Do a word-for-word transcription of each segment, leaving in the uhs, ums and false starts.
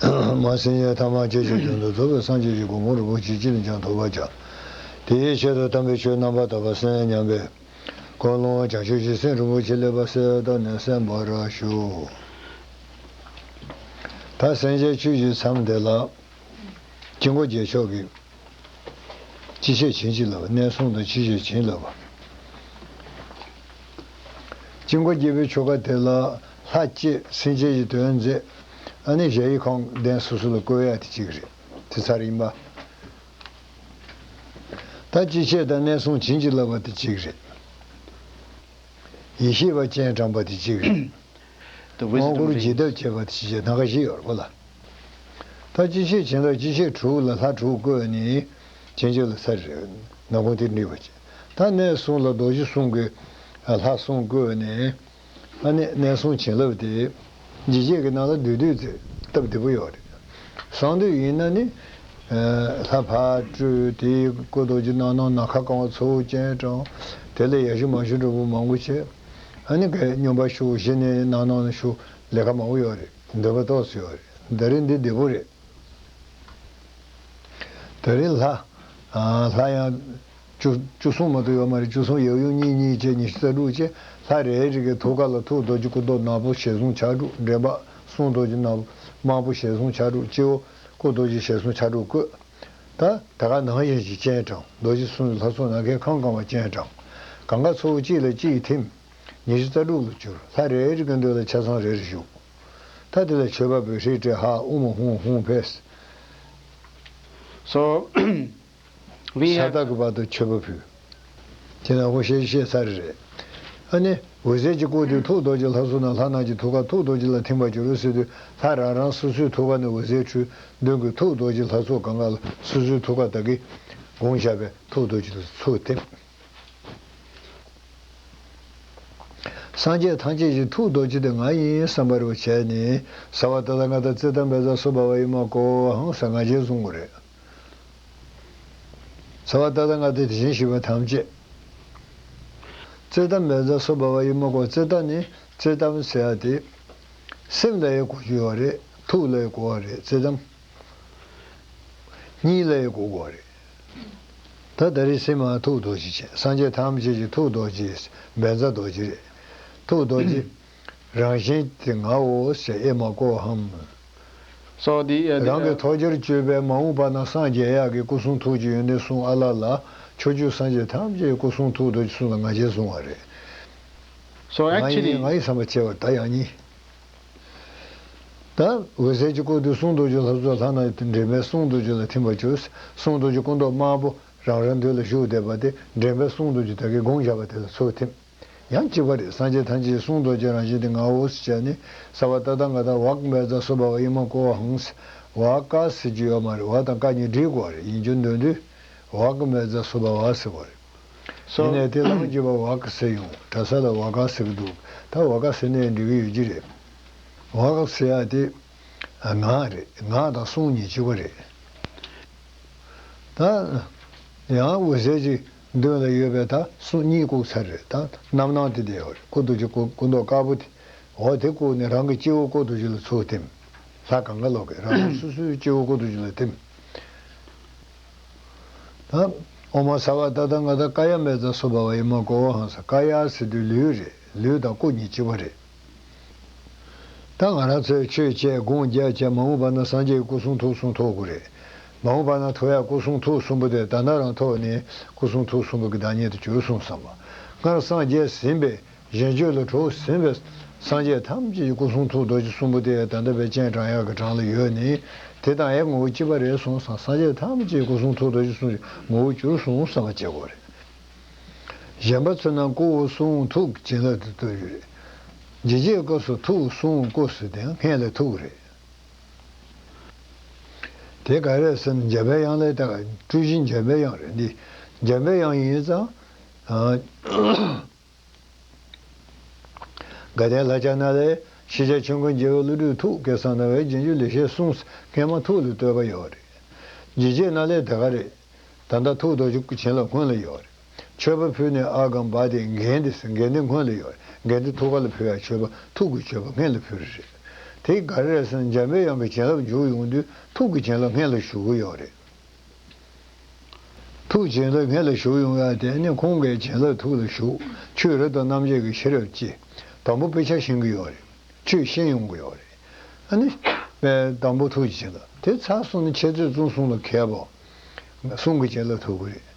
མ་སེམས་ཅན་ཐ་མ་སྐྱེ་ཤི་དོན་དུ་ཐུབ་པའི་སངས་རྒྱས་ཀྱི་གོ་འཕང་རིན་པོ་ཆེ་ཅི་ནས་ཀྱང་ཐོབ་པར་བྱ། དེའི་ཆེད་དུ་དམ་པའི་ཆོས་རྣམ་པར་དག་པ་གསན་སྙམ་པའི་ཀུན་སློང་བྱང་ཆུབ་ཀྱི་སེམས་རིན་པོ་ཆེ་ལེགས་པར་གསལ་བཏབ་ནས་གསན་པར་ཞུ། ད་སེམས་ཅན་བཅུ་བཞིའི་མཚམས་དེ་ལ། དཀྱིལ་འཁོར་རྒྱལ་མཆོག་གིས་ཅི་བྱེད་བྱིན་གྱིས་བརླབས་པ། གནས་གསུམ་དུ་ཅི་བྱེད་བྱིན་གྱིས་བརླབས་པ། དཀྱིལ་འཁོར་རྒྱས་པའི་ཆོ་ག་དེ་ལ་ལྷ་བསྐྱེད་སེམས་ཅན་གྱི་དོན་མཛད། ཨ་ནི་གཞལ་ཡས་ཁང་གདན་སོ་སོ་ལ་བཀོད་ཡ་དེ་གཅིག་རེད། དེ་ཚར་ཡིན་པ། ད་ཅི་བྱེད་དང་གནས་གསུམ་བྱིན་གྱིས་བརླབས་པ་དེ་གཅིག་རེད། ཡེ་ཤེས་པ་སྤྱན་དྲངས་པ་དེ་གཅིག་རེད། དངོས་སྐུར་བརྗིད་ཐེབས་བྱེད་པ་དེ་གཅིག་རེད། སྣ་ཁ་བཞི་ཡོད་རེད་པ་ལ། ད་ཅི་བྱེད་བྱིན་རླབས་ཅི་བྱེད་དྲུག་ལ་ལྷ་དྲུག་བཀོད་ནས་བྱིན་གྱིས་བརླབས་ས་རེད། ནང་ཁུངས་དེ་འགྲིག་པ་བྱེད། ད་གནས་གསུམ་ལ་རྡོ་རྗེ་གསུམ་གྱི་ལྷ་གསུམ་བཀོད་ནས། ཨ་ནི་གནས་གསུམ་བྱིན་རླབས་དེ། འཇིགས་བྱེད་ཀྱི་ནང་ལ་བསྡུས་བསྡུས་ཚེ་སྟབས་བདེ་པོ་ཡོད་རེད། གསང་འདུས་ཡིན་ན་ནི། ལྷ་ཕར་སྤྲོས། དེའི་སྐུ་རྡོ་རྗེ་སྣ་ནམ་ནམ་མཁའ་གང་བ་ཚོགས་སྤྱན་དྲངས། དེ་ལ་ཡ་ཞུ་མ་ཞུ་འདྲ་པོ་མང་པོ་བྱས། ཨ་ནི་ག་སྙོམས་པར་ཞུགས། གཞི་ནས་སྣ་ནམ་ཞུགས། ལས་ཀ་མང་པོ་ཡོད་རེད། འདོད་པ་ཏོག་ཙམ་ཡོད་རེད། ད་རེས་འདི་བདེ་པོ་རེད། ད་རེས་ལྷ། ལྷ་ཡང་བཅུ་བཅུ་གསུམ་མ་གཏོགས་ཡོད་མ་རེད། བཅུ་གསུམ་ཡབ་ཡུམ་གཉིས་གཉིས་བྱས་ཉི་ཤུ་རྩ་དྲུག་བྱས། ལྷ་རེ་རེ་གི་ཐུགས་ཀ་ལ་ཐུགས་རྡོ་རྗེ་སྐུ་མདོག་ནག་པོ་ཞལ་གསུམ་ཕྱག་དྲུག་འདྲེན་པ་གསུང་རྡོ་རྗེ་ནག་དམར་པོ་ཞལ་གསུམ་ཕྱག་དྲུག་སྤྱི་བོ་སྐུ་རྡོ་རྗེ་ཞལ་གསུམ་ཕྱག་དྲུག་བཀོད། ད་ད་ག་ནང་བཞིན་གྱི་སྤྱན་དྲངས། རྡོ་རྗེ་གསུམ་ལྷ་ཚོགས་ནམ་མཁའི་ཁམས་གང་བ་སྤྱན་དྲངས། གང་ག་ཚོགས་གཅིག་ལ་གཅིག་ཐིམ། ཉི་ཤུ་རྩ་དྲུག་ལ་གྱུར། ལྷ་རེ་རེ་གི་མདུན་ལ་ཆ་ཚང་རེ་རེ་བཞུགས། ད་དེ་ལ་མཆོད་པ་འབུལ། ཧྲཱིཿ་ཏྲཱིཿ་ཧ་ཨོཾ་ཧཱུྃ་ཧཱུྃ་ཕཊ། So, we ས་have ཏ་གི་བར་དུ་མཆོད་པ་ཕུལ། དེ་ནས་འོ་ཞེས་བཤད་ཚར་རེད། ཨ་ནི་འོད་ཟེར་གྱི་སྐུ་དེ་ཐུགས་རྡོ་རྗེ་ལྷ་ཚོགས་ནང་ལྷ་རྣམས་ཀྱི་ཐུགས་ཀ་ཐུགས་རྡོ་རྗེ་ལ་ཐིམ་པར་གྱུར་ཟེར་དུས། ལྷ་རང་རང་སོ་སོའི་ཐུགས་ཀ་ནས་འོད་ཟེར་འཕྲོས། མདུན་གྱི་ཐུགས་རྡོ་རྗེ་ལྷ་ཚོགས་གང་ག་ལ་སོ་སོའི་ཐུགས་ཀ་ད་གིན་བསྒོམས་བཞག་པའི་ཐུགས་རྡོ་རྗེ་ལ་ཚུར་ཐིམ། སངས་རྒྱས་ཐམས་ཅད་ཀྱི་ཐུགས་རྡོ་རྗེ་དེ་ང་ཡིན་བསམ་པ་རུ་བྱས་ནས། སརྦ་ཏ་ཐཱ་ག་ཏ་ཙིཏྟ་བཛྲ་སུ་བྷ་ཝ་ཨི་མ་ཀོ་ཧཾ་ཟེར་ང་རྒྱལ་བཟུང་དགོས་རེད། སརྦ་ཏ་ཐཱ་ག་ཏ་དེ་བཞིན་གཤེགས་པ་ཐམས་ཅད། ཙིཏྟ་བཛྲ་སུ་བྷ་ཝ་ཨི་མ་ཀོ། ཙིཏྟ་ནི་ཙིཏྟ་ཟེར་ཡ་དེ། སེམས་ལ་ཡང་གོ་རྒྱུ་ཡོད་རེད། ཐུགས་ལ་ཡང་གོ་བ་རེད། ཙིཏྟ། གཉིས་ལ་ཡང་གོ་དགོས་རེད། ད་ད་རེས་སེམས་མ་ཐུགས་རྡོ་རྗེ་བྱས། སངས་རྒྱས་ཐམས་ཅད་ཀྱི་ཐུགས་རྡོ་རྗེ། བཛྲ་རྡོ་རྗེ་རེད། ཐུགས་རྡོ་རྗེ་རང་བཞིན་དེ་ངའོ་ཞེས་ཨེ་མ་ཀོ་ཧམ། So the, uh, the, རང་གི uh, ཐོག་རྒྱལ་སྤྱོད་པའི་མ་འོངས་པ་ན་སངས་རྒྱས་ཡག་གི་སྐུ་གསུང་ཐུགས་ཀྱི་ཡོན་ཏན་གསུང་ཨ་ལ་ལ། ཕྱོགས་བཅུའི་སངས་རྒྱས་ཐམས་ཅད་ཀྱི་སྐུ་གསུང་ཐུགས་རྡོ་རྗེ་གསུམ་ལ་ང་རྒྱལ་བཟུང་བ་རེད། So ང་ཡིན། Actually, ང་ཡིན་བསམ་པ་བྱས་པ་ད་ཡང་ཉིད། ད་འོད་ཟེར་གྱི་སྐུ་དེ་གསུང་རྡོ་རྗེ་ལྷ་ཚོགས་ལྷ་རྣམས་ཀྱི་འདྲེན་པའི་གསུང་རྡོ་རྗེ་ལ་ཐིམ་པར་གྱུར། གསུང་རྡོ་རྗེ་སྐུ་མདོག་དམར་པོ་རང་རང་མདུན་ལ་བཞུགས་བསྡད་པ་དེ་འདྲེན་པའི་གསུང་རྡོ་རྗེ་དེ་གིས་བསྒོམས་བཞག་པ་དེ་ལ་ཚུར་ཐིམ། ཡང་གཅིག་པ་རེད། སངས་རྒྱས་ཐམས་ཅད་ཀྱི་གསུང་རྡོ་རྗེ་རང་བཞིན་དེ་ངའོ་ཞེས་བྱས་ནས། སརྦ་ཏ་ཐཱ་ག་ཏ་ཝཱཀྵ་བཛྲ་སུ་བྷ་ཝ་ཨི་མ་ཀོ་ཧཾ་ཟེར། ཝ་ཀ་ཟེར་རྒྱུ་ཡོད་མ་རེད། ཝ་དང་ཀ་གཉིས་སྒྲིག་དགོས་རེད། ཡིན་རྒྱུ་འདོན་དུས་ཝཱཀྵ་བཛྲ་སུ་བྷ་ཝ་ཟེར་བ་རེད། So ཡིན་ནའི་དེ་ལ་མ་བརྗོད་པར་ཝཱཀྵ་ཟེར་ཡོང་། གྲྭ་ས་ལ་ཝ་ཀ་ཟེར་གྱི་འདུག་ད་ཝ་ཀ་ཟེར་ནའི་འགྲིག་གི་ཡོད་ཀྱི་རེད། ཝཱཀྵ་ཟེར་ཡ་དེ་ངག་རེད། ངག་དང་གསུང་གཉིས་གཅིག་པ་རེད། ད་ཡང་འོད་ཟེར་གྱི་མདུན་ལ་ཡོད་པའི་ད་གསུང་གཉིས་བཀུག་ཚར་རེད། ད་རྣམ་སྣང་དེ་བསྡད་ཡོད་རེད། སྐུ་རྡོ་རྗེ་སྐུ་སྐུ་མདོག་དཀར་པོ་དེ། འོ་དེ་བཀུག་ནས་རང་གི་སྤྱི་བོ་སྐུ་རྡོ་རྗེ་ལ་ཚུར་ཐིམ། ལྷ་གང་ག་ལོག་གི་རང་རང་སོ་སོའི་སྤྱི་བོ་སྐུ་རྡོ་རྗེ་ལ་ཐིམ། ད་ཨོཾ་སརྦ་ཏ་ཐཱ་ག་ཏ་ཀཱ་ཡ་བཛྲ་སུ་བྷ་ཝ་ཨི་མ་ཀོ་ཧཾ་ཟེར། ཀཱ་ཡ་ཟེར་དུས་ལུས་རེད། ལུས་དང་སྐུ་གཉིས་གཅིག་པ་རེད། ད་ང་རང་ཚོས་ཆོས་བྱས་སྒོམ་རྒྱག་བྱས་མ་འོངས་པ་ན་སངས་རྒྱས་ཀྱི་སྐུ་གསུང་ཐུགས་གསུམ་ཐོབ་དགོས་རེད། མ་འོངས་པ་ན་ཐོབ་ཡ་སྐུ་གསུང་ཐུགས་གསུམ་པོ་དེ་ད་ལྟ་རང་ཐོབ་ནས་སྐུ་གསུང་ཐུགས་གསུམ་པོ་གི་བདག་ཉིད་དུ་གྱུར་སོང་བསམ་པ། སྔར་སངས་རྒྱས་ཟིན་པའི་གཞན་བརྒྱུད་ལ་གྲོལ་ཟིན་པའི་སངས་རྒྱས་ཐམས་ཅད་ཀྱི་སྐུ་གསུང་ཐུགས་རྡོ་རྗེ་གསུམ་པོ་དེ་ད་ལྟ་བས་སྤྱན་དྲངས་ཡག་གི་གྲངས་ལ་ཡོད་ནི། དེ་དང་ཡང་ངོ་བོ་གཅིག་པ་རེད་སོང་ཙང་། སངས་རྒྱས་ཐམས་ཅད་ཀྱི་སྐུ་གསུང་ཐུགས་རྡོ་རྗེ་གསུམ་གྱི་ངོ་བོ་གྱུར་སོང་བསམ་པ་བྱེད་དགོས་རེད། གཞན་པ་ཚོ་རྣམས་སྐུ་གསུང་ཐུགས་བྱིན་རླབས་ཏུ་གཏོད་རྒྱུ་རེད། འཇིགས་བྱེད་སྐབས་སུ་ཐུགས་གསུང་སྐུ་ཟེར་དེ་སྔོན་ལ་ཐུགས་རེད། དེ་ག་རེ་ཟེར་ན་འཇམ་པའི་དབྱངས་ལས་ད་སྤྲུལ་གཞི་འཇམ་པའི་དབྱངས་རེད། འདི་འཇམ་པའི་དབྱངས་ཡིན་ཙང་། ཨ། དགའ་ལྡན་ལྷ་བྱ་ནང་ལས། ཤེས་བྱ་ཆོས་ཀུན་རྒྱལ་བའི་བློ་གྲོས་ཐུགས། སྐལ་བཟང་སྣང་བས་རྗེས་འཇུག་ལེགས་བཤད་གསུངས། སྔོན་མ་ཐུགས་ལ་བསྟོད་པ་ཡོད་རེད། འཇིགས་བྱེད་ནང་ལས་དེ་ག་རེད། ད་ལྟ་ཐུགས་རྡོ་རྗེ་བྱིན་རླབས་སྔོན་ལ་ཡོད་རེད། མཆོད་པ་ཕུལ་ནས་ཨ་གམ་བ་དེ་འགན་དེ་འགན་དེ་སྔོན་ལ་ཡོད་རེད། འགན་དེ་ཐུགས་ཀ་ལ་ཕུལ་ཡ་མཆོད་པ་ཐུགས་ཀྱི་མཆོད་པ་སྔོན་ལ་ཕུལ་རེད། དེ་ག་རེ་རེད་ཟེར་ན། འཇམ་པའི་དབྱངས་ཀྱི་བྱིན་རླབས་འཇུག་ཡོང་དུས་ཐུགས་ཀྱི་བྱིན་རླབས་སྔོན་ལ་ཞུགས་ཀྱི་ཡོད་རེད། ཐུགས་བྱིན་རླབས་སྔོན་ལ་ཞུགས་ཡོང་ཡ་དེ་ནི་ཁོང་གི་བྱིན་རླབས་ཐུགས་ལ་ཞུགས། ཆོས་རབ་དང་རྣམ་འབྱེད་ཀྱི་ཤེས་རབ་སྐྱེ། དང་པོ་དཔེ་ཆ་ཤེས་ཀྱི་ཡོད་རེད། ཆོས་ཤེས་ཡོང་གི་ཡོད་རེད། ཨ་ནི། དང་པོ་ཐུགས་ཀྱི་བྱིན་རླབས་དེ་ཚར་སོང་ན་འཆད་རྩོད་རྩོམ་གསུམ་ལ་མཁས་པ། གསུང་གི་བྱིན་རླབས་ཐུག་གི་རེད།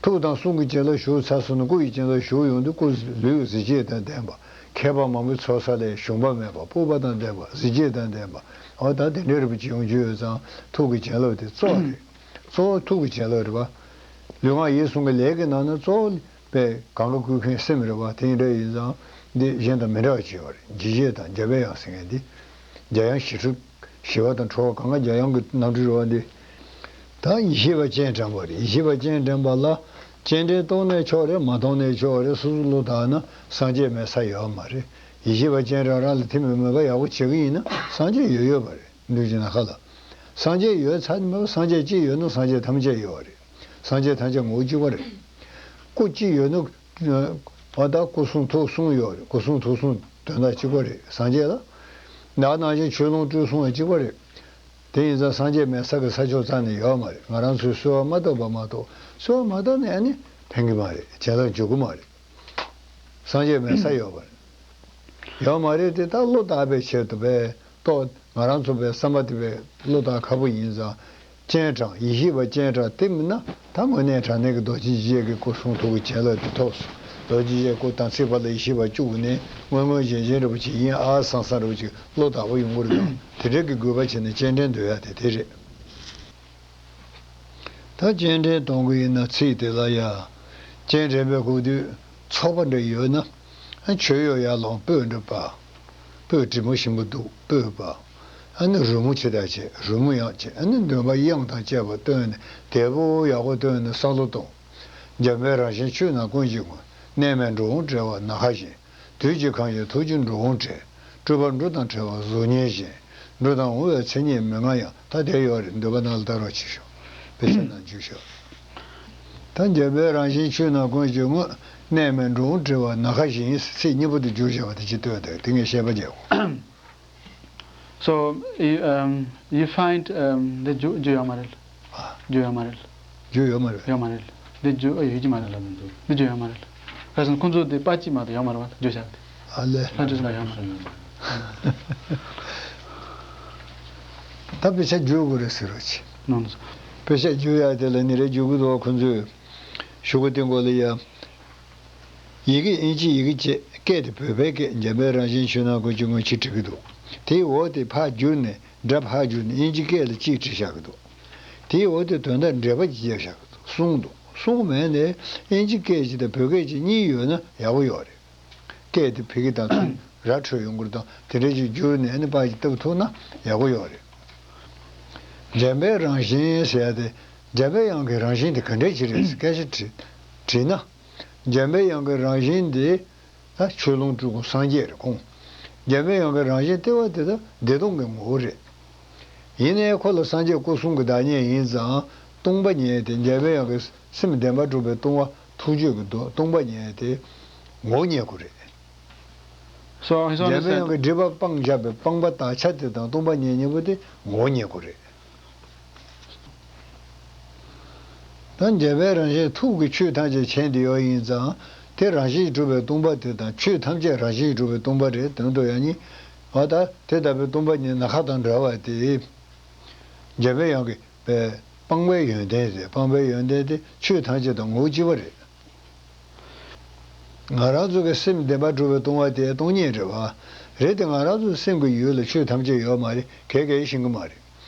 ཐུགས་དང་གསུང་གི་བྱིན་རླབས་ཞུགས་ཚར་སོང་ན་སྐུ་ཡི་བྱིན་རླབས་ཞུགས་ཡོང་དུས་སྐུ་ལུས་གཟི་བརྗིད་དང་ལྡན་པ། མཁས་པ་མང་པོའི་ཚོགས་བསགས་ལས་ཞུམ་པ་མེད་པ། སྤོབས་པ་དང་ལྡན་པ། གཟི་བརྗིད་དང་ལྡན་པ། འོ་ད་དེ་འདྲའི་རིགས་པ་ཅིག་ཡོང་རྒྱུ་ཡོད་ཙང་ཐུགས་ཀྱི་བྱིན་རླབས་དེ་གཙོ་བོ་རེད། གཙོ་བོ་ཐུགས་ཀྱི་བྱིན་རླབས་རེད་པ། ལུས་ངག་ཡིད་གསུམ་གྱི་ལས་ཀྱི་ནང་ན་གཙོ་བོ་པས་གང་ག་བསྐུལ་མཁན་སེམས་རེད་པ། དེ་འདྲ་ཡིན་ཙང་འདི་གཞན་དང་མི་འདྲ་བ་ཅིག་ཡོད་རེད། འཇིགས་བྱེད་དང་འཇམ་པའི་དབྱངས་ཟེར་མཁན་འདི། འཇམ་དབྱངས་ཞི་ཁྲོ། ཞི་བ་དང་ཁྲོ་བ་གང་ག་འཇམ་དབྱངས་ཀྱི་རྣམ་འཕྲུལ་རེད་པ་འདི། ད་ཡེ་ཤེས་པ་སྤྱན་དྲངས་པ་རེད། ཡེ་ཤེས་པ་སྤྱན་དྲངས་པ་ལ་སྤྱན་འདྲེན་གཏོང་ནས་ཆོག་རེད། མ་གཏོང་ནས་ཆོག་རེད། སོ་སོ་བློ་བདག་ན་སངས་རྒྱས་མེད་ས་ཡོད་མ་རེད། ཡེ་ཤེས་པ་སྤྱན་དྲངས་རང་ལ་ཐིམ་པའི་མོས་པ་ཡག་པོ་བྱེད་ཀྱི་ཡིན་ན་སངས་རྒྱས་ཡོད་ཡོད་པ་རེད། འདུས་ཀྱི་ན་ཁ་ལ། སངས་རྒྱས་ཡོད་ཚར་ནས་མ་སངས་རྒྱས་གཅིག་ཡོད་ན་སངས་རྒྱས་ཐམས་ཅད་ཡོད་རེད། སངས་རྒྱས་ཐམས་ཅད་ངོ་བོ་གཅིག་པ་རེད། སྐུ་གཅིག་ཡོད་ན། འོ་ད་སྐུ་གསུང་ཐུགས་གསུམ་ཡོད་རེད། སྐུ་གསུང་ཐུགས་གསུམ་དོན་དག་གཅིག་པ་རེད། སངས་རྒྱས་ལ། ད་ནང་བཞིན་ཆོས་ལོངས་སྤྲུལ་གསུམ་ཡང་གཅིག་པ་རེད། དེ་ཡིན་ཙང་སངས་རྒྱས་མེད་ས་གི་ས་ཕྱོགས་རྩ་ནས་ཡོད་མ་རེད། ང་རང་ཚོས་གསོལ་བ་མ་བཏབ་པ་མ་གཏོགས། གསོལ་བ་མ་བཏབ་ན་ཨ་ནི་ཕན་གི་མ་རེད། བྱིན་རླབས་འཇུག་གི་མ་རེད། སངས་རྒྱས་མེད་ས་ཡོད་པ་རེད། ཡོད་མ་རེད་དེ། ད་བློ་བཏགས་པའི་ཆེད་དུ་བས་ཏོག་ང་རང་ཚོ་བས་བསམ་པ་དེ་བས་བློ་བཏགས་ཁག་པོ་ཡིན་ཙང་། སྤྱན་དྲངས། ཡེ་ཤེས་པ་སྤྱན་དྲངས་དེ་མིན་ན་ད་དངོས་གནས་དྲང་གནས་ཀྱི་རྡོ་རྗེ་འཇིགས་བྱེད་ཀྱི་སྐུ་གསུང་ཐུགས་ཀྱི་བྱིན་རླབས་དེ་ཐོབ་སོང་། རྡོ་རྗེ་འཇིགས་བྱེད་སྐུ་དམ་ཚིག་པ་ལ་ཡེ་ཤེས་པ་བཅུག་ནས་དངོས་དངོས་བཞིན་བཞིན་རེ་བ་ཅིག་ཡིན་ཨ་སང་སང་རེ་བ་ཅིག་བློ་བཏགས་པ་ཡོང་གི་རེད། དེ་འདྲ་གི་དགོས་པ་བྱས་ནས་སྤྱན་འདྲེན་འདོན་ཡ་དེ་དེ་རེད། ད་སྤྱན་འདྲེན་གཏོང་གི་ཡིན་ན་ཚིག་དེ་ལ་ཡ། སྤྱན་འདྲེན་པའི་སྐབས་དུས་ཚོགས་པ་འདྲ་ཡོད་ན། མཆོད་གཡོག་ཡར་ལོངས་སྤོས་འདྲ་པ། སྤོས་དྲི་མ་ཞིམ་པོ་འདུག་སྤོས་པ། ཨ་ནི་རོལ་མོ་ཆེ་དྲགས་བྱས། རོལ་མོ་ཡང་བྱས། ཨ་ནི་འདོན་པ་དབྱངས་དང་བཅས་པ་བཏོན་ནས་དལ་པོ་ཡག་པོ་བཏོན་ནས་བསམ་བློ་གཏོང་། འཇམ་པའི་རང་བཞིན་ཆོས་རྣམས་ཀུན་གྱི་ངོ་། གནས་མལ་འགྲོ་འོང་བྲལ་བ་ནམ་མཁའ་བཞིན། དུས་ཀྱི་ཁམས་ཀྱི་ཐུགས་ཀྱི་འགྲོ་འོང་བྲལ། སྤྲུལ་པ་འབྲུ་དང་བྲལ་བ་གཟུགས་བརྙན་བཞིན། འགྲོ་དང་འོང་བའི་མཚན་ཉིད་མི་མངའ་ཡང་། ད་དེ་ཡོད་རེད། འདོད་པ་ནང་ལ་བལྟ་རོགས་བྱེད་ཤོག་དཔེ་ཆ་ནང་འཇུག་ཤོག་ད་འཇམ་པའི་རང་བཞིན་ཆོས་རྣམས་ཀུན་གྱི་དངོས། གནས་མལ་འགྲོ་འོང་བྲལ་བ་ནམ་མཁའ་བཞིན། ཚིག་གཉིས་པོ་དེ་བསྒྱུར་བཞག་པ་དེ་ཅིག་ལྟོས་དང་། དེ་ངས་བཤད་པ་བརྒྱབ། So, you, um, you find, um, འདི་བསྒྱུར་བསྒྱུར་ཡོད་མ་རེད། བསྒྱུར་ཡོད་མ་རེད། བསྒྱུར་ཡོད་མ་རེད། ཡོད་མ་རེད། འདི་བསྒྱུར་ཨ་ཡོད་ཀྱི་མ་རེད། འདི་བསྒྱུར་ཡོད་མ་རེད། ཁ་སང་ཁོང་ཚོ་དེ་པར་གཅིག་མ་གཏོགས་ཡོད་མ་རེད་པ། བསྒྱུར་བཞག་དེ། ཨ་ལས། ལྷ་འདྲེ་ཟེར་ན་ཡོད་མ་རེད། ད་དཔེ་ཆ་བསྒྱུར་དགོས་རེད་ཟེར་རོགས་གྱིས། ནོ་ནོ། དཔེ་ཆ་བསྒྱུར་ཡག་དེ་ལ་ནི་རེ་བསྒྱུར་གི་འདུག་ཁོང་ཚོས་ཞུ་གི་སྟེང་གོ་ལ་ཡ། ཡི་གེ་དབྱིན་ཇི་ཡི་གེ་བཅས། སྐད་དེ་བོད་པའི་སྐད། འཇམ་པའི་རང་བཞིན་ཆོས་རྣམས་ཀུན་གྱི་དངོས། ཅེས་བྲིས་ཀྱི་འདུག་དེའི་འོག་དེ་ཕར་བསྒྱུར་ནས། སྒྲ་ཕར་བསྒྱུར་ནས་དབྱིན་ཇི་སྐད་ལ་གཅིག་བྲིས་བཞག་གི་འདུག་དེའི་འོག་དེ་དོན་དག་འགྲེལ་པ་ཅིག་བརྒྱབ་བཞག་གི་འདུག་གསུངས་འདུག་གསུངས་མེད་ནས་དབྱིན་ཇི་སྐད་ཅིག་དང་བོད་སྐད་ཅིག་གཉིས་ཡོད་ན་ཡག་པོ་ཡོད་རེད། སྐད་དེ་ཕ་གི་དང་ཚུར་ར་འཕྲོད་ཡོང་གི་རེད་དང་། དེ་འདྲ་ཅིག་བསྒྱུར་ནས་ཨ་ནི་པར་ཅིག་བཏབ་ཐུབ་ན་ཡག་པོ་ཡོད་རེད། འཇམ་པའི་རང་བཞིན་ཟེར་ཡ་དེ། འཇམ་པའི་དབྱངས་ཀྱི་རང་བཞིན་དེ་ག་འདྲས་ཅིག་རེད་ཟེར་སྐད་ཆ་དྲིས་དྲིས་ན། འཇམ་པའི་དབྱངས་ཀྱི་རང་བཞིན་དེ་ད་ཆོས་ལོངས་སྤྲུལ་སྐུ་སངས་རྒྱས་རེད་ཁོང་། འཇམ་པའི་དབྱངས་ཀྱི་རང་བཞིན་ལྟེ་བ་དེ་ད་བདེ་སྟོང་གི་ངོ་བོ་རེད། ཡིན་ནའི་ཁོ་ལ་སངས་རྒྱས་སྐུ་གསུང་གི་བདག་ཉིད་ཡིན་ཙང་སྟོང་པ་ཉིད་དེ། འཇམ་པའི་དབྱངས་ཀྱི་སེམས་བདེན་པར་གྲུབ་པའི་སྟོང་པ། ཐུགས་རྒྱུད་ཀྱི་སྟོང་པ་ཉིད་དེ་ངོ་བོ་རྙེད་དགོས་རེད། So, he's only འཇམ་པའི་དབྱངས་ཀྱིས་སྒྲིབ་པ་སྤངས་བཞག་པའི་སྤངས་པ་དག་ཆ་དེ་དང་སྟོང་པ་ཉིད་གཉིས་པོ་དེ་ངོ་བོ་རྙེད་དགོས་རེད། ད་འཇམ་པའི་རང་བཞིན་ཐུགས་ཀྱི་ཆོས་ཐམས་ཅད་མཁྱེན་བསྡད་ཡོད་ཡིན་ཙང་། དེ་རང་བཞིན་གྱིས་གྲུབ་པའི་སྟོང་པ་དེ་དང་། ཆོས་ཐམས་ཅད་རང་བཞིན་གྱིས་གྲུབ་པའི་སྟོང་པ་རེད། དོན་དུ་ཡང་ནི། འོ་ད་དེ་ལྟ་བུའི་སྟོང་པ་ཉིད་ནམ་མཁའ་དང་འདྲ་བ་དེ། འཇམ་པའི་དབྱངས་ཀྱི་པའི་སྤངས་པའི་ཡོན་ཏན་རེད། སྤངས་པའི་ཡོན་ཏན་དེ་ཆོས་ཐམས་ཅད་དང་ངོ་བོ་གཅིག་པ་རེད། ང་རང་ཚོ་གི་སེམས་བདེན་པར་གྲུབ་པའི་སྟོང་པ་དེ་སྟོང་ཉིད་རེད་པ། རེད་དེ་ང་རང་ཚོའི་སེམས་ཀྱི་ཡུལ་ལ་ཆོས་ཐམས་ཅད་ཡོད་མ་རེད། གས་གས་ཤེས་ཀྱི་མ་རེད།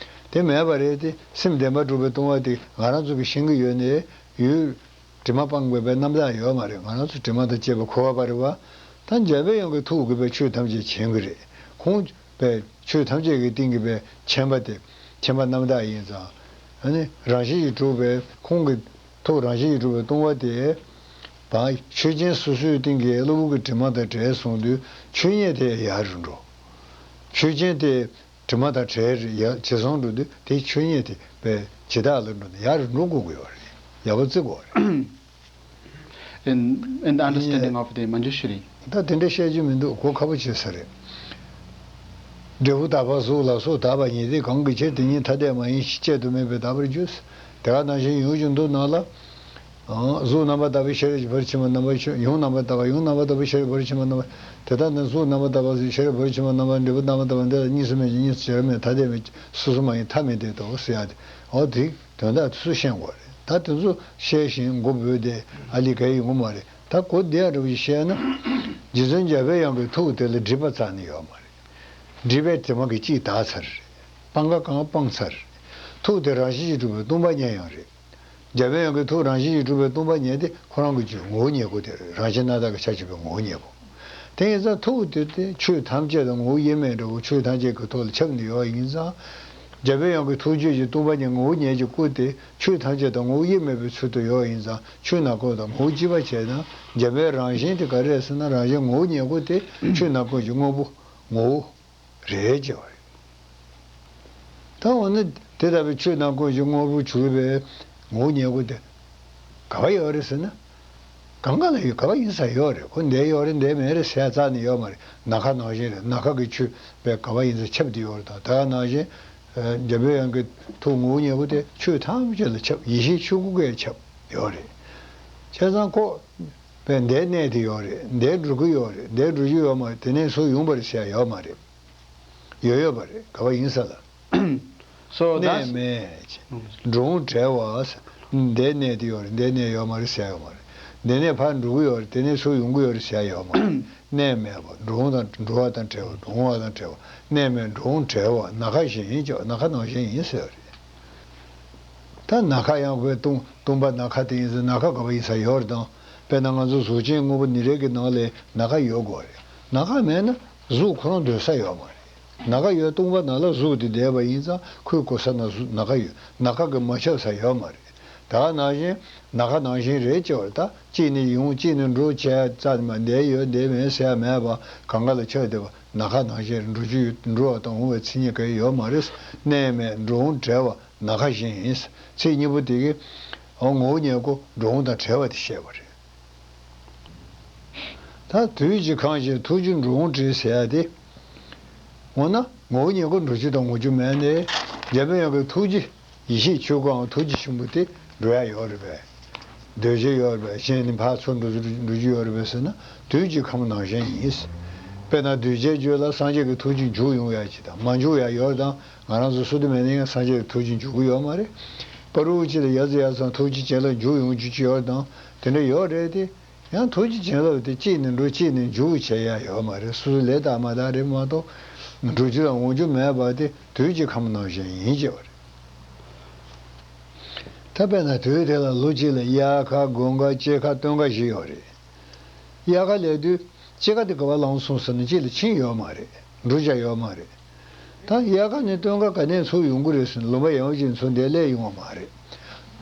དེ་མེད་པ་རེད་དེ། སེམས་བདེན་པར་གྲུབ་པའི་སྟོང་པ་དེ་ང་རང་ཚོ་གི་ཤེས་ཀྱི་ཡོད་ནའི་ཡུལ། དྲི་མ་སྤངས་པའི་རྣམ་དག་ཡོད་མ་རེད། ང་རང་ཚོ་དྲི་མ་དང་བཅས་པ་འཁོར་བ་པ་རེད་པ། ད་འཇམ་པའི་དབྱངས་ཀྱི་ཐུགས་ཀྱིས་པའི་ཆོས་ཐམས་ཅད་མཁྱེན་གྱི་རེད། ཁོང་པའི་ཆོས་ཐམས་ཅད་ཀྱི་སྟེང་གི་པའི་མཁྱེན་པ་དེ་མཁྱེན་པ་རྣམ་དག་ཡིན་ཙང་། ཨ་ནི་རང་བཞིན་གྱིས་གྲུབ་པའི་ཁོང་གི་ཐུགས་རང་བཞིན་གྱིས་གྲུབ་པའི་སྟོང་པ་དེ། བ་ཆོས་ཅན་སོ་སོའི་སྟེང་གི་གློ་བུར་གྱི་དྲི་མ་དང་བྲལ་སོང་དུས་ཆོས་ཉིད་དེ་ཡལ་རུ་འགྲོ། ཆོས་ཅན་དེ། དྲི་མ་དང་བྲལ་རེ་ཡ་ཇེ་བཟང་འགྲོ་དུས་དེའི་ཆོས་ཉིད་དེ་པའི་ཇི་ལྟར་ལ་འགྲོ་ན་ཡར་རུ་འགྲོ་དགོས་ཀྱི་ཡོད་རེད། ཡག་པོ་བརྩི་དགོས་རེད། In, in the understanding of the Manjushri. ད་དེ་འདྲ་བཤད་རྒྱུ་མི་འདུག་གོ་ཁག་པོ་བྱེད་ས་རེད། འབྲས་བུ་དག་པ་གཟུགས་ལ་སོགས་དག་པ་ཉིད་དེ། གང་གི་ཕྱིར་དེ་ཉིད་ཐ་དད་མ་ཡིན་ཞེས་བཅད་དུ་མེད་པས་དག་པར་འགྱུར། དེ་ག་ནང་བཞིན་ཡུལ་གྱི་མདོ་ནང་ལ། ཨང་། གཟུགས་རྣམ་པར་དག་པའི་ཤེས་རབ་ཀྱི་བར་ཕྱིན་པ་རྣམ་པ་ཕྱིན། ཡུལ་རྣམ་པར་དག་པ། ཡུལ་རྣམ་པར་དག་པའི་ཤེས་རབ་ཀྱི་བར་ཕྱིན་པ་རྣམ་པ། དེ་ལྟར་ན་གཟུགས་རྣམ་པར་དག་པ་ཟེར། ཤེས་རབ་བར་ཕྱིན་པ་རྣམ་པ། འབྲས་བུ་རྣམ་པར་དག་པ་འདི་ལ་གཉིས་སུ་མེད་ཅིང་གཉིས་སུ་བྱེད་པ་མེད། ཐ་དད་མེད། སོ་སོ་མ་ཡིན། ཐ་མི་དད་དོ་ཟེར་ཡ་དེ། འོ་དེ་དོན་དག་དེ་ཚོ་ཤེས་དགོས་རེད། ད་དེ་ཚོ་ཤེས་ཤིང་མགོ་འབུས་ཏེ་ཨ་ལི་ག་ཡི་ཡོང་གི་མ་རེད། ད་གོ་བདེ་ཡ་འདྲ་བོ་ཞིག་བཤད་ན། རྗེ་བཙུན་འཇམ་པའི་དབྱངས་ཀྱི་ཐུགས་དེ་ལ་སྒྲིབ་པ་རྩ་ནས་ཡོད་མ་རེད། སྒྲིབ་པའི་དྲི་མ་གིས་གཅིག་དག་ཚར་རེད། སྤང་ཁ་གང་སྤངས་ཚར་རེད། ཐུགས་དེ་རང་བཞིན་གྱིས་གྲུབ་པའི་སྟོང་པ་ཉིད་ཡང་རེད། འཇམ་པའི་དབྱངས་ཀྱི་ཐུགས་རང་བཞིན་གྱིས་གྲུབ་པའི་སྟོང་པ་ཉིད་དེ་ཁོ་རང་གི་རྒྱུད་ངོ་བོ་ཉིད་པོ་དེ་རེད། རང་བཞིན་རྣམ་དག་གི་ཆ་ཁྱབ་པའི་ངོ་བོ་ཉིད་པོ། དེ་ཡིན་ཙང་ཐུགས་དེ་དེ་ཆོས་ཐམས་ཅད་དང་ངོ་བོ་དབྱེར་མེད་འདྲ་བོ། ཆོས་ཐམས་ཅད་ཀྱི་ཐོག་ལ་ཁྱབ་ནས་ཡོད་ཡིན་ཙང་། འཇམ་པའི་དབྱངས་ཀྱི་ཐུགས་རྒྱུད་ཀྱི་སྟོང་པ་ཉིད་ངོ་བོ་ཉིད་ཀྱི་སྐུ་དེ་ཆོས་ཐམས་ཅད་དང་ངོ་བོ་དབྱེར་མེད་པའི་ཚུལ་དུ་ཡོད་ཡིན་ཙང་། ཆོས་རྣམས་ཀུན་དང་ངོ་བོ་གཅིག་པ་བྱས་ན། འཇམ་པའི་རང་བཞིན་དེ་ག་རེ་རེད་ཟེར་ན། རང་བཞིན་ངོ་བོ་ཉིད་པོ་དེ་ཆོས་རྣམས་ཀུན་གྱི་དངོས་པོ་ངོ་བོ་རེད་ཅེས་པ་རེད། ད་འོ་ན་དེ་ལྟ་བུའི་ཆོས་རྣམས་ཀུན་གྱི་དངོས་པོ་གྱུར་པའི་ངོ་བོ་ཉིད་པོ་དེ་ག་པར་ཡོད་རེད་ཟེར་ན། གང་ག་ལ་ཡོད། ག་པར་ཡིན་ས་ཡོད་རེད། ཁོ་འདིར་ཡོད་རེད་འདིར་མེད་རེད་ཟེར་ཡ་རྩ་ནས་ཡོད་མ་རེད། ནམ་མཁའ་ནང་བཞིན་རེད། ནམ་མཁའ་གི་ཆོས་པས་ག་པར་ཡིན་ས་ཁྱབ་བསྡད་ཡོད་རེད། དང་དེ་ག་ནང་བཞིན་འཇམ་པའི་དབྱངས་ཀྱི་ཐུགས་ངོ་བོ་ཉིད་པོ་དེ་ཆོས་ཐམས་ཅད་ལ་ཁྱབ། ཡེ་ཤེས་ཆོས་སྐུ་གས་ཁྱབ་ཡོད་རེད། བྱས་ཙང་ཁོ་པས་འདིར་གནས་ཏེ་ཡོད་རེད། འདིར་འགྲོ་གི་ཡོད་རེད། འདིར་འགྲོ་རྒྱུ་ཡོད་མ་རེད། དེ་ནས་ཚུར་ཡོང་བ་རེད་ཟེར་ཡ་ཡོད་མ་རེད། ཡོད་ཡོད་པ་རེད། ག་པར་ཡིན་ས་ལ། སོ་གནས་ད་མེད། འགྲོ་འོང་བྲལ་བ། འདིར་གནས་ཏེ་ཡོད་རེད། འདིར་གནས་ཡོད་མ་རེད་ཟེར་ཡ་ཡོད་མ་རེད། འདི་ནས་ཕར་འགྲོ་གི་ཡོད་རེད། དེ་ནས་ཚུར་ཡོང་གི་ཡོད་རེད་ཟེར་ཡ་ཡོད་མ་རེད། གནས་མེད་པ། འགྲོ་འོང་དང་འགྲོ་བ་དང་བྲལ་བ། འགྲོ་འོང་བ་དང་བྲལ་བ། གནས་མེད། འགྲོ་འོང་བྲལ་བ། ནམ་མཁའ་བཞིན་ཡིན་ཅེས། ནམ་མཁའ་ནང་བཞིན་ཡིན་ཟེར་བ་རེད། ད་ནམ་མཁའ་ཡང་དཔེ་སྟོང་སྟོང་པ་ནམ་མཁའ་དེ་ཡིན་ཟེར། ནམ་མཁའ་ག་པར་ཡིན་ས་ཡོད་རེད་དང་། དཔེར་ན་ང་ཚོ་གཟུགས་ཅན་དངོས་པོ་ནི་རེ་གི་ནང་ལ་ནམ་མཁའ་ཡོད་དགོས་རེད། ནམ་མཁའ་མེད་ན་གཟུགས་ཁོ་རང་སྡོད་ས་ཡོད་མ་རེད། ནམ་མཁའ་ཡོད། སྟོང་པ་ནང་ལ་གཟུགས་དེ་བསྡད་པ་ཡིན་ཙང་ཁོའི་གོ་ས་ན་གཟུགས་ནམ་མཁའ་ཡོད། ནམ་མཁའ་གིས་མ་ཁྱབ་ས་ཡོད་མ་རེད། ད་ག་ནང་བཞིན་ནམ་མཁའ་ནང་བཞིན་རེད་ཅེས་པ་རེད། ད་གཅིག་ནས་ཡོང་གཅིག་ནས་འགྲོ་བྱས་རྩ་ནས་མ། འདིར་ཡོད་འདིར་མེད་ཟེར་ཡ་མེད་པ། གང་ག་ལ་ཁྱབ་བསྡད་པ། ནམ་མཁའ་ནང་བཞིན་རེད། འགྲོ་རྒྱུ་ཡོད། འགྲོ་བ་དང་འོང་བའི་མཚན་ཉིད་གང་ཡང་ཡོད་མ་རེད། གནས་མེད། འགྲོ་འོང་བྲལ་བ། ནམ་མཁའ་བཞིན་ཡིན། ཚིག་གཉིས་པོ་དེ་གིས་ངོ་བོ་ཉིད་པོ་འགྲོ་འོང་དང་བྲལ་བ་དེ་བཤད་པ་རེད། ད་དུས་ཀྱི་ཁམས་ཀྱི་ཐུགས་རྒྱུད་འགྲོ་འོང་བྲལ་ཟེར་ཡ་དེ། འོ་ན་ངོ་བོ་ཉིད་པོ་འགྲོ་རྒྱུ་དང་འོང་རྒྱུ་མེད་ནས། འཇམ་པའི་དབྱངས་ཀྱི་ཐུགས་རྒྱུད་ཡེ་ཤེས་ཆོས་སྐུའང་ཐུགས་རྒྱུད་ཆེན་པོ་དེ་འགྲོ་ཡ་ཡོད་རེད་པས། སྡོད་བྱེད་ཡོད་རེད་པས། གཞན་ནི་ཕར་ཚུར་འགྲོ་འགྲོ་རྒྱུ་ཡོད་རེད་པས་ཟེར་ན། དུས་ཀྱི་ཁམས་ནང་བཞིན་ཡིན། དཔེར་ན་གདུལ་བྱའི་རྒྱུད་ལ་སངས་རྒྱས་ཀྱི་ཐུགས་རྒྱུད་འཇུག་ཡོང་ཡ་ཅིག་དང་མ་འཇུག་ཡ་ཡོད་དང་། ང་རང་ཚོ་སུ་དེ་མེད་ན་ཡང་སངས་རྒྱས་ཀྱི་ཐུགས་རྒྱུད་འཇུག་གི་ཡོད་མ་རེད། ཕ་རོལ་ཅིག་ལ་ཡ་ཙི་ཡ་ཙང་ཐུགས་རྒྱུད་བྱིན་རླབས་འཇུག་ཡོང་རྒྱུ་ཅིག་ཡོད་དང་དེ་འདྲ་ཡོད་རེད་དེ། ཡང་ཐུགས་རྒྱུད་བྱིན་རླབས་དེ་གཅིག་ནས་འགྲོ་གཅིག་ནས་འཇུག་བྱེད་ཡ་ཡོད་མ་རེད། སོ་སོ་ལས་དང་མ་དང་རེད་མ་གཏོགས། འགྲོ་རྒྱུ་དང་འོང་རྒྱུ་མེད་པ་དེ་དུས་ཀྱི་ཁམས་ནང་བཞིན་ཡིན་ཅེས་པ་རེད། ད་དཔེར་ན་དུས་དེ་ལ་ལོ་གཅིག་ལ་དབྱར་ཁ། དགུན་ཁ། དཔྱིད་ཁ། སྟོན་ཁ་བཞི་ཡོད་རེད། དབྱར་ཁ་སླེབས་དུས་དཔྱིད་ཁ་དེ་ག་པར་ལངས་སོང་ཟེར་ན་དཔྱིད་ལ་ཕྱིན་ཡོད་མ་རེད། འགྲོ་བྱ་ཡོད་མ་རེད། ད་དབྱར་ཁ་ནས་སྟོན་ཁ་ག་ནས་ཚུར་ཡོང་གི་རེད་ཟེར་ན་ལུང་པ་ཡངས་པ་ཅིག་ནས་ཚུར་འདིར་སླེབས་ཡོང་བ་མ་རེད།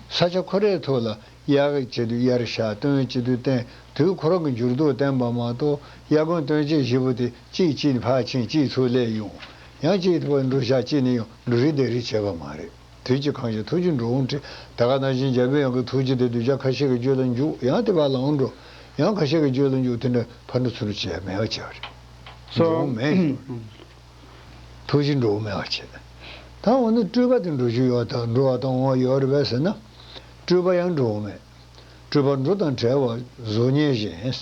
ས་ཆ་ཁོ་རའི་ཐོག་ལ་དབྱར་ཁ་བྱེད་དུས་དབྱར་ཤར། སྟོན་བྱེད་དུས་སྟོན། དུས་ཁོ་རང་གི་འགྱུར་ལྡོག་བསྟན་པ་མ་གཏོགས། དབྱར་དགུན་སྟོན་དཔྱིད་བཞི་པོ་དེ་གཅིག་གཅིག་ནས་ཕར་ཕྱིན་གཅིག་ཚུར་སླེབས་ཡོང་། ཡང་གཅིག་ཕར་འགྲོ་བྱ་གཅིག་ནས་ཡོང་། འགྲོ་རིས་འདས་རིས་བྱེད་པ་མ་རེད། དུས་ཀྱི་ཁམས་ཀྱི་ཐུགས་རྒྱུད་འགྲོ་འོང་བྲལ། ད་ག་ནང་བཞིན་འཇམ་པའི་དབྱངས་ཀྱི་ཐུགས་རྒྱུད་དེ་གདུལ་བྱ་ཁ་ཤས་ཀྱི་རྒྱུད་ལ་འཇུག་ཡང་དེ་བར་ལངས་འགྲོ། ཡང་ཁ་ཤས་ཀྱི་རྒྱུད་ལ་འཇུག་དེ་འདྲ་ཕར་འགྲོ་ཚུར་འགྲོ་བྱེད་མེད་པ་བྱས་པ་རེད། འགྲོ་འོང་མེད་ཞིང་། ཐུགས་རྒྱུད་འགྲོ་འོང་མེད་པ་བྱས། ད་འོ་ན་སྤྲོས་པ་དེ་འགྲོ་རྒྱུ་ཡོད་དང་འགྲོ་བ་དང་འོང་བ་ཡོད་རེད་པས་ཟེར་ན། སྤྲོས་པ་ཡང་འགྲོ་འོང་མེད། སྤྲོས་པ་འགྲོ་དང་བྲལ་བ་གཟུགས་བརྙན་བཞིན།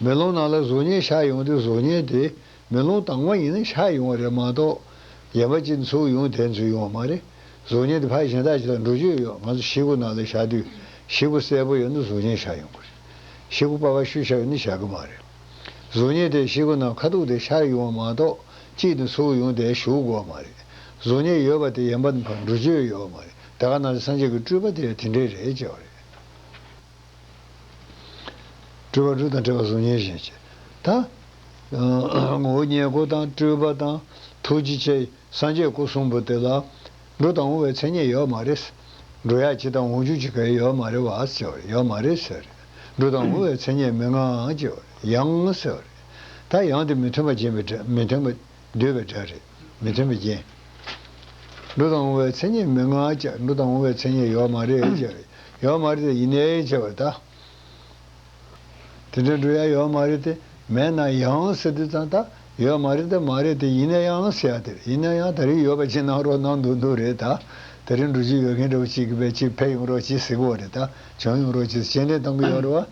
མེ་ལོང་ནང་ལ་གཟུགས་བརྙན་ཤར་ཡོང་དུས་གཟུགས་བརྙན་དེ། མེ་ལོང་དྭངས་མ་ཡིན་ན་ཤར་ཡོང་བ་རེད་མ་གཏོགས། གཞན་པ་ཅིག་ཚུར་ཡོང་དེ་ཚུར་ཡོང་བ་མ་རེད། གཟུགས་བརྙན་དེ་ཕར་གཞན་དག་ཅིག་ལ་འགྲོ་རྒྱུ་ཡོད། ང་ཚོ་ཤེལ་སྒོ་ནང་ལ་བཞག་དུས་ཤེལ་སྒོ་གསལ་པོ་ཡོད་ན་གཟུགས་བརྙན་ཤར་ཡོང་གི་རེད། ཤེལ་སྒོ་པ་ཕར་བཤུས་བཞག་ཡོད་ན་བཞག་གི་མ་རེད། གཟུགས་བརྙན་དེ་ཤེལ་སྒོ་ནང་ཁ་ཐུག་དེ་ཤར་ཡོང་བ་མ་གཏོགས་གཅིག་ནས་ཚུར་ཡོང་དེ་ཞུགས་དགོས་པ་མ་རེད། གཟུགས་བརྙན་ཡོད་པ་དེ་གཞན་པ་ནས་ཕར་འགྲོ་རྒྱུ་ཡོད་པ་མ་རེད། དེ་ག་ནང་བཞིན་སངས་རྒྱས་ཀྱི་སྤྲོས་པ་དེ་ཡང་དེ་འདྲས་རེད་ཅེས་པ་རེད། སྤྲོས་པ་འགྲོ་དང་བྲལ་བ་གཟུགས་བརྙན་བཞིན་བྱས། ད། ངོ་བོ་ཉིད་སྐུ་དང་སྤྲོས་པ་དང་ཐུགས་རྗེ་ཅན་སངས་རྒྱས་སྐུ་གསུམ་པོ་དེ་ལ་འགྲོ་དང་འོང་བའི་མཚན་ཉིད་ཡོད་མ་རེད། འགྲོ་ཡག་ཅིག་དང་འོང་རྒྱུ་ཅིག་གང་ཡང་ཡོད་མ་རེད་པ་ཟེར་བ་རེད། ཡོད་མ་རེད་ཟེར། འགྲོ་དང་འོང་བའི་མཚན་ཉིད་མི་མངའ་ཟེར་བ་རེད། ཡང་ཟེར་བ་རེད། ད་ཡང་དེ་མི་མཐུན་པ་རྐྱེན་པས་འགྲེལ། མི་མཐུན་པ་འདོད་པའི་སྒྲ་རེད། མི་མཐུན་པའི་རྐྱེན། འགྲོ་དང་འོང་བའི་མཚན་ཉིད་མི་མངའ་ཅེས། འགྲོ་དང་འོང་བའི་མཚན་ཉིད་ཡོད་མ་རེད་ཅེས། ཡོད་མ་རེད་དེ་ཡིན་ནའི་ཅེས་པ་ད། དེ་འདྲ་འགྲོ་ཡ་ཡོད་མ་རེད་དེ། མེད་ན་ཡང་ཟེར་དུས་ཙང་ད་ ཡོད་མ་རེད་ད། མ་རེད་དེ། ཡིན་ན་ཡང་ཟེར་ཡ་དེ་རེད། ཡིན་ན་ཡང་ད་རེས་ཡོད་པ་ཅིག་གནང་རོགས་གནང་འདུག་འདུག་རེད་ད། དེ་རིང་འགྲུལ་བཞུད་ཡོད་མཁན་འདྲ་བོ་ཅིག་གིས་པས་ཅིག་ཕེབས་ཡོང་རོགས་ཅིག་ཟེར་གི་ཡོད་རེད་ད། བྱོན་ཡོང་རོགས་ཅིག་སྤྱན་འདྲེན་གཏོང་གི་ཡོད་རེད་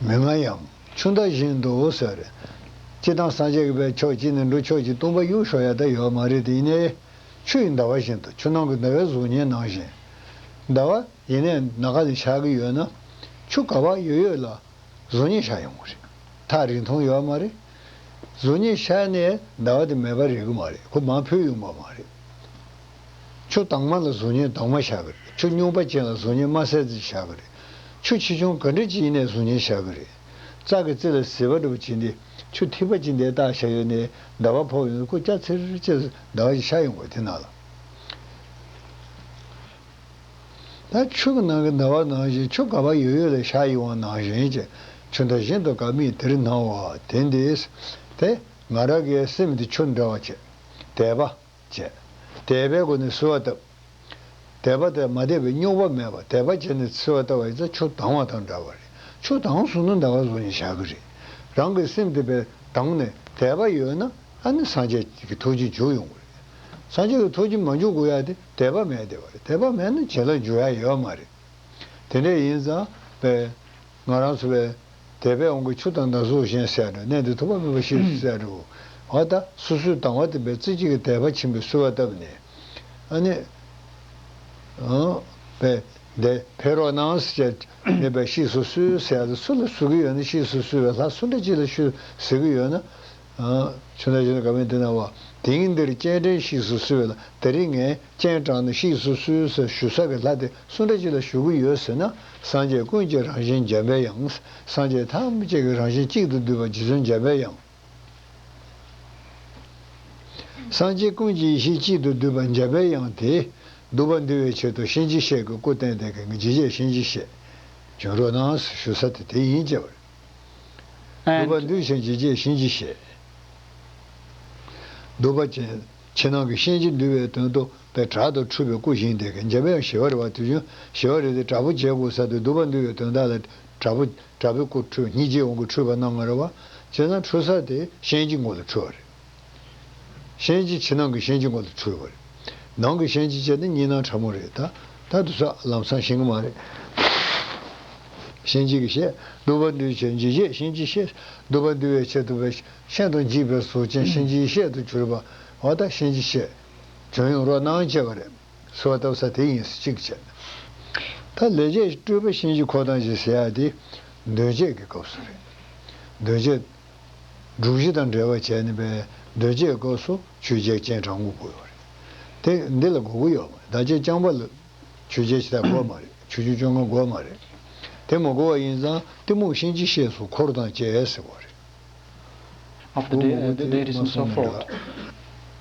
བ། མི་མངའ་ཡང་ཆུ་ཟླ་བཞིན་དུ་ཟེར་རེད། སྤྱིར་བཏང་སངས་རྒྱས་ཀྱི་པས་ཕྱོགས་གཅིག་ནས་འགྲོ། ཕྱོགས་གཅིག་སྟོང་པ་གཡུག་ཞོག་ཡ་ད་ཡོད་མ་རེད་དེ། ཡིན་ནའི་ཆུ་ཡི་ཟླ་བ་བཞིན་དུ། ཆུ་ནང་གི་ཟླ་བའི་གཟུགས་བརྙན་ནང་བཞིན། ཟླ་བ་ཡིན་ནའི་ནམ་མཁའ་ལ་ཤར་གི་ཡོད་ན། ཆུ་ག་པར་ཡོད་ཡོད་ལ་གཟུགས་བརྙན་ཤར་ཡོང་གི་རེད། ཐག་རིང་ཐུང་ཡོད་མ་རེད། གཟུགས་བརྙན་ཤར་ནས་ཟླ་བ་དེ་མེད་པ་རེག་གི་མ་རེད། ཁོ་མར་འཕུར་ཡོང་བ་མ་རེད། ཆུ་དྭངས་མ་ལ་གཟུགས་བརྙན་དྭངས་མ་ཤར་གི་རེད། ཆུ་རྙོག་པ་ཅན་ལ་གཟུགས་བརྙན་དམར་སེར་ཅིག་ཤར་གི་རེད། ཆུ་ཆེ་ཆུང་ག་འདྲ་ཅིག་ཡིན་ནའི་གཟུགས་བརྙན་ཤར་གི་རེད། རྩྭ་གི་རྩེ་ལ་ཟིལ་པ་འདྲ་པོ་ཅིག་འདི། ཆུ་ཐིགས་པ་ཅིག་འདི་བཏགས་བཞག་ཡོད་ནའི་ཟླ་བ་ཕོག་ཡོང་ན་ཁོ་སྐྱ་ཚེར་ཚེར་ཟླ་བ་ཞིག་ཤར་ཡོང་གི་རེད་དེ་ནང་ལ། ད་ཆུ་གི་ནང་གི་ཟླ་བ་ནང་བཞིན། ཆུ་ག་པར་ཡོད་ཡོད་ལ་ཤར་ཡོང་བ་ནང་བཞིན་གྱི། ཆུ་ཟླ་བཞིན་དུ་དགའ་མིག་དེར་སྣང་བ་དེ་འདི། དེ་ང་རང་གི་སེམས་དེ་ཆུ་འདྲ་བ་བྱས། དད་པ་བྱས། དད་པའི་སྒོ་ནས་གསོལ་བ་བཏབ། དད་པ་དེ་མ་དད་པའི་རྙོག་པ་མེད་པ། དད་པ་བྱས་ནས་གསོལ་བ་བཏབ་པ་ཡིན་ཙང་ཆུ་དྭངས་བ་དང་འདྲ་བ་རེད། ཆུ་དྭངས་སོང་ན་ཟླ་བ་གཟུགས་བརྙན་ཤར་གི་རེད། རང་གི་སེམས་དེ་དཔེ་དྭངས་ནས་དད་པ་ཡོད་ན། ཨ་ནི་སངས་རྒྱས་ཀྱི་ཐུགས་རྗེ་འཇུག་ཡོང་གི་རེད། སངས་རྒྱས་ཀྱི་ཐུགས་རྗེ་མ་འཇུག་དགོས་ཡ་དེ་དད་པ་མེད་བསྡད་པ་རེད། དད་པ་མེད་ན་བྱིན་རླབས་འཇུག་ཡ་ཡོད་མ་རེད། དེ་འདྲ་ཡིན་ཙང་པས་ང་རང་ཚོ་པས་དད་པས་འོང་གི་ཆུ་དང་ཟླ་གཟུགས་བཞིན་ཟེར་འགྲོ། གནས་འདི་ཐུབ་པ་མེད་པ་ཤེས་སུ་ཟེར་འགྲོ། འོ་ད་སོ་སོའི་དང་བ་དེ་པས་རྩེ་གཅིག་གི་དད་པ་ཆེན་པོས་གསོལ་བ་བཏབ་ནས། ཨ་ནི། ཨང་། པས་འདི་ཕེབས་རོགས་གནང་ཟེར་ནས་པས་གཤེགས་སུ་གསོལ་ཟེར་ཡ་དེ། སུ་ལ་གསོལ་གི་ཡོད་ན། གཤེགས་སུ་གསོལ་བའི་ལྷ་སུ་འདྲ་ཅིག་ལ་གསོལ་ཟེར་གི་ཡོད་ན། ཨ། ཆུ་ཟླ་བཞིན་དུ་དགའ་མིག་དེར་སྣང་བ། དེང་འདིར་སྤྱན་འདྲེན་གཤེགས་སུ་གསོལ་བའི་ལྷ། དེ་རིང་ངས་སྤྱན་དྲངས་ནས་གཤེགས་སུ་གསོལ་ཟེར་ཞུ་ས་གི་ལྷ་དེ་སུ་འདྲ་ཅིག་ལ་ཞུ་གི་ཡོད་ཟེར་ན། སངས་རྒྱས་ཀུན་གྱི་རང་བཞིན་འཇམ་པའི་དབྱངས། སངས་རྒྱས་ཐམས་ཅད་ཀྱི་རང་བཞིན་གཅིག་ཏུ་བསྡུས་པ་རྗེ་བཙུན་འཇམ་པའི་དབྱངས། སངས་རྒྱས་ཀུན་གྱི་ཡེ་ཤེས་གཅིག་ཏུ་བསྡུས་པ་འཇམ་པའི་དབྱངས་དེ། འདུན་པ་འདུལ་བའི་ཆེད་དུ་གཤིན་རྗེ་གཤེད་ཀྱི་སྐུ་བསྟན་ཏེ་གི་རྗེ་བྱེད་གཤིན་རྗེ་གཤེད་བྱོན་རོགས་གནང་ཞུ་ས་དེ་དེ་ཡིན་ཅེས་པ་རེད། འདུན་པ་འདུལ་ཞིང་རྗེ་བྱེད་གཤིན་རྗེ་གཤེད། འདུན་པ་ཅན་ཕྱི་ནང་གི་གཤིན་རྗེ་འདུལ་བའི་དོན་དུ་པའི་དྲག་ཏུ་འཁྲུགས་པའི་སྐུ་བཞེངས་ཏེ་གི། འཇམ་པའི་དབྱངས་ཞི་བ་རེད་བ། དེ་བཞིན་ཞི་བ་རེད་དེ། དྲག་པོ་བྱེད་དགོས་ས་དེ། འདུན་པ་འདུལ་བའི་དོན་དག་ལ་དྲག་པོ། དྲག་པོའི་སྐུ་འཁྲུགས། སྙིང་རྗེ་དབང་གིས་འཁྲུགས་པ་གནང་བ་རེད་བ། བྱས་ཙང་འཁྲུགས་ས་དེ་གཤིན་རྗེ་མགོ་ལ་འཁྲུགས་པ་རེད། གཤིན་རྗེ་ཕྱི་ནང་གི་གཤིན་རྗེ་མགོ་ལ་འཁྲུགས་པ་རེད། ནང་གི་གཤིན་རྗེ་བྱས་ན་གཉིས་སྣང་ཕྲ་མོ་རེད། ད་ད་དུ་ས་ལམ་སང་ཤེས་ཀྱི་མ་རེད། གཤིན་རྗེ་གི་གཤེད། འདུན་པ་འདུལ་ཞིང་རྗེ་བྱེད་གཤིན་རྗེ་གཤེད། འདུན་པ་འདུལ་བའི་ཆེད་དུ་པའི་ཤིན་ཏུ་འཇིགས་པའི་གཟུགས་ཅན་གཤིན་རྗེ་གཤེད་དུ་གྱུར་པ། འོ་ད་གཤིན་རྗེ་གཤེད་བྱོན་ཡོང་རོགས་གནང་བྱས་པ་རེད། གསོལ་བ་བཏབ་ས་དེ་ཡིན་ཟེར་གཅིག་བྱས། ད་ལས་བྱེད་སྤྲུལ་པ་གཤིན་རྗེ་འཁོར་དང་བཅས་ཟེར་ཡ་དེ་མདུན་བསྐྱེད་ཀྱི་སྐབས་སུ་རེད། མདུན་བསྐྱེད། སྒྲུབ་གཞི་དང་འབྲེལ་བ་བྱས་ནས་པའི་མདུན་བསྐྱེད་སྐབས་སུ་ཆོས་རྒྱལ་སྤྱན་དྲངས་དགོས་ཀྱི་ཡོད་རེད། དེ་འདི་ལ་དགོས་ཀྱི་ཡོད་མ་རེད། བདག་ཅག་རྐྱང་པ་ལ་ཆོས་རྒྱལ་ཞིག་ད་དགོས་མ་རེད། ཆོས་སྐྱོང་བཅོ་ལྔ་དགོས་མ་རེད། དེ་མ་དགོས་པ་ཡིན་ཙང་གཏི་མུག་གཤིན་རྗེ་གཤེད་སོགས་འཁོར་དང་བཅས་ཟེར་དགོས་རེད། Of the de- uh, the deities and so forth.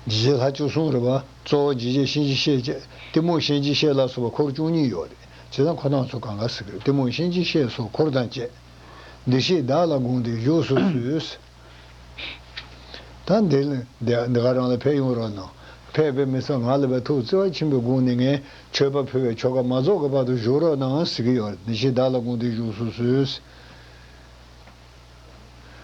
འཇིགས་བྱེད་ལྷ་བཅུ་གསུམ་རེད་བ། གཙོ་བོ་འཇིགས་བྱེད་གཤིན་རྗེ་གཤེད་བཅས། གཏི་མུག་གཤིན་རྗེ་གཤེད་ལ་སོགས་པ་འཁོར་བཅུ་གཉིས་ཡོད་རེད། བྱས་ཙང་ཁོ་རང་ཚོ་གང་ག་ཟེར་གི་རེད། གཏི་མུག་གཤིན་རྗེ་གཤེད་སོགས་འཁོར་དང་བཅས། འདི་ཞེས་བདག་ལ་དགོངས་ཏེ་བཞུགས་སུ་གསོལ། ད་འདི་ལ་འདི་འདི་ག་རང་ལ་ཕེབས་ཡོང་རོགས་གནང་། ཕེབས་པའི་མི་ཚོ་ང་ལ་བའི་ཐུགས་བརྩེ་བ་ཆེན་པོའི་སྒོ་ནས་ངས་མཆོད་པ་ཕུལ་བའི་ཆོ་ག་མ་རྫོགས་ཀྱི་བར་དུ་བཞུགས་རོགས་གནང་ཟེར་གི་ཡོད་རེད། འདི་ཞེས་བདག་ལ་དགོངས་ཏེ་བཞུགས་སུ་གསོལ།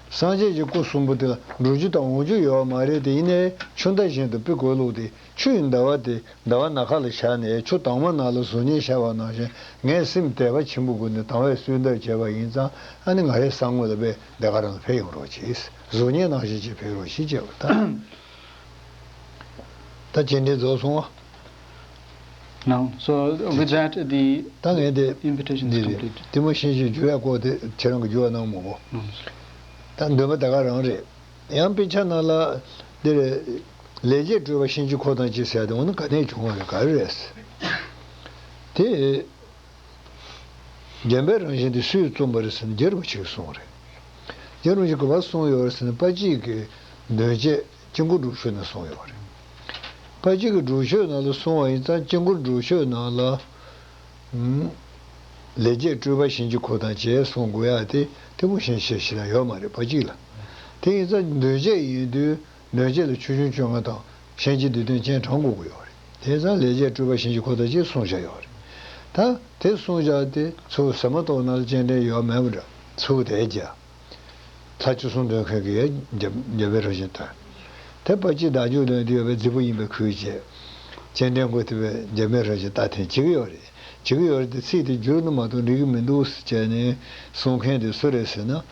སངས་རྒྱས་ཀྱི་སྐུ་གསུམ་པོ་དེ་ལ་འགྲོ་རྒྱུ་དང་འོང་རྒྱུ་ཡོད་མ་རེད་དེ། ཡིན་ནའི་ཆུ་ཟླ་བཞིན་དུ་དཔེ་བཀོད་ལུགས་དེ། ཆུ་ཡི་ཟླ་བ་དེ་ཟླ་བ་ནམ་མཁའ་ལ་ཤར་ནས་ཆུ་དྭངས་མ་ནང་ལ་གཟུགས་བརྙན་ཤར་བ་ནང་བཞིན། ངས་སེམས་དད་པ་ཆེན་པོ་སྒོ་ནས་དང་བས་གསོལ་འདེབས་བྱས་པ་ཡིན་ཙང་། ཨ་ནི་ང་རའི་ས་ངོས་ལ་དཔེ་འདི་ག་རང་ལ་ཕེབས་ཡོང་རོགས་གྱིས། གཟུགས་བརྙན་ནང་བཞིན་གྱིས་ཕེབས་རོགས་གྱིས་བྱས་པ་དང་། ད་སྤྱན་འདྲེན་རྫོགས་སོང་བ། No. So with that, the ད་ངས་དེ་invitation is འདི་རེད། complete. གཏི་མུག་གཤིན་རྗེ་འཇུག་ཡ་སྐོར་དེ་ཁྱེད་རང་གི་འཇུག་པ་གནང་མོ་གོ། No, sir. ད་འདོན་པ་ད་ག་རང་རེད། ཡང་དཔེ་ཆ་ནང་ལ་འདི་རེད། ལས་བྱེད་སྤྲུལ་པ་གཤིན་རྗེ་འཁོར་དང་བཅས་ཟེར་ཡ་དེ་འོ་ན་ག་ནས་བྱུང་བ་རེད། ག་རེ་རེད། དེ། འཇམ་པའི་རང་བཞིན་དེ་སུས་རྩོམ་པ་རེད་ཟེར་ན་རྒྱལ་རིན་པོ་ཆེས་གསུངས་པ་རེད། རྒྱལ་རིན་པོ་ཆེས་ག་པར་གསུངས་ཡོད་རེད་ཟེར་ན། དཔལ་སྐྱེས་ཀྱི་མདུན་བསྐྱེད་དཀྱིལ་འཁོར་སྒྲུབ་མཆོད་ནང་གསུངས་ཡོད་རེད། དཔལ་སྐྱེས་ཀྱི་སྒྲུབ་མཆོད་ནང་ལ་གསུངས་པ་ཡིན་ཙང་། དཀྱིལ་འཁོར་སྒྲུབ་མཆོད་ནང་ལ། ཨུམ། ལས་བྱེད་སྤྲུལ་པ་གཤིན་རྗེ་འཁོར་དང་བཅས་གསུང་དགོས་ཡ་དེ་གཏི་མུག་གཤིན་རྗེ་གཤེད་ཞིག་ལ་ཡོད་མ་རེད། དཔལ་སྐྱེས་ལ། དེ་ཡིན་ཙང་མདུན་བསྐྱེད་ཡིན་དུས། མདུན་བསྐྱེད་ལ་ཆོས་སྐྱོང་བཅོ་ལྔ་དང་གཤིན་རྗེ་བདུད་འདུལ་སྤྱན་དྲངས་དགོས་ཀྱི་ཡོད་རེད། དེ་ཙང་ལས་བྱེད་སྤྲུལ་པ་གཤིན་རྗེ་འཁོར་དང་བཅས་གསུངས་བཞག་ཡོད་རེད། ད་དེ་གསུངས་བཞག་དེ་ཚུར་ཟ་མ་ཏོག་ནང་ལ་སྤྱན་འདྲེན་ཡོད་མེད་པ་འདྲ། ཚུར་དེ་རྒྱ། ལྷ་བཅུ་གསུམ་འདོན་མཁན་གྱིས་འཇམ་འཇམ་དཔལ་རིན་ཆེན་བསྟན། དེ་པ་ཅི་བདག་འཇུག་ལོན་དུ་ཡོད་པའི་རྫིག་པོ་ཡིན་པའི་ཁུལ་བྱས། སྤྱན་འདྲེན་མགོ་ཐེབས་པའི་འཇམ་དཔལ་རིན་ཆེན་ད་ཐེངས་བྱེད་ཀྱི་ཡོད་རེད། བྱེད་ཀྱི་ཡོད་རེད་དེ། ཚིག་དེ་བསྒྱུར་ན་མ་གཏོགས་འགྲིག་གི་མི་འདུག་ཟེར་བྱས་ནས་གསུང་མཁན་དེ་སུ་རེད་ཟེར་ན།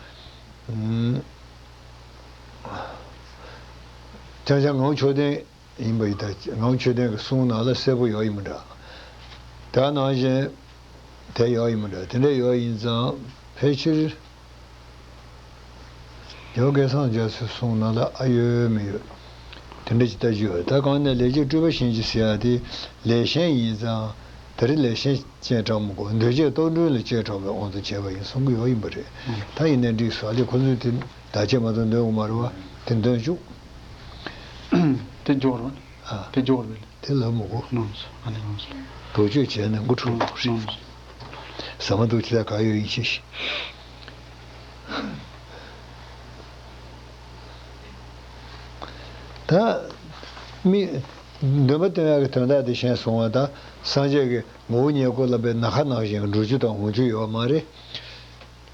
ཨུམ། ཅང་ཅང་ངག་དབང་ཆོས་ལྡན་ཡིན་པ་ཡིན་ད། ངག་དབང་ཆོས་ལྡན་གྱི་གསུང་ནང་ལ་གསལ་པོ་ཡོད་ཡིན་མི་འདྲ། དེ་ནང་བཞིན་དེ་ཡོད་ཡིན་མི་འདྲ། དེ་འདྲ་ཡོད་ཡིན་ཙང་ཕལ་ཆེར། རྒྱལ་བ་སྐལ་བཟང་རྒྱ་མཚོའི་གསུང་ནང་ལ་ཨ་ཡོད་མི་ཡོད། དེ་འདྲ་ཅིག་ལྟ་རྒྱུ་ཡོད། ད་གང་ནས་ལས་ཀྱི་སྤྲུལ་པ་བྱིན་གྱིས་ཟེར་ཡ་དེ་ལས་གཞན་ཡིན་ཙང་། དེ་རིང་ལས་གཞན་སྤྱན་དྲངས་མི་དགོས། འདུས་བྱས་རྟོག་གྲོལ་ལ་སྤྱན་དྲངས་པའི་དབང་དུ་བྱས་པ་ཡིན་གསུང་གི་ཡོད་ཡིན་པ་རེད། ད་ཡིན་ནའི་འགྲིག་སོང་། ཨ་ལས་ཁོ་ཚོས་དེ་བདག་གཅེས་མ་གཏོགས་འདོན་དགོས་མ་རེད་བ། དེ་འདོན་བཅུག་དེ་འཇོག་རོགས། ཨ། དེ་འཇོག་རོགས། དེ་ལབ་མི་དགོས། ལགས་སོ། ཨ་ནི་ལགས་སོ། དོགས་གཅོད་བྱས་ནས་མགོ་འཁྲུག་རོགས་རེད། ལགས་སོ། ཟ་མ་འདུག་ཅི་ལ་ག་ཡོད་ཡིན་ཤེས་ཤིག་ད་མི་འདོན་པ་སྟོན་ཡག་གི་དོན་དག་དེ་གཞན་སོང་བ་དང་། སངས་རྒྱས་ཀྱི་ངོ་བོ་ཉིད་སྐོར་ལ་བས་ན་ཁ་ནང་བཞིན་འགྲོ་རྒྱུ་དང་འོང་རྒྱུ་ཡོད་མ་རེད།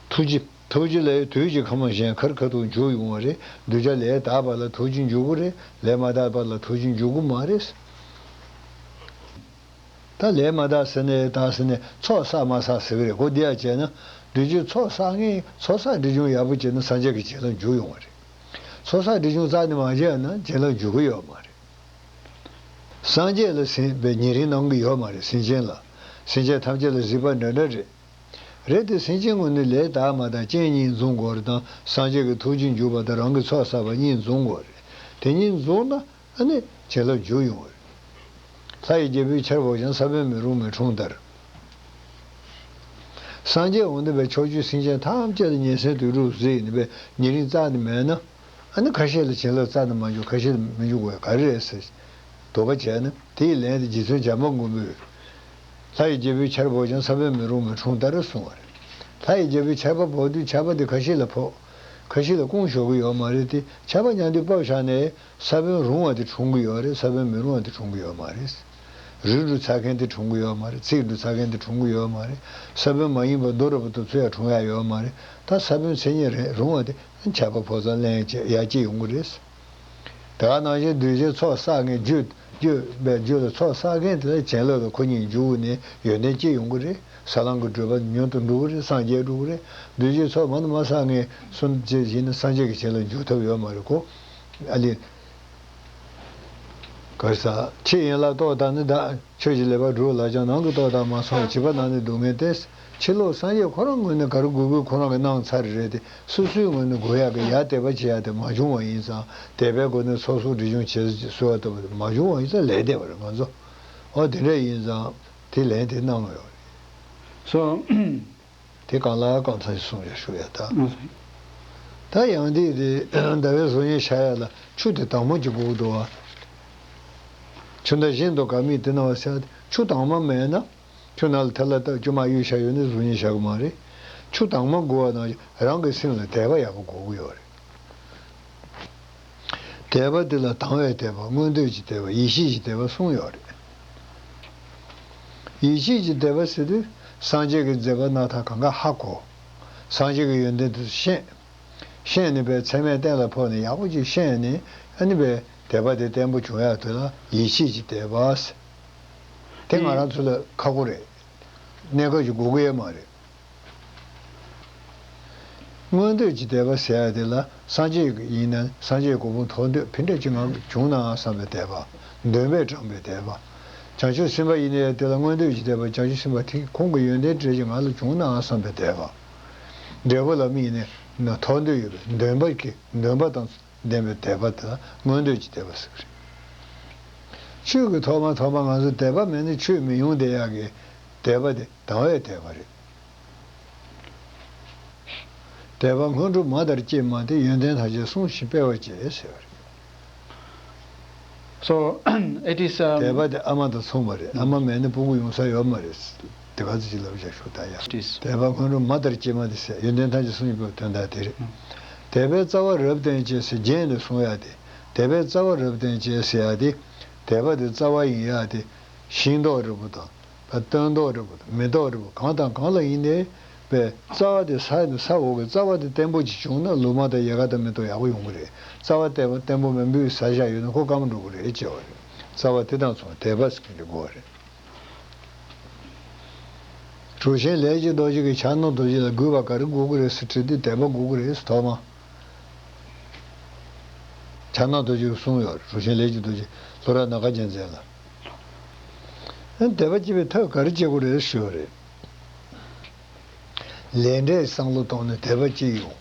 ཐུགས་རྗེ། ཐུགས་རྗེ་ལས་དུས་ཀྱི་ཁམས་གཞན་ཁར་ཁ་ཐུག་འཇུག་ཡོང་བ་རེད། གདུལ་བྱ་ལས་དག་པ་ལ་ཐུགས་རྗེ་འཇུག་གི་རེད། ལས་མ་དག་པ་ལ་ཐུགས་རྗེ་འཇུག་གི་མ་རེད། ད་ལས་མ་དག་ཟེར་ནས་དག་ཟེར་ནས་ཚོགས་བསགས་མ་བསགས་ཟེར་གི་རེད། གོ་བདེ་ཡ་བྱས་ན། འདུལ་བྱའི་ཚོགས་བསགས་མཁན། ཚོགས་བསགས་སྒྲིབ་སྦྱོང་ཡག་པོ་བྱས་ན་སངས་རྒྱས་ཀྱི་བྱིན་རླབས་འཇུག་ཡོང་བ་རེད། ཚོགས་བསགས་སྒྲིབ་སྦྱོང་རྩ་ནས་མ་བྱས་ན་བྱིན་རླབས་འཇུག་གི་ཡོད་མ་རེད། སངས་རྒྱས་ལ་ཟིན་པའི་ཉེ་རིང་གནང་གི་ཡོད་མ་རེད། སེམས་ཅན་ལ། སེམས་ཅན་ཐམས་ཅད་ལ་གཟིགས་པ་འདྲ་འདྲ་རེད། རེད་དེ། སེམས་ཅན་ངོས་ནས་ལས་དག་མ་དག་རྐྱེན་གཉིས་འཛོམས་དགོས་རེད་དང་། སངས་རྒྱས་ཀྱི་ཐུགས་རྗེ་འཇུག་པ་དང་རང་གི་ཚོགས་བསགས་པ་གཉིས་འཛོམས་དགོས་རེད། དེ་གཉིས་འཛོམས་ན་ཨ་ནི་བྱིན་རླབས་འཇུག་ཡོང་བ་རེད། ལྷ་ཡི་རྒྱལ་པོའི་ཆར་བབས་ཀྱང་། ས་བོན་མེ་རུངས་མེ་འཁྲུངས་ལྟར། སངས་རྒྱས་འོང་དུས་པའི་ཕྱོགས་བཅུའི་སེམས་ཅན་ཐམས་ཅད་ལ་ཉན་སེམས་དུད་འགྲོ་གཟིགས་ནས་པའི་ཉེ་རིང་རྩ་ནས་མེད་ན། ཨ་ནི་ཁ་ཤས་ལ་བྱིན་རླབས་རྩ་ནས་མ་འཇུག་ཁ་ཤས་ལ་མི་འཇུག་དགོས་ག་རེ་རེད་ཟེར། དོགས་པ་བྱས་ན། དེའི་ལན་དེ་རྗེ་བཙུན་བྱམས་པ་མགོན་པོས། ལྷ་ཡི་རྒྱལ་པོའི་ཆར་བབས་ཀྱང་། ས་བོན་མེ་རུངས་མེ་འཁྲུངས་ལྟར་གསུངས་པ་རེད། ལྷ་ཡི་རྒྱལ་པོའི་ཆར་པ་བབས་དུས་ཆར་པ་དེ་ཁ་ཤས་ལ་ཕོག་ཁ་ཤས་ལ་སྐུངས་ཞོག་གི་ཡོད་མ་རེད་དེ། ཆར་པ་མཉམ་དུ་བབས་བཞག་ནས་ས་བོན་རུང་བ་དེ་འཁྲུངས་གི་ཡོད་རེད། ས་བོན་མེ་རུང་བ་དེ་འཁྲུངས་གི་ཡོད་མ་རེད། རུལ་འགྲོ་ཚ་མཁན་དེ་འཁྲུངས་གི་ཡོད་མ་རེད། ཚིག་འགྲོ་ཚ་མཁན་དེ་འཁྲུངས་གི་ཡོད་མ་རེད། ས་བོན་མ་ཡིན་པ་རྡོ་རིལ་པོ་དེ་ཚོ་ཡང་འཁྲུངས་ཡ་ཡོད་མ་རེད། ད་ས་བོན་མཚན་ཉིད་རེ་རུང་བ་དེ་ཆར་པ་ཕོག་ཙང་ལན་ཡར་སྐྱེས་ཡོང་གི་རེད། དེ་ག་ནང་བཞིན་གདུལ་བྱའི་ཚོགས་བསགས་མཁན། རྒྱུ་རྒྱུ་བའི་རྒྱུ་ལ་ཚོགས་བསགས་མཁན་དེ་ལ་བྱིན་རླབས་ལ་ཁོ་གཉིས་འཇུག་ནས་ཡོན་ཏན་སྐྱེ་ཡོང་གི་རེད། ས་ལམ་གྱི་བགྲོད་པ་མྱུར་དུ་འགྲོ་གི་རེད། སངས་རྒྱས་འགྲོ་གི་རེད། གདུལ་བྱའི་ཚོགས་མ་ནི་མ་བསགས་མཁན་སུ་ཅིག་ཡིན་ན་སངས་རྒྱས་ཀྱི་བྱིན་རླབས་འཇུག་ཐུབ་ཡོད་མ་རེད་གོ། ཨ་ལས། ག་རེ་ཟ། ཕྱི་ཡན་ལག་རྟོགས་དང་ནི་བདག་ཆོས་ཀྱི་ལེགས་པར་སྒྲུབ་ལགས་ཀྱང་། ནང་གི་རྟོགས་དང་མ་སོང་བ། བྱིས་པ་རྣམས་ནི་སྡུག་བསྔལ་ཏེ། ཕྱི་ལོགས་སངས་རྒྱས་ཁོ་རང་ངོས་ནས་ག་རེ་དགོས་དགོས་ཁོ་རང་གིས་གནང་ཚར་རེད་དེ། སོ་སོའི་ངོས་ནས་དགོས་ཡག་གི་ཡར་དད་པ་བྱེད་ཡག་དེ་མ་བྱུང་བ་ཡིན་ཙང་། དད་པའི་སྒོ་ནས་ཚོགས་གསོག་སྒྲིབ་སྦྱོང་བྱེད་ཟེར་བ་ལྟ་བུ་དེ་མ་བྱུང་བ་ཡིན་ཙང་ལས་འདས་པ་རེད་ང་ཚོ། འོ་དེ་འདྲ་ཡིན་ཙང་དེ་ལན་དེ་གནང་ཡོད་རེད། སོ། དེ་གང་ལ་གང་འཚམ་ཞིག་གསུངས་ཡོད་ཞུ་ཡ་ད། ད་ཡང་དེ་དེ་ཟླ་བའི་གཟུགས་བརྙན་བཞག་ཡ་ལ་ཆུ་དེ་དྭངས་མ་གཅིག་དགོས་འདུག་བ། ཆུ་ཟླ་བཞིན་དུ་དགའ་མིན་དེ་ན་བ་ཟེར་ཡ་དེ་ཆུ་དྭངས་མ་མེད་ན། ཆུ་ནང་ལ་ཐལ་ལ་བཏབ་ཆུ་མ་གཡུག་བཞག་ཡོད་ན་གཟུགས་བརྙན་བཞག་གི་མ་རེད། ཆུ་དྭངས་མ་དགོས་པ་དང་རང་གི་སེམས་ལ་དད་པ་ཡག་པོ་དགོས་ཀྱི་ཡོད་རེད། དད་པ་འདི་ལ་དང་བའི་དད་པ། མངོན་འདོད་ཀྱི་དད་པ། ཡིད་ཆེས་ཀྱི་དད་པ་གསུམ་ཡོད་རེད། ཡིད་ཆེས་ཀྱི་དད་པ་ཟེར་དུས་སངས་རྒྱས་ཀྱི་མཛད་པ་སྣ་ཐག་གང་ག་ཧ་གོ། སངས་རྒྱས་ཀྱི་ཡོན་ཏན་དེ་ཚོ་ཤེས། ཤེས་ནས་པའི་ཚད་མས་གཏན་ལ་ཕབ་ནས་ཡག་པོ་ཅིག་ཤེས་ནས་ཨ་ནི་པའི་དད་པ་དེ་བརྟན་པོ་བྱུང་ཡག་དེ་ལ་ཡིད་ཆེས་ཀྱི་དད་པ་ཟེར། དེ་ང་རང་ཚོ་ལ་ཁག་པོ་རེད། གནས་སྐབས་ཀྱི་དགོས་མཁོ་ཡོད་མ་རེད། མངོན་འདོད་ཀྱི་དད་པ་ཟེར་ཡ་དེ་ལ་སངས་རྒྱས་ཡིན་ན་སངས་རྒྱས་གོ་འཕང་ཐོབ་འདོད་ཕན་འདོད་ཅིག་ང་བྱུང་ནའང་བསམ་པའི་དད་པ། འདུན་པས་དྲངས་པའི་དད་པ། བྱང་ཆུབ་སེམས་དཔའ་ཡིན་ན་ཡང་དེ་ལ་མངོན་འདོད་ཀྱི་དད་པ། བྱང་ཆུབ་སེམས་དཔའ་དེ་ཁོང་གི་ཡོན་ཏན་འདྲ་ཅིག་ང་ལ་བྱུང་ནའང་བསམ་པའི་དད་པ། འབྲས་བུ་ལ་དམིགས་ནས་ཐོབ་འདོད་ཡོད་པའི་འདུན་པ་གི་འདུན་པ་དང་ལྡན་པའི་དད་པ་དེ་ལ་མངོན་འདོད་ཀྱི་དད་པ་ཟེར་གི་རེད། ཆོས་ཀྱི་ཐོག་མ་ཐོག་མ་ང་ཚོ་དད་པ་མེད་ན་ཆོས་མི་ཡོང་བསྡད་ཡག་གི་དད་པ་དེ་དང་བའི་དད་པ་རེད། དད་པ་སྔོན་འགྲོ་མ་ལྟར་སྐྱེས་མ་སྟེ། ཡོན་ཏན་ཐམས་ཅད་བསྲུང་ཞིང་སྤེལ་བར་བྱེད་ཟེར་བ་རེད། So, it is, um, དད་པ་དེ་ཨ་མ་དང་མཚུངས་པ་རེད། ཨ་མ་མེད་ན་སྤུ་གུ་ཡོང་ས་ཡོད་མ་རེད། དེ་ག་ཚོད་ཅིག་ལབ་བཞག་ཞུ་ད་ཡ། It is. དད་པ་སྔོན་འགྲོ་མ་ལྟར་སྐྱེས་མ་སྟེ་ཟེར། ཡོན་ཏན་ཐམས་ཅད་བསྲུང་ཞིང་སྤེལ་བའི་དོན་དག་དེ་རེད། དད་པའི་རྩ་བ་རབ་བརྟན་བྱེད་ཟེར་རྒྱན་ནས་གསུང་ཡ་དེ། དད་པའི་རྩ་བ་རབ་བརྟན་བྱེད་ཟེར་ཡ་དེ། དད་པ་དེ་རྩ་བ་ཡིན་ཡ་དེ། ཤིང་ཏོག་འདྲ་པོ་དང་། སྟོན་ཏོག་འདྲ་པོ་དང་། མེ་ཏོག་འདྲ་པོ་གང་དང་གང་ལ་ཡིན་ནའི། པས་རྩ་བ་དེ་ས་ས་འོག་གི་རྩ་བ་དེ་བརྟན་པོ་ཅིག་བྱུང་ན་ལུ་མ་དང་ཡལ་ག་དང་མེ་ཏོག་ཡག་པོ་ཡོང་གི་རེད། རྩ་བ་བརྟན་པོ་བརྟན་པོ་མེད་པའི་ས་ཆ་ཡོད་ན་ཁོ་སྐམ་འགྲོ་གི་རེད་ཅེས་པ་རེད། རྩ་བ་དེ་དང་མཚུངས་དད་པ་ཟེར་མཁན་དེ་དགོས་པ་རེད། གྲུབ་ཆེན་ལས་ཀྱི་རྡོ་རྗེ་གིས་ཕྱག་ན་རྡོ་རྗེ་ལ་དགོས་པ་ག་རེ་དགོས་ཀྱི་རེད་ཟེར་དྲིས་དུས་དད་པ་དགོས་ཀྱི་རེད་ཟེར། ཐོག་མ་ཕྱག་ན་རྡོ་རྗེ་གིས་གསུངས་ཡོད་རེད། གྲུབ་ཆེན་ལས་ཀྱི་རྡོ་རྗེ་ལྷོ་ར་ནག་ཁ་རྒྱལ་མཚན་ལ། ཨ་ནི་དད་པ་སྐྱེ་བའི་ཐབས་ག་རེ་བྱེད་དགོས་རེད་ཞུས་པ་རེད། ལས་འབྲས་བསམ་བློ་བཏང་ནས་དད་པ་སྐྱེ་ཡོང་།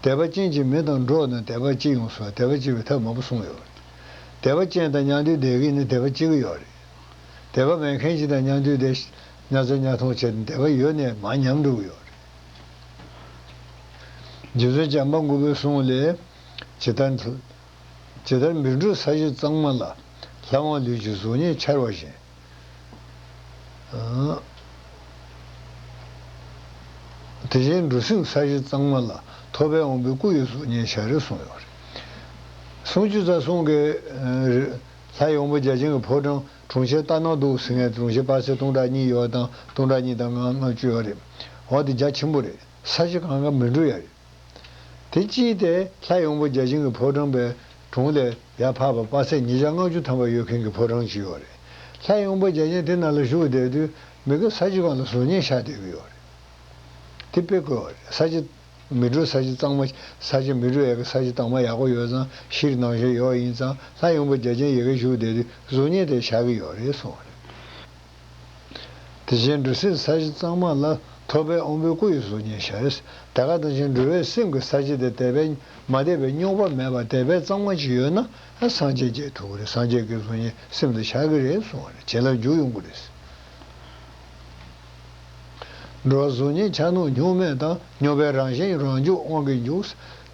དད་པ་ཅན་གྱི་མི་དང་འགྲོགས་ནས་དད་པ་སྐྱེ་ཡོང་ཟེར་བ་དད་པ་སྐྱེ་བའི་ཐབས་མང་པོ་གསུངས་ཡོད་རེད། དད་པ་ཅན་དང་མཉམ་དུ་བསྡད་ཀྱི་ནི་དད་པ་སྐྱེ་གི་ཡོད་རེད། དད་པ་མེད་མཁན་ཞིག་དང་མཉམ་དུ་བསྡད། ཉ་ཚོ་ཉ་མཐོང་བྱས་ནས་དད་པ་ཡོད་ནས་མར་ཉམས་འགྲོ་གི་ཡོད་རེད། རྗེ་བཙུན་བྱམས་པ་མགོན་པོའི་གསུང་ལས། ཇི་ལྟར། ཇི་ལྟར་མི་འགྲོ་ས་གཞི་གཙང་མ་ལ། ལྷ་དབང་ལུས་ཀྱི་གཟུགས་བརྙན་འཆར་བ་བཞིན། དེ་བཞིན་འབྲུ་སྲིན་ས་གཞི་གཙང་མ་ལ། ཐོད་པའི་དབང་པོའི་སྐུ་ཡི་གཟུགས་བརྙན་ཤར་རེ་གསུངས་ཡོད་རེད། སུམ་ཅུ་རྩ་གསུམ་གྱི་ལྷ་ཡོན་པོ་བརྒྱ་བྱིན་གྱི་ཕོ་བྲང་གྲོང་ཁྱེར་རྟ་ནག་གདུགས་ཟེར་མཁན་གྲོང་ཁྱེར་དཔག་ཚད་སྟོང་ཕྲག་གཉིས་ཡོད་དང་སྟོང་ཕྲག་གཉིས་དང་ལྔ་ལྔ་བཅུ་ཡོད་རེད། འོ་དེ་རྒྱ་ཆེན་པོ་རེད། ས་གཞི་གང་ག་མི་འགྲོ་ཡ་རེད། དེ་གཅིག་དེ་ལྷ་ཡོན་པོ་བརྒྱ་བྱིན་གྱི་ཕོ་བྲང་པའི་དྲུང་ལས་ཡར་འཕགས་པ་དཔག་ཚད་ཉིས་བརྒྱ་ལྔ་བཅུ་ཐམ་པ་ཡོད་མཁན་གྱི་ཕོ་བྲང་ཅིག་ཡོད་རེད། ལྷ་ཡོན་པོ་བརྒྱ་བྱིན་དེ་ནང་ལ་བཞུགས་བསྡད་དུས་མི་དགེ་ས་གཞི་སྒང་ལ་གཟུགས་བརྙན་ཤར་བསྡད་ཀྱི་ཡོད་རེད། དེ་དཔེ་དགོས་པ་རེད། ས་གཞི་མི་འགྲོ་ས་གཞི་གཙང་མ། ས་གཞི་མི་འགྲོ་ཡ་གི་ས་གཞི་གཙང་མ་ཡག་པོ་ཡོད་ཙང་ཤེལ་ནང་བཞིན་ཡོད་ཡིན་ཙང་ལྷ་ཡོན་པོ་བརྒྱ་བྱིན་ཡ་གི་བཞུགས་བསྡད་དུས་གཟུགས་བརྙན་དེ་ཤར་གྱི་ཡོད་རེད་གསུངས་པ་རེད། དེ་བཞིན་འབྲུ་སྲིན་ས་གཞི་གཙང་མ་ལ། ཐོད་པའི་དབང་པོའི་སྐུ་ཡི་གཟུགས་བརྙན་ཤར། དེ་ག་ནང་བཞིན་འགྲོ་བའི་སེམས་ཀྱི་ས་གཞི་དེ་དད་པས་མ་དད་པའི་རྙོག་པ་མེད་པ་དད་པས་གཙང་མ་ཅིག་ཡོད་ན་ཨ་སངས་རྒྱས་རྒྱས་ཐུབ་ཀྱི་རེད། སངས་རྒྱས་ཀྱི་གཟུགས་བརྙན་སེམས་ལ་ཤར་གྱི་རེད་གསུངས་པ་རེད། བྱིན་རླབས་འཇུག་ཡོང་གི་རེད། འགྲོ་བ་གཟུགས་བརྙན་འཆར་སྣང་རྙོག་མེད་དང་། རྙོག་པའི་རང་བཞིན་རང་འཇུག་དབང་གིས་འཇུག་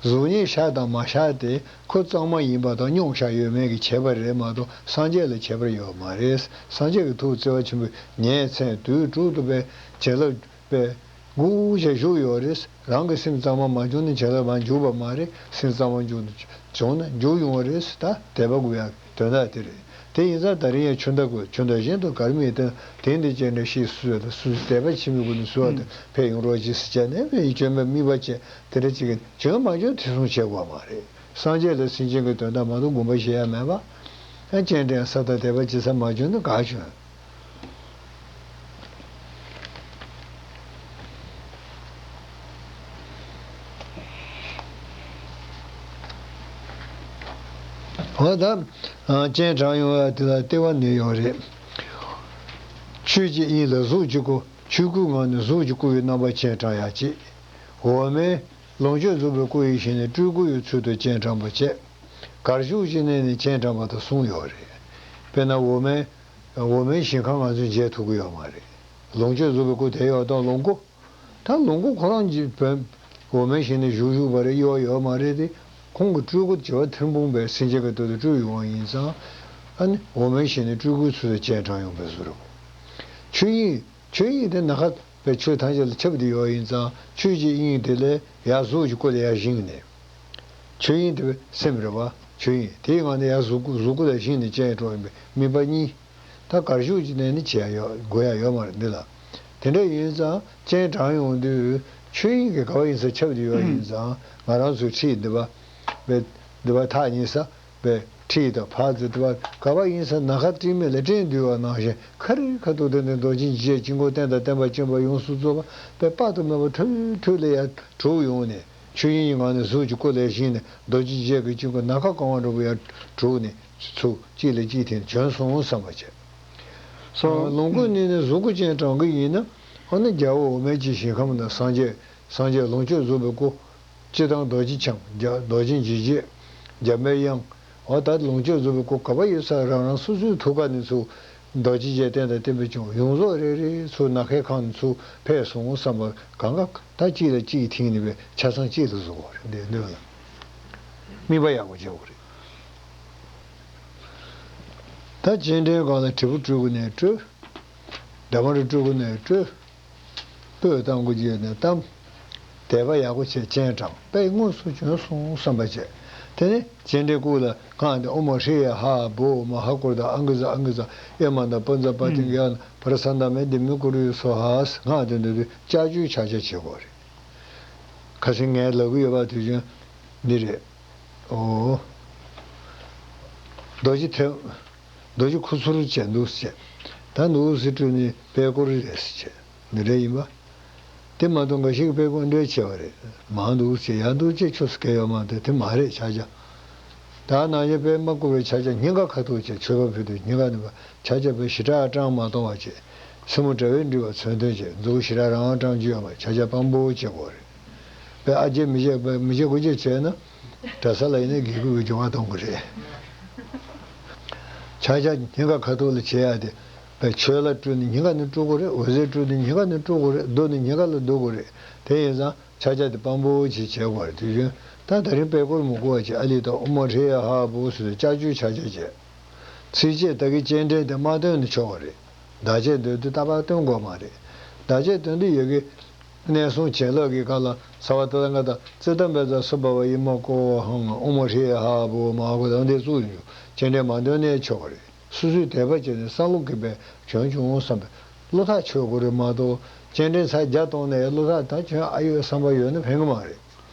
གཟུགས་བརྙན་ཤར་དང་མ་ཤར་དེ། ཁོ་གཙང་མ་ཡིན་པ་དང་རྙོག་བཞག་ཡོད་མེད་ཀྱི་ཁྱད་པར་རེད་མ་གཏོགས་སངས་རྒྱས་ལ་ཁྱད་པར་ཡོད་མ་རེད། སངས་རྒྱས་ཀྱི་ཐུགས་བརྩེ་བ་ཆེན་པོས་ཉིན་མཚན་དུས་དྲུག་ཏུ་པའི་བྱིན་རླབས་པས་སྒུག་བྱས་བཞུགས་ཡོད་རེད། རང་གི་སེམས་གཙང་མ་མ་བྱུང་ན་བྱིན་རླབས་མར་འཇུག་པ་མ་རེད། སེམས་གཙང་མ་བྱུང་ན་བྱུང་ན་འཇུག་ཡོང་བ་རེད། ད་དད་པ་དགོས་ཡ་དོན་དག་དེ་རེད། དེ་ཡིན་ཙང་ད་རིང་ཡང་ཆུ་ཟླ་དགོས། ཆུ་ཟླ་བཞིན་དུ་གར་མི་ཡི་སྟེང་དེང་འདིར་སྤྱན་འདྲེན་ཞེས་སུ་ཡོད་དང་སུ་དད་པ་ཆེན་པོའི་སྒོ་ནས་སུ་བ་དང་ཕེབས་ཡོང་རོགས་གྱིས་ཟེར་བྱས་ནས་བྱོན་པའི་དམིགས་པ་བྱས་དེ་འདྲ་ཅིག་བྱོན་མ་བྱོན་ཐེ་ཚོམ་བྱེད་དགོས་མ་རེད། སངས་རྒྱས་ལ་སེམས་ཅན་གྱི་དོན་དག་མ་གཏོགས་དགོངས་པ་བཞེས་ཡ་མེད་པ། ཨ་སྤྱན་འདྲེན་ས་དང་དད་པ་བྱེད་ས་མ་བྱོན་ན་ག་བྱོན། འོ་ད་སྤྱན་དྲངས་ཡོང་བ་དེ་ལ་ལྟེ་བ་ནས་ཡོང་རེད། ཆོས་ཀྱི་དབྱིངས་ལ་གཟུགས་ཀྱི་སྐུ། ཆོས་སྐུའི་ངང་ནས་གཟུགས་ཀྱི་སྐུ་ཡི་རྣམ་པ་སྤྱན་དྲངས་ཡ་གཅིག་འོག་མིན་ལོངས་སྤྱོད་རྫོགས་པའི་སྐུ་ཡི་ཞིང་ནས་སྤྲུལ་སྐུ་ཡི་ཚུལ་དུ་སྤྱན་དྲངས་པ་བཅས། གར་བཞུགས་ཀྱི་གནས་ནས་སྤྱན་དྲངས་པ་དང་གསུམ་ཡོད་རེད། དཔེར་ན་འོག་མིན། འོག་མིན་ཞིང་ཁམས་ང་ཚོས་མཇལ་ཐུབ་ཀྱི་ཡོད་མ་རེད། ལོངས་སྤྱོད་རྫོགས་པའི་སྐུ་དེ་ཡོད་དང་ལོངས་སྐུ། ད་ལོངས་སྐུ་ཁོ་རང་གི་བོན་འོག་མིན་ཞིང་ནས་བཞུགས་བཞུགས་པ་རེད། གཡོ་བ་ཡོད་མ་རེད་དེ། ཁོང་གི་སྤྲུལ་སྐུ་བྱེ་བ་ཐེར་འབུམ་པས་སེམས་ཅན་གྱི་དོན་དུ་སྤྲུལ་ཡོང་བ་ཡིན་ཙང་། ཨ་ནི་འོག་མིན་ཞིང་ནས་སྤྲུལ་སྐུའི་ཚུལ་དུ་སྤྱན་དྲངས་ཡོང་བའི་བཟོ་འདྲ། ཆོས་དབྱིངས། ཆོས་དབྱིངས་དེ་ནམ་མཁའ་བའི་ཆོས་ཐམས་ཅད་ལ་ཁྱབ་བསྡད་ཡོད་ཡིན་ཙང་ཆོས་ཀྱི་དབྱིངས་དེ་ལས་ཡར་གཟུགས་ཀྱི་སྐུ་ལ་ཡར་བཞེངས་ནས། ཆོས་དབྱིངས་དེ་སེམས་རེད་བ། ཆོས་དབྱིངས་དེའི་ངང་ནས་ཡར་གཟུགས་སྐུ་གཟུགས་སྐུ་ལ་བཞེངས་ནས་སྤྱན་དྲངས་ཡོང་བའི་དམིགས་པ་གཉིས། ད་གར་བཞུགས་ཀྱི་གནས་ནི་བྱེད་ཡ་ཡོད་དགོས་ཡ་ཡོད་མ་རེད་འདི་ལ། དེ་འདྲ་ཡིན་ཙང་སྤྱན་དྲངས་ཡོང་དུས་ཆོས་དབྱིངས་ཀྱི་ག་བ་ཡིན་ས་ཁྱབ་བསྡད་ཡོད་ཡིན་ཙང་ང་རང་ཚོའི་ཁྲིད་འདི་པ། བས་འདི་པ་ཐག་ཉེ་ས། པའི་ཁྲིད་དང་ཕར་ཚུར་དུ་བ་ག་བ་ཡིན་ས་ན་ཁ་སྤྲིན་མེད་ལ་སྤྲིན་འདུས་པ་ནང་བཞིན་ཁ་རི་ཁ་ཐུག་དེ་ནས་རྡོ་རྗེ་འཇིགས་བྱེད་དཀྱིལ་འཁོར་རྟེན་དང་བརྟེན་པ་བཅིངས་པ་ཡོངས་སུ་རྫོགས་པ་པའི་དཔག་ཏུ་མེད་པ་ཁྲོལ་ཁྲོལ་ལ་ཡར་གྲོལ་ཡོང་ནས་ཆོས་དབྱིངས་ཀྱི་ངང་ནས་གཟུགས་ཀྱི་སྐུ་ལས་བཞེངས་ནས་རྡོ་རྗེ་འཇིགས་བྱེད་ཀྱི་དཀྱིལ་འཁོར་ན་ཁ་གང་བ་འགྲོ་བ་ཡར་གྲོལ་ནས་ཚུར་གཅིག་ལ་གཅིག་འཐེན་བྱོན་སོང་བསམ་པ་བྱས། སོ། ལོངས་སྐུ་ནས་ནི་གཟུགས་སྐུ་ཅན་དྲངས་ཀྱི་ཡིན་ན་ཨ་ནི་རྒྱལ་པོ་འོག་མིན་གྱི་ཞིང་ཁམས་ན་སངས་རྒྱས་སངས་རྒྱས་ལོངས་སྤྱོད་རྫོགས་པའི་སྐུ། སྤྱིར་བཏང་རྡོ་རྗེ་འཆང་རྒྱ་རྡོ་རྗེ་འཇིགས་བྱེད། འཇམ་པའི་དབྱངས། འོ་ད་ལོངས་སྤྱོད་རྫོགས་པའི་སྐུ་ག་པར་ཡོད་ས་རང་རང་སོ་སོའི་ཐུགས་ཀ་ནས་ཚུར་རྡོ་རྗེ་འཇིགས་བྱེད་རྟེན་དང་བརྟེན་པའི་ལྗོངས་ཡོངས་རྫོགས་རེ་རེ་ཚུར་ནམ་མཁའི་ཁམས་ནས་ཚུར་ཕེབས་སོང་བསམ་པ་གང་ག་ད་གཅིག་ལ་གཅིག་ཐིམ་ནས་པའི་ཆ་ཚང་གཅིག་ལ་བཟོ་དགོས་རེད། འདི་འདོད་ལ་དམིགས་པ་ཡག་པོ་བྱེད་དགོས་རེད། ད་སྤྱན་འདྲེན་སྒང་ལ་དྲིལ་བུ་སྤྲུལ་སྐུ་ནས་སྤྲུལ། འདབ་མ་རུ་སྤྲུལ་སྐུ་ནས་སྤྲུལ། སྤོས་བཏང་སྒོ་བརྒྱབ་ནས་བཏང་། དད་པ་ཡག་པོ་བྱས་སྤྱན་དྲངས་པས་དངོས་སུ་བྱོན་སོང་བསམ་པ་བྱས། དེ་ནས་སྤྱན་འདྲེན་བཀུག་ལ་སྔགས་དེ་ཨོཾ་ཧྲཱིཿཧ་བྷོ་མ་ཧཱ་ཀྲོ་དྷ་ཨང་ཀི་ཛ་ཨང་ཀི་ཛ་ཨེ་མ་ན་པུན་ཛ་པ་ཏིང་ག་ཡ་ན་བྷ་ར་ས་ན་མེ་དྷི་མུ་ཀུ་རུ་སྭཱ་ཧཱ། སྔགས་དེ་འདོན་དུས་ལྕགས་ཀྱུའི་ཕྱག་རྒྱ་བྱེད་དགོས་རེད། ཁ་སང་ངས་ལབ་ཀྱི་ཡོད་པ་དུས་ཆེན་འདི་རེད། ཨོ། རྡོ་རྗེ་ཐེམ། རྡོ་རྗེ་ཁུ་ཚུར་བྱས་འདུག་ཟེར། ད་འདུག་ཟེར་སྤྲུལ་ནས་པད་སྐོར་རེད་ཟེར་བྱས། འདི་འདྲ་ཡིན་པ། དེ་མ་གཏོགས་འགའ་ཞིག་གིས་པད་སྐོར་འདྲ་བྱས་པ་རེད། མང་འདུག་ཟེར། ཡང་འདུག་ཅེས་ཆོས་སུ་གལ་ཡོད་མ་རེད། དེ་མ་རེད་ཕྱག་རྒྱ། ད་ནང་བཞིན་པད་མ་བཀུག་པའི་ཕྱག་རྒྱ་སྙིང་ག་ཁ་ཐུག་བྱས། མཆོད་པ་ཕུལ་དུས་སྙིང་ག་ནས་ཕྱག་རྒྱ་པད་ཞེ་དྲག་བཀྲམ་མ་གཏོང་བ་བྱས། སེན་མོ་དྲ་བས་བསྒྲིབས་པ་མཚོན་དོན་བྱས། མཛུབ་ཞེ་དྲག་རང་དབང་བཀྲམ་རྒྱུ་ཡོད་མ་རེད། ཕྱག་རྒྱ་དཔང་པོ་བྱེད་དགོས་རེད། པད་ཨ་རྒྱས་མི་རྒྱས་པད་མི་རྒྱས་དགུ་རྒྱས་བྱས་ན། གྲྭ་ས་ལ་ཡིན་ན་དགེ་བསྐོས་ཀྱི་སྦྱོར་བ་གཏོང་གི་རེད། ཕྱག་རྒྱ་སྙིང་ག་ཁ་ཐུག་ལ་བྱེད་ཡ་དེ། པད་མཆོད་ལ་སྤྲུལ་ནས་སྙིང་ག་ནས་སྤྲུལ་དགོས་རེད། འོད་ཟེར་སྤྲུལ་ནས་སྙིང་ག་ནས་སྤྲུལ་དགོས་རེད། བསྡུ་ནས་སྙིང་ག་ལ་བསྡུ་དགོས་རེད། དེ་ཡིན་ཙང་ཕྱག་རྒྱ་དེ་དཔང་པོ་ཅིག་བྱེད་དགོས་རེད། དུས་རྒྱུན་ད་ད་རིང་པད་སྐོར་མི་བཀུག་པ་བྱས། ཨ་ལི་ད་ཨོཾ་ཧྲཱིཿཧ་བྷོ་ཟེར་ཏེ་ལྕགས་ཀྱུའི་ཕྱག་རྒྱ་བྱས། ཚིགས་བཅད་ད་གིན་སྤྱན་འདྲེན་དེ་མ་བཏོན་ནས་ཆོག་གི་རེད། བདག་བསྐྱེད་འདོན་དུས་རྟག་པར་བཏོན་དགོས་མ་རེད། བདག་བསྐྱེད་འདོན་དུས་ཡ་གི་གནས་གསུམ་བྱིན་རླབས་ཀྱི་སྐབས་ལ་ས་བ་ཏ་ལ་ང་ད་ཙི་ཏམ་བཛྲ་སུ་པ་བ་ཡི་མ་ཀོ་ཧཾ་ཨོཾ་ཧྲཱིཿཧ་བྷོ་མ་ཧཱ་ཀྲོ་དྷ་འདི་བཙུགས་ཡོད། སྤྱན་འདྲེན་མ་འདོན་ནའི་ཆོག་གི་རེད། སོ་སོའི་དད་པ་བྱས་ནས་བསམ་བློ་གིས་པས་བྱོན་བྱུང་བསམ་པའི་བློ་ཐག་ཆོད་དགོས་རེད་མ་གཏོགས། སྤྱན་འདྲེན་ཚར་བརྒྱ་བཏང་ནས་བློ་ཐག་ད་བྱོན་ཨ་ཡོད་བསམ་པ་ཡོད་ན་ཕན་གི་མ་རེད།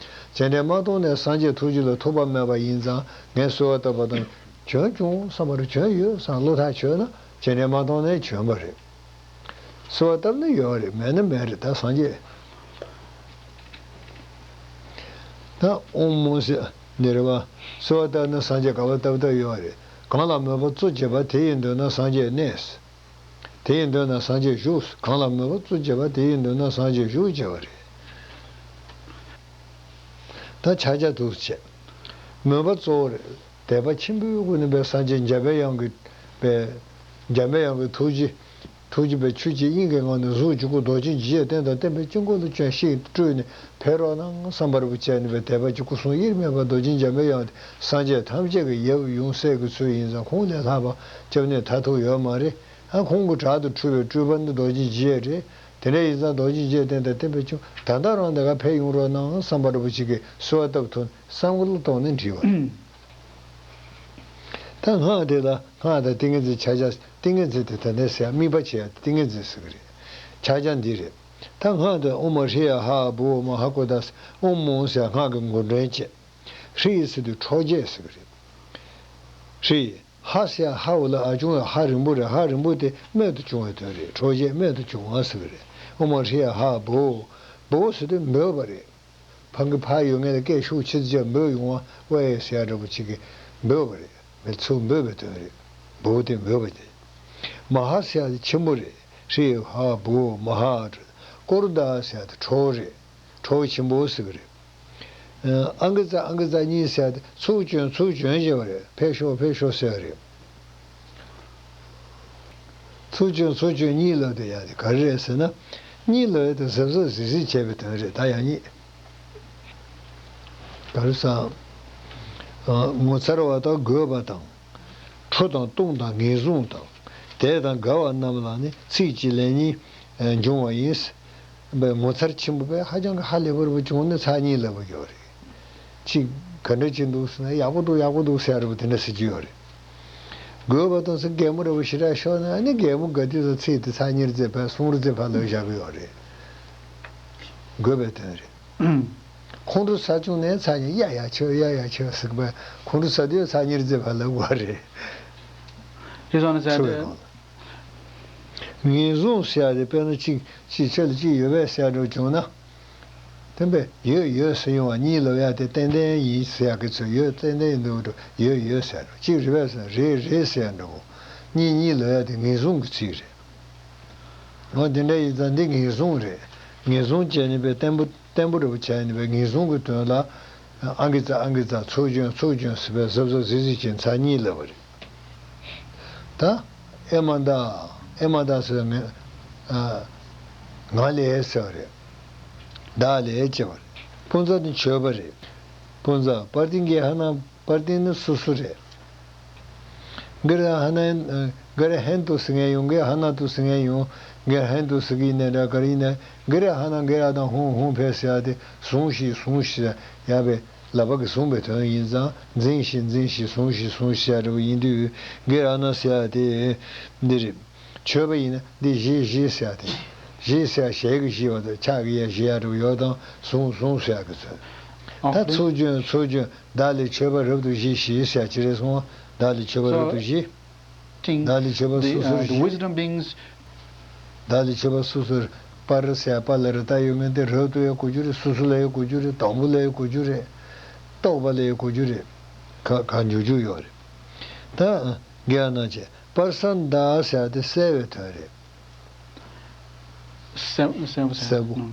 སྤྱན་འདྲེན་མ་བཏང་ནས་སངས་རྒྱས་ཐུགས་རྗེ་ལ་ཐུག་པ་མེད་པ་ཡིན་ཙང་། ངས་གསོལ་བ་བཏབ་པ་དང་བྱོན་བྱུང་བསམ་པ་རེད། བྱོན་ཡོད་བསམ་བློ་ཐག་ཆོད་ན་སྤྱན་འདྲེན་མ་བཏང་ནའི་བྱོན་པ་རེད། གསོལ་བ་བཏབ་ན་ཡོད་རེད། མེད་ན་མེད་རེད། ད་སངས་རྒྱས། ད་ཨོཾ་མོ་ཟེར་འདི་རེད་བ། གསོལ་བ་བཏབ་ན་སངས་རྒྱས་ག་པར་བཏབ་བཏབ་ཡོད་རེད། གང་ལ་མོས་པ་གཙོ་བྱས་པ། དེ་ཡི་མདུན་ན་སངས་རྒྱས་གནས། དེ་ཡི་མདུན་ན་སངས་རྒྱས་བཞུགས། གང་ལ་མོས་པ་གཙོ་བྱས་པ། དེ་ཡི་མདུན་ན་སངས་རྒྱས་བཞུགས་བྱས་པ་རེད། ད་ཕྱག་རྒྱ་འདུག་བྱས། མོས་པ་གཙོ་བོ་རེད། དད་པ་ཆེན་པོའི་སྒོ་ནས་པའི་སངས་རྒྱས་འཇམ་པའི་དབྱངས་ཀྱི་པའི་འཇམ་པའི་དབྱངས་ཀྱི་ཐུགས་རྗེ། ཐུགས་རྗེ་པའི་ཆུ་སྐྱེས་དབྱིངས་ཀྱི་ངང་ནས་གཟུགས་ཀྱི་སྐུ་རྡོ་རྗེ་འཇིགས་བྱེད་རྟེན་དང་བརྟེན་པའི་དཀྱིལ་འཁོར་དུ་བྱོན་ཞིག་སྤྲུལ་ནས་ཕེབས་རོགས་གནང་བསམ་པ་རེ་བ་བྱས་ནས་པའི་དད་པ་གྱི་སྐུ་གསུང་དབྱེར་མེད་པ་རྡོ་རྗེ་འཇམ་པའི་དབྱངས་དེ་སངས་རྒྱས་ཐམས་ཅད་ཀྱི་ཡབ་ཡུམ་སྲས་ཀྱི་ཚུལ་ཡིན་ཙང་། ཁོང་ལས་ལྷག་པ་སྐྱབས་གནས་མཐར་ཐུག་ཡོད་མ་རེད། ཨ་ཁོང་གི་དྲག་ཏུ་འཁྲུལ་བའི་སྤྲུལ་པ་འདི་རྡོ་རྗེ་འཇིགས་བྱེད་རེད། དེ་འདྲ་ཡིན་ཙང་རྡོ་རྗེ་འཇིགས་བྱེད་རྟེན་དང་བརྟེན་པའི་ཆུ་ད་ལྟ་རང་དེ་ག་ཕེབས་ཡོང་རོགས་གནང་བསམ་པ་རེ་བ་ཅིག་གིས་གསོལ་བ་བཏབ་ཐུབ་ན་བསམ་བློ་གཏོང་ནས་འདྲིས་པ་རེད། ད་སྔགས་དེ་ལ་སྔགས་དང་ཏིང་ངེ་འཛིན་ཕྱག་རྒྱ། ཏིང་ངེ་འཛིན་དེ་ད་ལྟའི་ཟེར་ཡ་དམིགས་པ་བྱེད་ཡ་ཏིང་ངེ་འཛིན་ཟེར་གི་རེད། ཕྱག་རྒྱ་འདི་རེད། ད་སྔགས་དེ་ཨོཾ་ཧྲཱིཿཧ་བྷོ་མ་ཧཱ་ཀྲོ་དྷ། ཨོཾ་མོ་ཟེར་ཡ་སྔགས་ཀྱི་མགོ་འདྲེན་བྱེད། ཧྲཱིཿཟེར་དུས་འཕྲོག་བྱེད་ཟེར་གི་རེད། ཧྲཱིཿཧ་ཟེར་ཡ་ཧ་འོ་ལ་ཨ་ཆུང་ཧ་རིང་པོ་རེད། ཧ་རིང་པོ་དེ་རྨད་དུ་བྱུང་བའི་དོན་རེད། འཕྲོག་བྱེད་རྨད་དུ་བྱུང་བ་ཟེར་གི་རེད། ཨོཾ་ཧྲཱིཿཧ་བྷོ། བྷོ་ཟེར་དུས་འབོད་པ་རེད། ཕ་གི་ཕ་ཡོད་ངེས་ལ་སྐད་ཤུགས་ཆེ་ཙམ་འབོད་ཡོང་བ། ཝེ་ཟེར་ཡ་འདྲ་པོ་ཅིག་གིས་འབོད་པ་རེད། མི་ཚུར་འབོད་པའི་དོན་རེད། བྷོ་དེ་འབོད་པ་དེ། མ་ཧཱ་ཟེར་ཡ་དེ་ཆེན་པོ་རེད། ཧྲཱིཿཧ་བྷོ་མ་ཧཱ། ཀྲོ་དྷ་ཟེར་ཡ་དེ་འཕྲོག་རེད། འཕྲོག་ཆེན་པོ་ཟེར་གི་རེད། ཨང་ཀི་ཙ་ཨང་ཀི་ཙ་གཉིས་ཟེར་ཡ་དེ་ཚུར་བྱོན་ཚུར་བྱོན་ཟེར་བ་རེད། ཕེབས་ཤོག་ཕེབས་ཤོག་ཟེར་བ་རེད། ཚུར་བྱོན་ཚུར་བྱོན་གཉིས་ལབ་དེ་ཡ་དེ་ག་རེ་རེད་ཟེར་ན། གཉིས་ལབ་ཡ་དེ་གཟབ་གཟབ་གཟིགས་གཟིགས་བྱས་པའི་དོན་རེད། ད་ཡང་གཉིས། ག་རེ་ཟེར། ངོ་མཚར་བ་དང་དགོས་པ་དང་། ཁྲོ་དང་གཏུམ་དང་ངན་སོང་དང་། དད་དང་དགའ་བ་རྣམས་ལ་ནི་ཚིག་གཅིག་ལན་གཉིས་འབྱུང་བ་ཡིན། ངོ་མཚར་ཆེན་པོ་བས་ཧ་ཅང་གི་ཧ་ལས་པ་རེ་བ་བྱུང་ན་ཚར་གཉིས་ལབ་པ་ཡོད་རེད། གཅིག་ག་འདྲ་ཅིག་འདུག་ཟེར་ན་ཡག་པོ་འདུག་ཡག་པོ་འདུག་ཟེར་ཡ་རེ་བ་དེ་འདྲ་ཟེར་གྱི་ཡོད་རེད། དགོས་པ་དང་ཟེར་གད་མོ་རེ་བ་ཞེ་དྲག་ཤོར་ན་ཨ་ནི་གད་མོ་ག་དུས་དང་ཚིག་དེ་ཚར་གཉིས་རེ་བརྩེགས་ཕར་གསུམ་རེ་བརྩེགས་ཕར་ལབ་བཞག་གི་ཡོད་རེད། དགོས་པའི་དོན་རེད། ཁོང་ཁྲོ་ཟ་བྱུང་ནས་ཚར་གཉིས་ཡ་ཡ་ཆོས་ཡ་ཡ་ཆོས་ཟེར་གི་བས་ཁོང་ཁྲོ་ཟ་དུས་ཚར་གཉིས་རེ་བརྩེགས་ཕར་ལབ་དགོས་རེད། རེད་སོང་ནས་ཟེར་ཁྲོ་བའི་དེ། སྒང་ལ། ངན་སོང་ཟེར་ཡ་དེ་དཔེར་ན་གཅིག་གཅིག་ཆ་ལ་གཅིག་ཡོད་པས་ཟེར་ཡ་འདྲ་བྱུང་ན། དེ་བས་ཡོད་ཡོད་ཟེར་ཡོང་བ་གཉིས་ལབ་ཡ་དེ་ཏན་ཏན་ཡིན་ཟེར་ཡ་གི་ཚོད་ཡོད་ཏན་ཏན་ཡིན་འདུག་འགྲོ་ཡོད་ཡོད་ཟེར་འགྲོ་གཅིག་རེད་པས་ཟེར་རེད་རེད་ཟེར་ཡ་འདྲ་བོ། གཉིས་གཉིས་ལབ་ཡ་དེ་ངན་སོང་གི་ཚིག་རེད། འོ་དེ་འདྲ་ཡིན་ཙང་འདི་ངན་སོང་རེད། ངན་སོང་བྱས་ནས་པའི་བརྟན་པོ་བརྟན་པོ་རེ་བ་བྱས་ནས་པའི་ངན་སོང་གི་དོན་ལ། ཨང་ཀི་ཙ་ཨང་ཀི་ཙ་ཚུར་བྱོན་ཚུར་བྱོན་ཟེར་བའི་གཟབ་གཟབ་གཟིགས་གཟིགས་བྱས་ཚར་གཉིས་ལབ་པ་རེད། ད་ཨེ་མ་ད་ཨེ་མ་ད་ཟེར་ངས་ཨ། ང་ལས་ཟེར་བ་རེད། བདག་ལས་ཅེས་པ་རེད། པུན་ཛ་ནི་མཆོད་པ་རེད། པུན་ཛ་པར་ཏིང་གི་ཧ་ན་པར་ཏིང་ནི་སུ་སུ་རེད། ག་རེ་ཧ་ན་ག་རེ་ཧན་དུ་ཟེར་མཁན་ཡོང་ག་ཧ་ན་དུ་ཟེར་མཁན་ཡོང་ག་ཧན་དུ་ཟེར་གི་ཡིན་ན་འདྲ་ག་རེ་ཡིན་ན་ག་རེ་ཧ་ན་ག་རེ་དང་ཧུང་ཧུང་ཕེ་ཟེར་ཡ་དེ་ཟུང་ཞིག་ཟུང་ཞིག་ཡ་བའི། ལག་པ་གིས་བཟུང་བའི་དོན་ཡིན་ཙང་འཛིན་ཞིང་འཛིན་ཞིང་བཟུང་ཞིང་བཟུང་ཞེས་བྱ་བ་ཡིན་དུས། གེ་ར་ན་ཟེར་ཡ་དེ་འདི་རེད། མཆོད་པ་ཡིན་ན་འདི་བཞེས་བཞེས་ཟེར་ཡ་དེ། བཞེས་ཟེར་ཡ་ཞལ་གྱིས་བཞེས་པ་དང་ཕྱག་གིས་ཡང་བཞེས་ཡ་འདྲ་བོ་ཡོད་དང་། བཟུང་བཟུང་ཟེར་ཡ་གི་ཚོད། ད་ཚུར་བྱོན་ཚུར་བྱོན། བདག་ལས་མཆོད་པ་རབ་ཏུ་བཞེས་ཞེས་ཟེར་ཡ་ཅི་རེད་སོང་བ། བདག་ལས་མཆོད་པ་རབ་ཏུ་བཞེས། བདག་ལས་མཆོད་པ་སོ་སོར་བཞེས། བདག་ལས་མཆོད་པ་སོ་སོར། པར་ཟེར་པ་ལ་རེ་ད་ཡོད་མཁན་དེ་རབ་ཏུ་ཡང་གོ་རྒྱུ་རེད། སོ་སོ་ལ་ཡང་གོ་རྒྱུ་རེད། དང་པོ་ལ་ཡང་གོ་རྒྱུ་རེད། རྟོག་པ་ལ་ཡང་གོ་རྒྱུ་རེད། ག་ག་འཇུག་རྒྱུ་ཡོད་རེད། ད་རྒན་ན་ཆེ་པར་སན་ད་ཟེར་དེ་གསལ་བའི་དོན་རེད། གསལ་པོ་གསལ་པོ།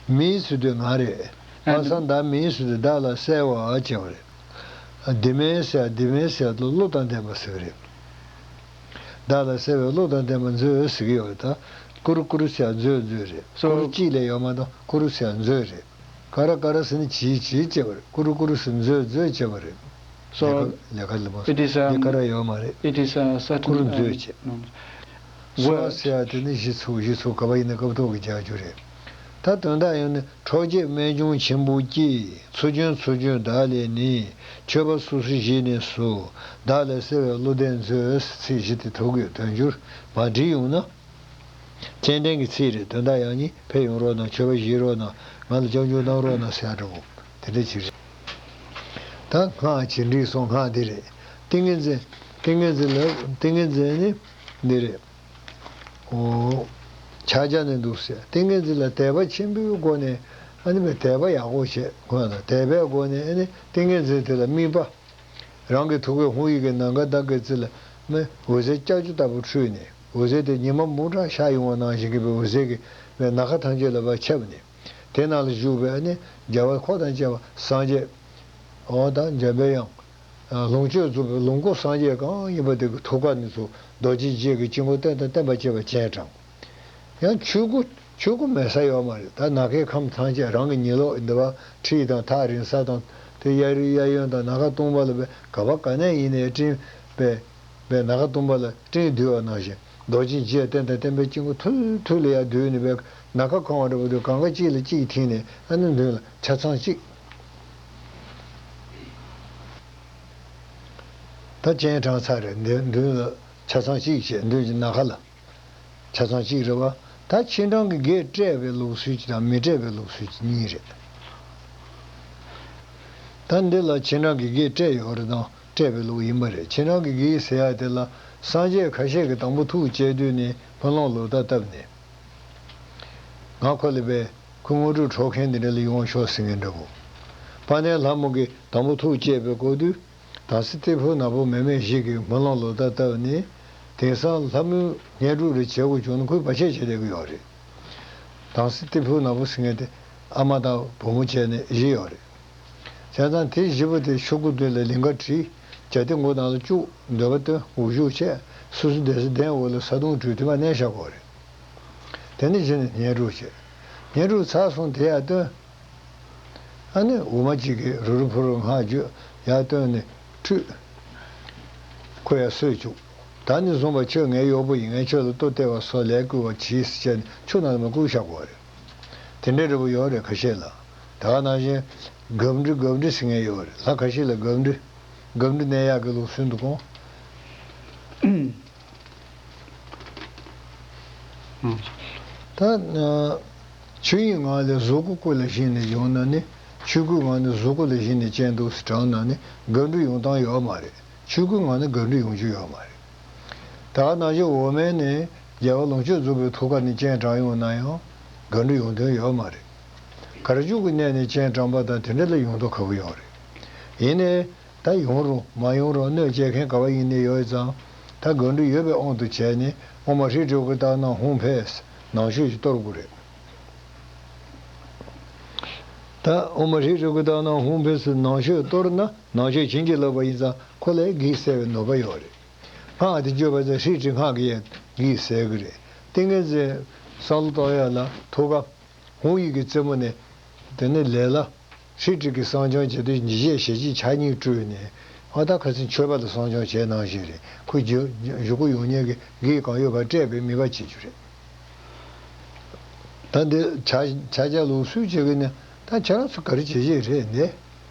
མིང་ཟེར་དུས་ང་རེད། པར་སན་ད་མིང་ཟེར་དུས་བདག་ལ་གསལ་བ་བྱས་པ་རེད། དེ་མིན་ཟེར་དེ་མིན་ཟེར་དུས་བློ་དང་ལྡན་པ་ཟེར་གི་རེད། བདག་ལ་གསལ་བའི་བློ་དང་ལྡན་པ་མཛོད་ཟེར་གི་ཡོད་རེད། ད་ཀུ་རུ་ཀུ་རུ་ཟེར་མཛོད་མཛོད་རེད། ཀུ་རུ་གཅིག་ལས་ཡོད་མ་གཏོགས་ཀུ་རུ་ཟེར་མཛོད་རེད། ཀ་ར་ཀ་ར་ཟེར་ནི་བྱིས་བྱིས་བྱས་པ་རེད། ཀུ་རུ་ཀུ་རུ་ཟེར་མཛོད་མཛོད་བྱས་པ་རེད། So, ལས་ཀ་ལས་ཀ་ལ་མ་it is, um, ཀ་ར་ཡོད་མ་རེད། It is, uh, certain, ཀུ་རུ་མཛོད་བྱས། Word. སོ་ཟེར་ཡ་དེ་ནི་གཞི་ཚུགས་གཞི་ཚུགས་ག་བ་ཡིན་ན་སྐབས་ཐོག་གི་རྒྱག་རྒྱུ་རེད། ད་དོན་དག་ཡང་ནི་འཕྲོག་བྱེད་རྨད་བྱུང་ཆེན་པོ་སྐྱེས། ཚུར་བྱོན་ཚུར་བྱོན་བདག་ལས་ནི། མཆོད་པ་སོ་སོར་བཞེས་ནས་སུ། བདག་ལ་གསལ་བའི་བློ་ལྡན་མཛོད། ཚིག་བཞི་དེ་ཐུག་གི་དོན་སྒྱུར་མ་བྲིས་ཡོང་ན། སྤྱན་འདྲེན་གྱི་ཚིག་རེད། དོན་དག་ཡང་ནི་ཕེབས་ཡོང་རོགས་གནང་། མཆོད་པ་བཞེས་རོགས་གནང་། ང་ལ་སྐྱབས་འཇུག་གནང་རོགས་གནང་ཟེར་ཡ་འདྲ་བོ་དེ་འདྲ་ཅིག་རེད། ད་སྔགས་ཇི་འདྲ་སོང་སྔགས་འདི་རེད། ཏིང་ངེ་འཛིན། ཏིང་ངེ་འཛིན་ལ་ཏིང་ངེ་འཛིན་ནི་འདི་རེད། ཨོ། ཕྱག་རྒྱ་ནས་འདུག་ཟེར། ཏིང་ངེ་འཛིན་ལ་དད་པ་ཆེན་པོའི་སྒོ་ནས་ཨ་ནི་མི་དད་པ་ཡག་པོ་བྱེད་དགོས་ལ། དད་པའི་སྒོ་ནས་ཨ་ནི་ཏིང་ངེ་འཛིན་དེ་ལ་དམིགས་པ། རང་གི་ཐུགས་ཀའི་ཧཱུྃ་ཡིག་གི་ནམ་མཁའ་དང་གི་རྩེ་ལ་མི་འོད་ཟེར་ལྕགས་ཀྱུ་ལྟ་བུ་འཕྲོས་ནས། འོད་ཟེར་དེ་ཉི་མ་སྨུག་ཕྲག་ཤར་ཡོང་བ་ནང་བཞིན་གྱི་འོད་ཟེར་གྱིས་མི་ནམ་མཁའ་ཐམས་ཅད་ལ་ཕར་ཁྱབ་ནས། དེ་ནང་ལ་བཞུགས་པའི་ཨ་ནི་རྒྱལ་བ་འཁོར་དང་བཅས་པ་སངས་རྒྱས། འོ་ད་འཇམ་པའི་དབྱངས། ལོངས་སྤྱོད་རྫོགས་པའི་ལོངས་སྐུ་སངས་རྒྱས་གང་ཡིན་པ་དེ་གི་ཐུགས་ཀ་ནས་ཚུར་རྡོ་རྗེ་འཆང་གི་དཀྱིལ་འཁོར་རྟེན་དང་བརྟེན་པར་བཅས་པ་སྤྱན་དྲངས། ཡང་ཆོས་སྐུ་ཆོས་སྐུ་མེད་ས་ཡོད་མ་རེད། ད་ནམ་མཁའི་ཁམས་ཐམས་ཅད་རང་གི་ཉེ་ལོགས་འདི་བ་ཁྲི་དང་ཐག་རིང་ས་དང་དེ་གཡས་རུ་གཡས་གཡོན་དང་ནམ་མཁའ་སྟོང་པ་ལ་བས་ག་བ་ག་ནས་ཡིན་ནའི་སྤྲིན་པས་པས་ནམ་མཁའ་སྟོང་པ་ལ་སྤྲིན་འདུས་པ་ནང་བཞིན། རྡོ་རྗེ་འཆང་རྟེན་དང་བརྟེན་པའི་དཀྱིལ་འཁོར་ཐུར་ཐུར་ལ་ཡར་འདུས་ནས་བས་ནམ་མཁའ་གང་བ་འདྲ་བོ་དེ་གང་ག་གཅིག་ལ་གཅིག་ཐིམ་ནས་ཨ་ནི་མདུན་ལ་ཆ་ཚང་གཅིག་ད་སྤྱན་དྲངས་ཚར་རེད། འདི་མདུན་ལ་ཆ་ཚང་གཅིག་བྱས། མདུན་གྱི་ནམ་མཁའ་ལ་ཆ་ཚང་གཅིག་རེད་བ། ད་ཕྱི་འབྲང་གི་བགེགས་བསྐྲད་པའི་ལུགས་སྲོལ་གཅིག་དང་མི་བསྐྲད་པའི་ལུགས་སྲོལ་གཅིག་གཉིས་རེད། ད་འདི་ལ་ཕྱི་འབྲང་གི་བགེགས་བསྐྲད་ཡོད་རེད་དང་བསྐྲད་པའི་ལུགས་ཡིན་པ་རེད། ཕྱི་འབྲང་གི་བགེགས་ཟེར་ཡ་དེ་ལ་སངས་རྒྱས་ཁ་ཤས་ཀྱིས་དང་པོ་ཐུགས་བསྐྱེད་དུས་ནས་སྨོན་ལམ་ལོ་ཟླ་བཏབ་ནས། ང་ཁོ་ལ་བས་ཁོ་དངོས་གྲུབ་འཕྲོག་མཁན་འདི་འདྲ་ལ་ཡོང་ཤོག་ཟེར་མཁན་འདྲ་བོ། དཔལ་ལྡན་ལྷ་མོ་གིས་དང་པོ་ཐུགས་བསྐྱེད་པའི་སྐབས་དུས། དམ་སྲི་ཏི་ཕུ་ནག་པོ་མེ་མེ་ཞིག་གིས་སྨོན་ལམ་ལོ་ཟླ་བཏབ་ནས། དེང་སང་ལྷ་མོའི་བསྙེན་སྒྲུབ་རེ་བྱེད་དགོས་བྱུང་ན་ཁོས་བར་ཆད་བྱེད་བསྡད་ཀྱི་ཡོད་རེད། དམ་སྲི་ཏི་ཕུ་ནག་པོ་ཟེར་མཁན་དེ་ཨ་མ་དང་བུ་མོ་བྱས་ནས་བཞི་ཡོད་རེད། བྱས་ཙང་དེ་བཞི་པོ་དེ་ཆོ་ག་མདུན་ལ་ལིང་ག་བྲིས། རྒྱ་སྡེ་མགོ་ནང་ལ་བཅུག་འདོད་པ་བཏོན། འུ་བཞུགས་བྱས། སོ་སོ་སྡོད་ས་གདན་འོག་ལ་བཟའ་བཏུང་བྲུས་དུས་མ་མནན་བཞག་དགོས་རེད། དེ་ནས་གཞི་ནས་བསྙེན་སྒྲུབ་བྱས། བསྙེན་སྒྲུབ་ཚར་སོང་དེ་ཡར་བཏོན། ཨ་ནི་འོ་མ་གཅིག་གིས་རུ་རུ་ཕུ་རུ་སྔགས་བརྗོད། ཡར་བཏོན་ནས་ཁྲུས། ཁོ་ཡར་གསོལ་བཅུག་ད་ནི་བཟུང་བ་ཁྱོད་ངའི་གཡོག་པོ་ཡིན། ངས་ཁྱོད་ལ་ལྟོ་སྟེར་བ་སོགས་ལས་བསྐུལ་བ་གྱིས་ཟེར་བྱས་ནས་ཆུ་ནང་ལ་མར་བསྐུར་བཞག་དགོས་རེད། དེ་འདྲའི་འདྲ་པོ་ཡོད་རེད་ཁ་ཤས་ལ། ད་ག་ནང་བཞིན་སྒབ་འདྲེ་སྒབ་འདྲེ་ཟེར་མཁན་ཡོད་རེད། ལྷ་ཁ་ཤས་ལ་སྒབ་འདྲེ། སྒབ་འདྲེ་མནན་ཡག་གི་ལུགས་སྲོལ་འདུག་གོ། ད་ཆོས་དབྱིངས་ངང་ལས་གཟུགས་སྐུ་སྐུ་ལ་བཞེངས་ནས་ཡོང་ན་ནི། ཆོས་སྐུའི་ངང་ནས་གཟུགས་སྐུ་ལ་བཞེངས་ནས་སྤྱན་འདུག་སེ་དྲངས་ན་ནི་སྒབ་འདྲེ་ཡོང་སྟངས་ཡོད་མ་རེད། ཆོས་སྐུའི་ངང་ནས་སྒབ་འདྲེ་ཡོང་རྒྱུ་ཡོད་མ་རེད། ད་ག་ནང་བཞིན་འོག་མིན་ནས་རྒྱལ་བ་ལོངས་སྤྱོད་རྫོགས་པའི་ཐུགས་ཀ་ནས་སྤྱན་དྲངས་ཡོང་ན་ཡང་སྒབ་འདྲེ་ཡོང་དོན་ཡོད་མ་རེད། གར་བྱུག་གི་གནས་ནས་སྤྱན་དྲངས་པ་དང་དེ་འདྲ་ལ་ཡོང་མདོག་ཁ་པོ་ཡོད་རེད། ཡིན་ནའི། ད་ཡོང་རུང་མ་ཡོང་རུང་གནོད་སྐྱེལ་མཁན་ག་བ་ཡིན་ནའི་ཡོད་ཙང་། ད་སྒབ་འདྲེ་ཡོད་པའི་དབང་དུ་བྱས་ནས་ཨོཾ་ཧྲཱིཿ་ཧྲཱིཿ་ཀྲྀ་ཏཱ་ནཱ་ཧཱུྃ་ཕཊ་ནང་མཆོད་ཅིག་གཏོར་དགོས་རེད། ད་ཨོཾ་ཧྲཱིཿ་ཧྲཱིཿ་ཀྲྀ་ཏཱ་ནཱ་ཧཱུྃ་ཕཊ་ནང་མཆོད་གཏོར་ན་ནང་མཆོད་བྱིན་གྱིས་བརླབས་པ་ཡིན་ཙང་ཁོ་ལ་བགེགས་བསལ་བའི་ནུས་པ་ཡོད་རེད། སྔགས་འདི་བརྗོད་པ་ཙམ་ཧྲཱིཿ་ཀྲྀ་སྔགས་ཀྱིས་ཡང་བགེགས་བསལ་གི་རེད། ཏིང་ངེ་འཛིན་བསམ་བློ་གཏོང་ཡ་ལ་ཐུགས་ཀ་ཧཱུྃ་ཡིག་གི་རྩེ་མོ་ནས། དེ་ནས་ལས་ལ། ཧྲཱིཿ་ཀྲྀ་གིས་བསང་སྦྱང་བྱེད་དུས་ཉིན་ཞག་ཞག་གཅིག་ཕྱག་གཉིས་བཀྲུས་ནས། ཨ་ད་ཁ་སང་མཆོད་པ་ལ་བསང་སྦྱང་བྱས་ནང་བཞིན་རེད། ཁོའི་རྒྱུ་རྒྱུ་སྐུ་ཡོང་མཁན་གྱི་བགེགས་གང་ཡོད་པ་བསྐྲད་པའི་ནུས་པ་བྱེད་རྒྱུ་རེད། ད་འདི་ཕྱག་ཕྱག་རྒྱ་ལུགས་སྲོལ་བྱེད་ཀྱི་ནི་ད་ཁྱེད་རང་ཚོ་ག་རེ་བྱེད་ཀྱི་རེད་འདི།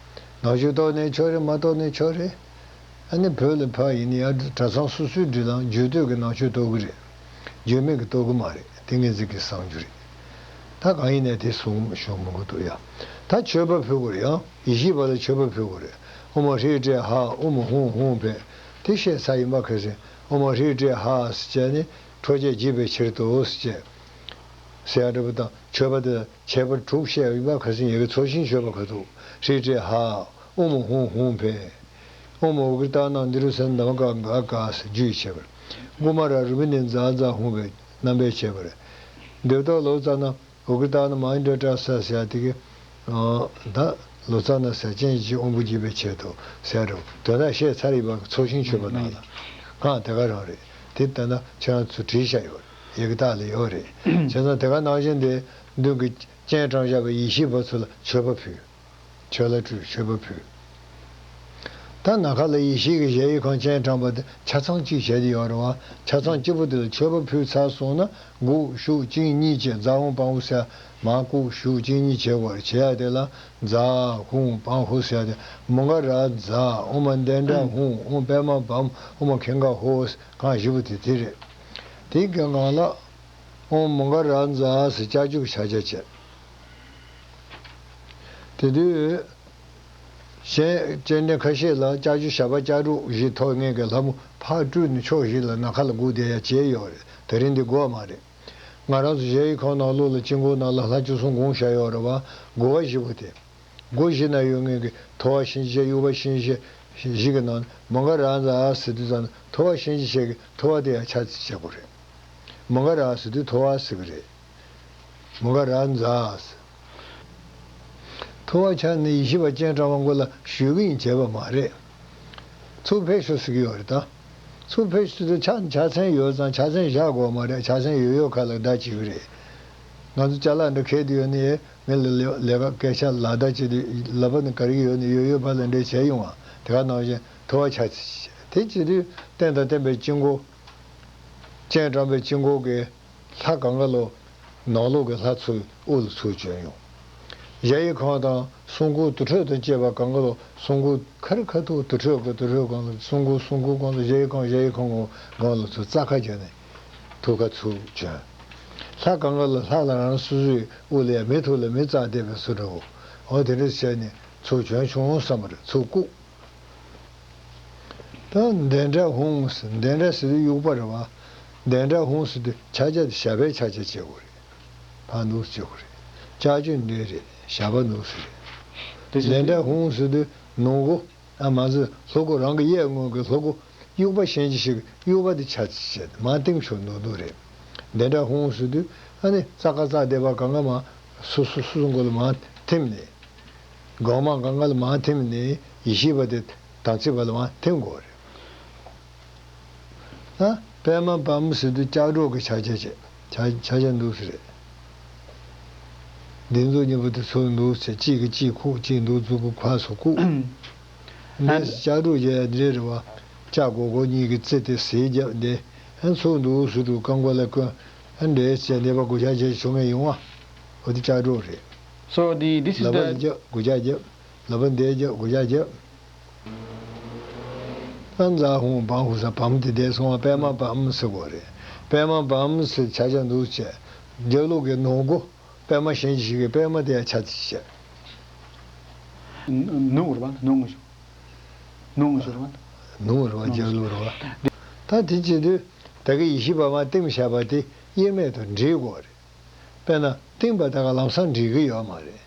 ནང་ཆོས་གཏོགས་ནས་ཆོག་རེད། མ་གཏོགས་ནས་ཆོག་རེད། ཨ་ནི་བོད་ལ་ཕར་ཡིན་ན་ཡང་གྲྭ་ཚང་སོ་སོའི་སྒྲིག་ལམ་རྒྱུད་སྟོད་ཀྱི་ནང་ཆོས་གཏོགས་ཀྱི་རེད། རྒྱུད་སྨད་ཀྱི་གཏོགས་ཀྱི་མ་རེད། ཏིང་ངེ་འཛིན་གྱི་གསང་རྒྱུ་རེད། ད་གང་ཡིན་ནས་དེ་གསུང་ཞུ་མི་དགོས་འདུག་ཡ། ད་མཆོད་པ་ཕུལ་དགོས་རེད། ཡང་ཡེ་ཤེས་པ་ལ་མཆོད་པ་ཕུལ་དགོས་རེད། ཨོཾ་ཧྲཱིཿ་ཏྲཱིཿཧ། ཨོཾ་ཧཱུྃ་ཧཱུྃ་ཕཊ། དེ་བཤད་ཚར་ཡིན་པ་ཁ་སང་། ཨོཾ་ཧྲཱིཿ་ཏྲཱིཿཧ་ཟེར་བྱས་ནས་ཁྲོ་བཅས་བགྱིད་པའི་ཕྱིར་དུ་ཟེར་བྱས། ཟེར་ཡ་འདྲ་པོ་དང་མཆོད་པ་དེ་ལ་ཁྱད་པར་དྲུག་བཤད་ཡོད་པ་ཁ་སང་ཡི་གེ་ཚོགས་ཞིང་མཆོད་པ་ག་ཐུག་ཧྲཱིཿ་ཏྲཱིཿཧ། ཨོཾ་ཧཱུྃ་ཧཱུྃ་ཕཊ། ཨོཾ་ཨོ་གི་ཏ་ན་དྷཱུ་ར་ས་ན་དྷརྨ་ཀ་ག་ག་ས་རྒྱུད་བྱས་པར། ཀུ་མ་ར་རུ་པི་ནི་ཛ་ཛ་ཧཱུྃ་ཕཊ་རྣམ་པས་བྱས་པར། འདོད་ཐོག་ལོ་ཙཱ་ན་ཨོ་གི་ཏ་ན་མ་ཧཱ་ནྡྲ་ཏྲ་ས་ཟེར་ཡ་དེ་གི། ད་ལོ་ཙཱ་ན་ཟེར་ཅན་གྱི་དབང་པོ་བགྱིད་པའི་ཆེད་དུ་ཟེར་རོ། དོན་དག་བཤད་ཚར་ཡིན་པ་ཚོགས་ཞིང་མཆོད་པ་ནང་ལ་གང་དེ་ག་རང་རེད། དེ་ལྟ་ན་ཁྱེད་རང་ཚོ་བྲིས་བཞག་ཡོད་རེད། ཡི་གེ་དག་ལ་ཡོད་རེད། བྱས་ཙང་དེ་ག་ནང་བཞིན་དེ་མདུན་གྱི་སྤྱན་དྲངས་བཞག་པའི་ཡེ་ཤེས་པ་ཚོ་ལ་མཆོད་པ་ཕུལ། མཆོད་ལ་སྤྲུལ་མཆོད་པ་ཕུལ། ད་ནམ་མཁའ་ལ་ཡེ་ཤེས་ཀྱི་གཞལ་ཡས་ཁང་སྤྱན་དྲངས་པ་དེ་ཆ་ཚང་གཅིག་བྱས་ཏེ་ཡོད་རེད་བ། ཆ་ཚང་གཅིག་པོ་དེ་ལ་མཆོད་པ་ཕུལ་ཚར་སོང་ན། དགུག་གཞུག་བཅིངས་གཉིས་བྱས། ཛཿཧཱུྃ་པཾ་ཧུ་ཟེར། མར་བཀུག་གཞུག་བཅིངས་གཉིས་བྱེད་དགོས་རེད། བྱེད་ཡ་དེ་ལ་ཛཿཧཱུྃ་པཾ་ཧུ་ཟེར་ཡ་དེ། མུངྒ་རཱ་ཛཿ། ཨོཾ་མནྡེ་ཌ་ཧཱུྃ། ཨོཾ་པདྨ་བཾ། ཨོཾ་ཁེངྒ་ཧོ་ཟེར། གང་བཞི་པོ་དེ་དེ་རེད། དེའི་སྒང་ལ་ཨོཾ་མུངྒ་རཱ་ཛཿ་ཟེར་ལྕགས་ཀྱུ་ཕྱག་རྒྱ་བྱས། དེ་དུས་གཞན་སྤྱན་འདྲེན་ཁ་ཤས་ལ་ལྕགས་ཀྱུ་ཞགས་པ་ལྕགས་སྒྲོག་བཞི་ཐོགས་མཁན་གྱི་ལྷ་མོ་ཕར་སྤྲུལ་ནས་ཕྱོགས་བཞི་ལ་ནམ་མཁའ་ལ་སྒུག་བསྡད་ཡ་བྱས་ཡོད་རེད། དེ་རིང་འདི་དགོས་པ་མ་རེད། ང་རང་ཚོ་གཞལ་ཡས་ཁང་ནང་ལོགས་ལ་དཀྱིལ་འཁོར་ནང་ལ་ལྷ་བཅུ་གསུམ་བསྒོམས་བཞག་ཡོད་རེད་བ། སྒོ་བ་བཞི་པོ་དེ། སྒོ་བཞི་ན་ཡོད་མཁན་གྱི་ཐོ་བ་གཤིན་རྗེ་ཆེན། དབྱུག་པ་གཤིན་རྗེ་ཆེན་བཞི་གི་ནང་ནས་མུངྒ་རཱ་ཛཿ་ཟེར་དུས་ཙམ་ན་ཐོ་བ་གཤིན་རྗེ་ཆེན་གྱི་ཐོ་བ་དེ་ཡང་ཕྱག་བྱེད་དགོས་རེད། མུངྒ་རཱ་ཟེར་དུས་ཐོ་བ་ཟེར་གི་རེད། མུངྒ་རཱ་ཛཿ། ཐོ་བ་ཕྱག་ནི་ཡེ་ཤེས་པ་སྤྱན་དྲངས་པ་མགོ་ལ་ཞུ་གི་ཡིན་བྱས་པ་མ་རེད། ཚུར་ཕེབས་ཤོག་ཟེར་གི་ཡོད་རེད་ད། ཚུར་ཕེབས་ཤོག་ཟེར་དུས་ཕྱག་ཕྱག་མཚན་ཡོད་ཙང་ཕྱག་མཚན་བཞག་དགོས་མ་རེད། ཕྱག་མཚན་ཡོད་ཡོད་ཁ་ལ་བརྡ་བྱེད་གི་རེད། ང་ཚོ་ཅ་ལག་འདྲ་འཁྱེར་དུ་ཡོད་ནི་ངས་ལས་ལས་ལས་ཀ་སྐད་ཆ་ལག་བརྡ་བྱེད་དུས་ལག་པ་ནི་ག་རེ་ཡོད་ནི་ཡོད་ཡོད་བ་ལ་འདྲ་བྱས་ཡོང་བ་དེ་ག་ནང་བཞིན་ཐོ་བ་ཕྱག་དེ་བྱེད་དུས་རྟེན་དང་བརྟེན་པའི་དཀྱིལ་འཁོར། སྤྱན་དྲངས་པའི་དཀྱིལ་འཁོར་གྱི་ལྷ་གང་ག་ལོ། ནང་ལོགས་ཀྱི་ལྷ་ཚོའི་དབུ་ལ་ཚུར་བྱོན་ཡོང་། གཞལ་ཡས་ཁང་དང་གསུང་མགུར་དུར་ཁྲོད་དང་བཅས་པ་གང་ག་ལོ། གསུང་མགུར་ཁ་རི་ཁ་ཐུག་དུར་ཁྲོད་ཀྱི་དུར་ཁྲོད་སྒང་ལ། གསུང་མགུར་གསུང་མགུར་སྒང་ལ། གཞལ་ཡས་ཁང་གཞལ་ཡས་ཁང་སྒང་ལ་ཚུར་རྩ་ཁ་བརྒྱབ་ནས་ཐུགས་ཀ་ཚུར་བྱོན། ལྷ་གང་ག་ལ་ལྷ་ལ་རང་སོ་སོའི་དབུ་ལ་ཡ་མི་ཐུག་ལ་མི་རྩ་བསྡད་པའི་བཟོ་འདྲ་བོ། འོ་དེ་འདྲ་བྱས་ནས་ཚུར་བྱོན་བྱུང་བསམ་པ་རེད། ཚུར་བཀུག་ད་མནྡེ་ཌ་ཧཱུྃ་ཟེར། མནྡེ་ཌ་ཟེར་དུས་དབྱུག་པ་རེད་བ། མནྡེ་ཌ་ཧཱུྃ་ཟེར་དུས་ཕྱག་རྒྱ་དེ་ཞབས་པད་ཕྱག་རྒྱ་བྱེད་དགོས་རེད། ཕར་ནུག་བྱེད་དགོས་རེད། ལྕགས་ཀྱུ་འདི་རེད། ཞབས་པ་ནུག་ཟེར་རེད། དེ་བཞིན་མནྡེ་ཌ་ཧཱུྃ་ཟེར་དུས་ནུ་གུ། ཨ་མ་ཟེར་ལྷུ་གུ། རང་གི་གཡས་ངོས་ཀྱི་ལྷུ་གུ། དབྱུག་པ་གཤིན་རྗེ་ཆེན་གྱི་དབྱུག་པ་དེ་ཕྱག་བྱས་མར་བསྟིམ་ཆོག་ནུག་ནུག་རེད། མནྡེ་ཌ་ཧཱུྃ་ཟེར་དུས་ཨ་ནི་རྩ་ཁ་རྩ་བསྡད་པ་གང་ག་མར་སོ་སོ་སོ་སོ་མགོ་ལ་མར་ཐིམ་ནས། སྒང་མ་གང་ག་ལ་མར་ཐིམ་ནས་ཡེ་ཤེས་པ་དེ་དམ་ཚིག་པ་ལ་མར་ཐིམ་དགོས་རེད། ད་པདྨ་བཛྲ་ཟེར་དུས་ལྕགས་སྒྲོག་གི་ཕྱག་རྒྱ་བྱས། ཕྱག་ཕྱག་རྒྱ་འདུག་སེ་རེད། སྡེ་ཚོགས་གཉིས་པོ་དེ་ཚུར་འདུག་སེ་གཅིག་གིས་གཅིག་ཁུག་གཅིག་འདུག་མཛུབ་གུ་ཁ་སུ་བཀུག་འདི་ལྕགས་སྒྲོག་བྱས་འདི་རེད་བ། ལྕགས་སྒོར་སྒོར་གཉིས་ཀྱི་རྩེ་དེ་ཟེར་རྒྱབ་འདི། ཨ་ཚུར་འདུག་སེ་འགྲོ་རྐང་པ་ལ་བསྐོན། ཨ་འདྲས་བྱས་འདི་པ་སྒོ་ལྕགས་བྱས་བྱུང་ངེ་ཡོང་བ། འོ་དེ་ལྕགས་སྒྲོག་རེད། So the, this is ལག་པ་འདི་the རྒྱབ་སྒོ་ལྕགས་རྒྱབ། ལག་པ་འདི་རྒྱབ་སྒོ་ལྕགས་རྒྱབ། ཨ་ཛཿཧཱུྃ་བཾ་ཧུ་ཟེར་བཾ་དེ་བསྡད་སོང་བ། པདྨ་བཛྲ་ཟེར་དགོས་རེད། པདྨ་བཛྲ་ཟེར་ཕྱག་རྒྱ་འདུག་བྱས། རྒྱབ་ལོགས་ཀྱི་ནུ་གུ། པདྨ་གཤིན་རྗེ་ཆེན་གྱི་པདྨ་དེ་ཡང་ཕྱག་བྱས། ནུ་རེད་བ། ནུ་ངུ་ཞུ། ནུ་ངུ་ཞུ་རེད་བ། ནུ་རེད་བ། རྒྱབ་ལོགས་རེད་བ། ད་དེ་བྱེད་དུས་ད་གི་ཡེ་ཤེས་པ་མར་བསྟིམ་བཞག་པ་དེ་དབྱེར་མེད་དུ་འདྲིལ་དགོས་རེད། དཔེར་ན་བསྟིམ་པ་དེ་ག་ལམ་སང་འདྲིལ་གི་ཡོད་མ་རེད།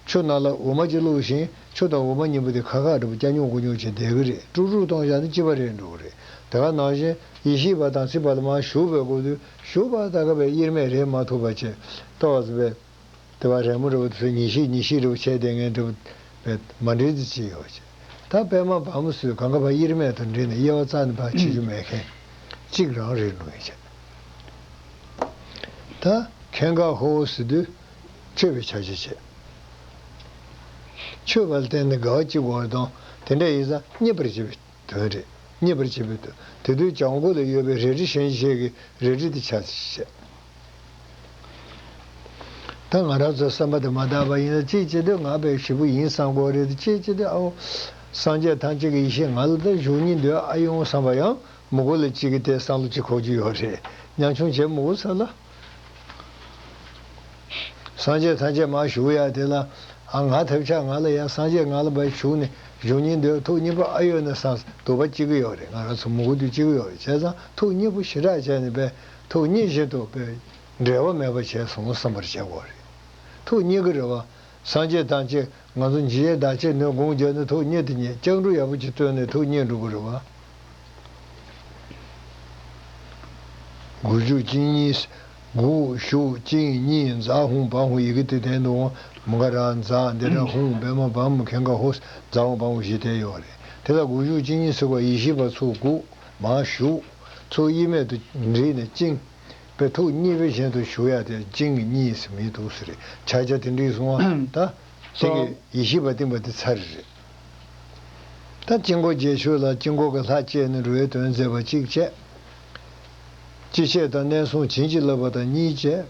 ཆུ་ནང་ལ་འོ་མ་གཅིག་བླུགས་ཤིང་ཆུ་དང་འོ་མ་གཉིས་པོ་དེ་ཁ་ཁ་འདྲ་པོ་སྐྱ་ཉུང་དགུ་ཉུང་བྱས་བསྡད་གི་རེད། དཀྲུག་དཀྲུག་བཏང་བཞག་ན་གཅིག་པ་རེད་འགྲོ་གི་རེད། དེ་ག་ནང་བཞིན་ཡེ་ཤེས་པ་དང་ཚིག་པ་ལ་མར་ཞུགས་པའི་སྐབས་དུས་ཞུགས་པ་དེ་ག་བས་དབྱེར་མེད་རེད་མ་ཐུབ་པ་བྱས་ཏོག་ཙམ་བས། དེ་བ་རན་མོ་འདྲ་པོ་དེ་ཚོ་ཉིན་ཤས་ཉིན་ཤས་འདྲ་པོ་བྱས་བསྡད་མཁན་འདྲ་པོ་བས་མ་འདྲེས་དེ་ཅི་ཡོད་བྱས། ད་པདྨ་བཛྲ་ཟེར་གང་ག་བ་དབྱེར་མེད་དུ་འདྲེས་ནས་དབྱེ་བ་རྩ་ནས་ཕར་ཕྱེ་རྒྱུ་མེད་མཁན་གཅིག་རང་རེད་འགྲོ་ཡིན་བྱས། ད་ཁེངྒ་ཧོ་ཟེར་དུས་མཆོད་པའི་ཕྱག་རྒྱ་བྱས། མཆོད་པ་ལ་བརྟེན་ནས་དགའ་བ་སྐྱེ་དགོས་པ་དང་དེ་འདྲ་ཡིན་ཙང་མཉེས་པར་བྱེད་པའི་དོན་རེད། མཉེས་པར་བྱེད་པའི་དོན། དེ་དུས་བྱང་སྒོ་ལ་ཡོད་པའི་རལ་གྲི་གཤིན་རྗེ་ཆེན་གྱི་རལ་གྲི་དེ་ཕྱག་བྱས། ད་ང་རང་ཚོ་བསམ་པ་དེ་མ་དག་པ་ཡིན་ན། གཅིག་བྱེད་དུས་ང་དཔེ་ཞེ་པོ་ཡིན་བསམ་དགོས་རེད། གཅིག་བྱེད་དུས་ཨའོ། སངས་རྒྱས་ཐམས་ཅད་ཀྱི་ཡེ་ཤེས་ང་ལ་ད་བཞུགས་སྙིང་འདོད་ཨ་ཡོང་བསམ་པ་ཡང་མི་དགོས་ལ། གཅིག་གི་དེ་བསམ་བློ་གཅིག་འཁོར་རྒྱུ་ཡོད་རེད། ཉམ་ཆུང་བྱེད་མི་དགོས་ས་ལ། སངས་རྒྱས་ཐམས་ཅད་མར་བཞུགས་ཡ་དེ་ལ། ཨ། ང་ཐབས་ཆག་ང་ལ་ཡ། སངས་རྒྱས་ང་ལ་བས་བཞུགས་ནས་བཞུགས་སྙིང་འདོད། ཐུགས་མཉེས་པོ་ཨ་ཡོད་ན་བསམ། འདོད་པ་གཅིག་གི་ཡོད་རེད། ང་རང་ཚོ་མི་དགོས་དུས་གཅིག་གི་ཡོད་རེད། བྱས་ཙང་ཐུགས་མཉེས་པོ་ཞེ་དྲག་བྱས་ནས་བས་ཐུགས་མཉེས་བཞིན་དུ་བས་འབྲལ་བ་མེད་པ་བྱས་སོང་བསམ་པར་བྱེད་དགོས་རེད། ཐུགས་མཉེས་ཀྱི་རེད་བ། སངས་རྒྱས་ཐམས་ཅད་ང་ཚོ་འཇིགས་བྱེད་བདག་བྱེད་ནས་དགོངས་བརྒྱབ་ནས་ཐུགས་མཉེས་དེ་ཉིད། སྐྱབས་འགྲོ་ཡག་པོ་ཅིག་བསྟེན་ནས་ཐུགས་མཉེས་འགྲོ་གི་རེད་བ། དགུག་གཞུག་བཅིངས་གཉིས། དགུག་གཞུག་བཅིངས་གཉིས། ཛཿཧུཾ་བཾ་ཧུ། ཡི་གེ་དེ་དན་དུ་འོང་། མུ་ཁ་ར་ཛཿ། འདི་ར་ཧཱུྃ། པདྨ་བཾ། གྷན་ཥ་ཧོཿ། ཛཿཧུཾ་བཾ་ཧུ་ཞེས་དེ་ཡོད་རེད། དེ་ལ་དགུག་གཞུག་བཅིངས་གཉིས་ཟེར་བ། ཡེ་ཤེས་པ་ཚོ་དགུག། མར་གཞུག། ཚུར་གཡེང་མེད་དུ་བསྒྲིལ་ནས་བཅིངས། པའི་ཐུགས་མཉེས་པའི་བཞིན་དུ་བཞུགས་ཡ་དེ་བཅིངས་གཉིས་ཟེར་མིན་འདུག་ཟེར་རེད། ཕྱག་རྒྱ་དེ་འགྲིག་སོང་བ། ད་དེ་གི་ཡེ་ཤེས་པ་བསྟེན་པ་དེ་ཚར་རེད། ད་དཀྱིལ་འཁོར་རྗེས་ཆོད་ལ་དཀྱིལ་འཁོར་གྱི་ལྷ་བསྐྱེད་ནས་འགྲོ་བའི་དོན་མཛད་པ་གཅིག་བྱས། སྤྱི་བཤད་དང་གནས་གསུམ་བྱིན་གྱིས་བརླབས་པ་དང་གཉིས་བྱས།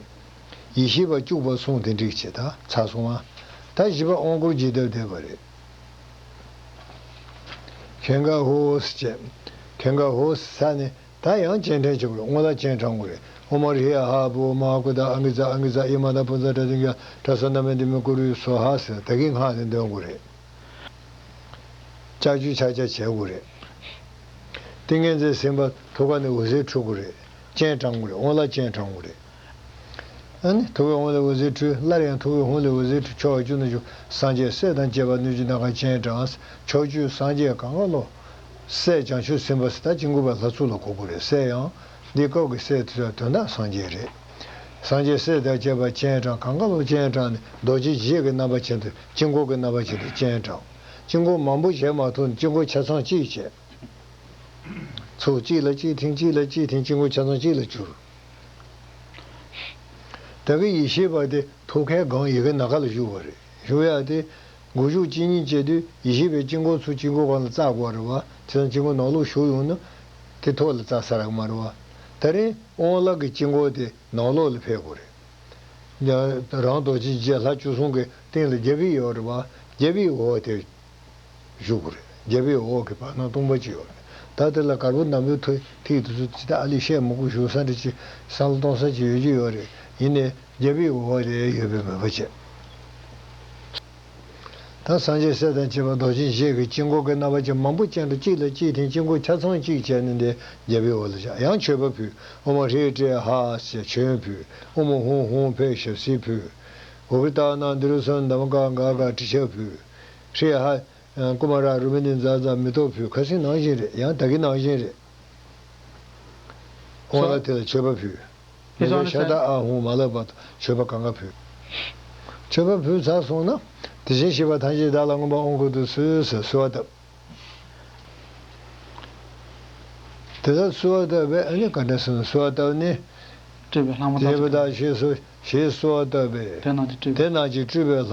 ཡེ་ཤེས་པ་བཅུག་པ་གསུམ་དེ་འགྲིག་བྱས། ད་ཚར་སོང་བ། ད་བཞི་པ་དབང་བསྐུར་རྒྱས་བཏབ་བསྡད་པ་རེད། གྷན་ཥ་ཧོཿ་ཟེར་བྱས། གྷན་ཥ་ཧོཿ་ཟེར་ནས། ད་ཡང་སྤྱན་དྲངས་བྱེད་དགོས་རེད། སྔོན་ལ་སྤྱན་དྲངས་དགོས་རེད། ཨོཾ་ཧྲཱིཿཧ་བོ་མ་ཧཱ་ཀུ་ཏ་ཨ་ངི་ཛ་ཨ་ངི་ཛ་ཨི་མ་དྷ་པུ་ཛ་ཏྲ་ཏིང་ཀྱ་ཏྲ་ས་ན་མ་དྷི་མི་ཀུ་རུ་སྭཱ་ཧཱ་ཟེར། ད་གིན་སྔགས་དེ་འདོན་དགོས་རེད། ལྕགས་ཀྱུ་ཕྱག་རྒྱ་བྱེད་དགོས་རེད། ཏིང་ངེ་འཛིན་སེམས་དཔའ་ཐུགས་ཀ་ནས་འོད་ཟེར་འཕྲོ་དགོས་རེད། སྤྱན་དྲངས་དགོས་རེད། སྔོན་ལ་སྤྱན་དྲངས་དགོས་རེད། ཨ་ནི་ཐུགས་ཀའི་ཧཱུྃ་ལས་འོད་ཟེར་འཕྲོས། སླར་ཡང་ཐུགས་ཀའི་ཧཱུྃ་ལས་འོད་ཟེར་འཕྲོས། ཕྱོགས་བཅུ་ན་བཞུགས་སངས་རྒྱས་སྲས་དང་བཅས་པ་སྣོད་བཅུད་རྣམས་ཀར་སྤྱན་དྲངས། ཕྱོགས་བཅུའི་སངས་རྒྱས་གང་ག་ལོ། སྲས་བྱང་ཆུབ་སེམས་དཔའ་ཟེར། ད་དཀྱིལ་འཁོར་པའི་ལྷ་ཚོགས་ལ་གོ་དགོས་རེད། སྲས་ཡང་འདི་སྐབས་ཀྱི་སྲས་དེ་ཚོ་དོན་དག་སངས་རྒྱས་རེད། སངས་རྒྱས་སྲས་དང་བཅས་པ་སྤྱན་དྲངས། གང་ག་ལོ་སྤྱན་དྲངས་ནས་རྡོ་རྗེ་བཞི་གི་རྣམ་པ་ཅན་དུ་དཀྱིལ་འཁོར་གྱི་རྣམ་པ་ཅན་དུ་སྤྱན་དྲངས། དཀྱིལ་འཁོར་མང་པོ་བྱེད་མ་ཐུབ་ནས་དཀྱིལ་འཁོར་ཆ་ཚང་གཅིག་བྱས། ཚོགས་གཅིག་ལ་གཅིག་ཐིམ། གཅིག་ལ་གཅིག་ཐིམ། དཀྱིལ་འཁོར་ཆ་ཚང་གཅིག་ལ་གྱུར། ད་གི་ཡེ་ཤེས་པ་དེ་ཐུགས་ཀའི་སྒང་ཡི་གེ་ནམ་མཁའ་ལ་བཞུགས་པ་རེད། བཞུགས་ཡ་དེ་དགུག་གཞུག་གཅིག་གཉིས་བྱེད་དུས་ཡེ་ཤེས་པའི་དཀྱིལ་འཁོར་ཚུར་དཀྱིལ་འཁོར་སྒང་ལ་བཙལ་དགོས་རེད་བ། དེ་ཙང་དཀྱིལ་འཁོར་ནང་ལོགས་ཞུགས་ཡོང་ན་དེ་ཐོག་ལ་བཙལ་ས་རག་མ་རེད་བ། ད་རིང་དབང་བླ་གི་དཀྱིལ་འཁོར་དེ་ནང་ལོགས་ལ་ཕེབས་དགོས་རེད། ཡང་རང་རྡོ་རྗེ་འཆང་ལྷ་བཅུ་གསུམ་གྱི་སྟེང་ལ་རྒྱབ་ཡིག་ཡོད་རེད་བ། རྒྱབ་ཡིག་འོག་དེ་བཞུགས་དགོས་རེད། རྒྱབ་ཡིག་འོག་གི་བར་སྣང་སྟོང་པ་ཅིག་ཡོད་རེད། ད་དེ་ལ་གར་པོ་ནམ་ཡོད་ཐིག་དེ་ཚོ་ཅི་ལྟར་ཨ་ལས་བཤད་མི་དགོས། བཞུགས་ས་འདྲ་ཅིག་བསམ་བློ་གཏོང་ས་ཅིག་ཡོད་ཀྱི་ཡོད་རེད། ཡིན་ནའི་རྒྱབ་ཡིག་འོག་དེ་ཡོད་པའི་མོས་པ་བྱེད། ད་སངས་རྒྱས་སྲས་དང་བཅས་པ་རྡོ་རྗེ་འཆང་གི་དཀྱིལ་འཁོར་གྱི་རྣམ་པ་ཅན་མང་པོ་ཅན་དུ་གཅིག་ལ་གཅིག་ཐིམ། དཀྱིལ་འཁོར་ཆ་ཚང་གཅིག་བྱས་ནས་འདི་རྒྱབ་ཡིག་འོག་ལ་བཞག། ཡང་མཆོད་པ་ཕུལ། ཨོཾ་ཧྲཱིཿཧྲཱིཿཧ་ཟེར་མཆོད་ཕུལ། ཨོཾ་ཧཱུྃཧཱུྃ་ཕཊ་ཞབས་བསིལ་ཕུལ། གྷོ་ཏ་ནཱ་དྷཱུ་རུ་སཾ་དྷཱ་མ་ཀ་ག་ག་ཏྲི་ཤ་ཕུལ། ཧྲཱིཿཧ་ཀུ་མ་ར་རུ་མི་ནི་ཛ་ཛ་མེ་ཏོག་ཕུལ། ཁ་སང་ནང་བཞིན་རེད། ཡང་ད་གིན་ནང་བཞིན་རེད། དབང་བླ་དེ་ལ་མཆོད་པ་ཕུལ། ཡེ་ཤེས་ཤ་སྟག་ཨ་ཧུ་མ་ལ་བ་དང་མཆོད་པ་གང་ག་ཕུལ། མཆོད་པ་ཕུལ་ཚར་སོང་ན། དེ་བཞིན་གཤེགས་པ་ཐམས་ཅད་བདག་ལ་མངོན་པར་དབང་བསྐུར་དུ་གསོལ་ཟེར་གསོལ་བ་བཏབ། དེ་ལྟར་གསོལ་བ་བཏབ་པས། ཨ་ནི་ག་འདྲ་ཟེར་ན། གསོལ་བ་བཏབ་ནས། སྤྲུལ་པའི་ལྷ་མོ་རྩ་དེ་བ་དག་ཞེས་སོ་ཞེས་གསོལ་བ་བཏབ་པས། དེ་རྣམས་ཀྱིས་སྤྲུལ་པའི་ལྷ་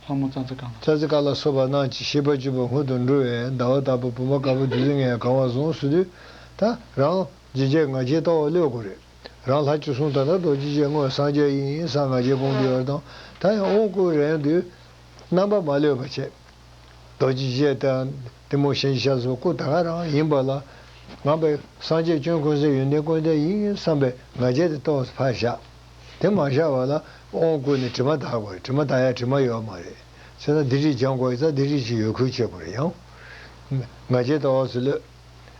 མོ་རྩ་རྩེ་ཀ་ལ་རྩ་རྩེ་ཀ་ལ་སོགས་པ་རྣམས་ཀྱིས་བཤད་པ་བརྗོད་པ་སྔོན་དུ་འགྲོ་བས། ཟླ་བ་དྭགས་པོ་བུམ་པ་དཀར་པོ་བདུད་རྩི་ལྔས་གང་བ་བཟུང་ཟེར་དུས། ད་རང་རྗེས་བྱེད་ང་རྗེས་ལྟ་བ་གློད་དགོས་རེད། རང་ལྷ་བཅུ་གསུམ་ད་ལྟ་རྡོ་རྗེ་འཆང་དངོས་སངས་རྒྱས་ཡིན་བསམ་ང་རྗེས་དགོངས་ཀྱི་ཡོད་དང་། ད་ཡང་དབང་བསྐུར་རན་དུས་རྣམ་པ་མ་གློད་པ་བྱས། རྡོ་རྗེ་འཆང་དང་གཏི་མུག་གཤིན་རྗེ་ཤ་ཟ་བ་སྐུ་ད་ག་རང་ཡིན་པ་ལ། ང་བས་སངས་རྒྱས་བྱོན་ཀུན་གསལ་ཡོན་ཏན་ཀུན་ལྡན་ཡིན་བསམ་པའི་ང་རྒྱལ་དེ་ཏོག་ཙམ་ཕར་བཞག། དེ་མ་བཞག་པ་ལ་དབང་བསྐུར་ནས་དྲི་མ་དག་དགོས་རེད། དྲི་མ་དག་ཡ་དྲི་མ་ཡོད་མ་རེད། བྱས་ན་འདི་རིགས་སྦྱང་དགོས་ཡ་ཙང་འདི་རིགས་ཀྱི་ཡོད་ཁུལ་བྱེད་དགོས་རེད། ཡང་ང་རྒྱལ་ཏོག་ཙམ་གློད།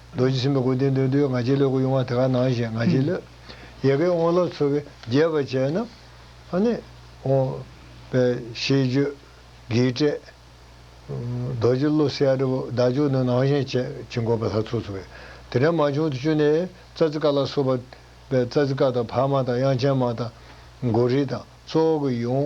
རྡོ་རྗེ་སེམས་དཔའི་སྐུ་རྟེན་འདོན་དུས་ང་རྒྱལ་གློད་དགོས་ཡོང་བ་དེ་ག་ནང་བཞིན་ང་རྒྱལ་གློད། ཡ་གི་དབང་བླ་ཚོ་གིས་རྒྱས་པ་བྱས་ན། ཨ་ནི་དབང་པའི་ཤིས་བརྗོད། བགེགས་བསྐྲད། རྡོ་རྗེ་གླུ་ཟེར་ཡ་འདྲ་བོ་བདག་འཇུག་ནི་ནང་བཞིན་བྱེད་ཀྱི་དགོས་པ་ལྷ་ཚོགས་ཚོ་གིས། དེ་འདྲ་མ་བྱུང་དུས་ཅུང་ནས་རྩ་རྩེ་ཀ་ལ་སོགས་པ་བས་རྩ་རྩེ་ཀ་དང་འཕགས་མ་དང་དབྱངས་ཅན་མ་དང་མགོ་རིལ་དང་གཙོ་བོ་གི་ཡུམ་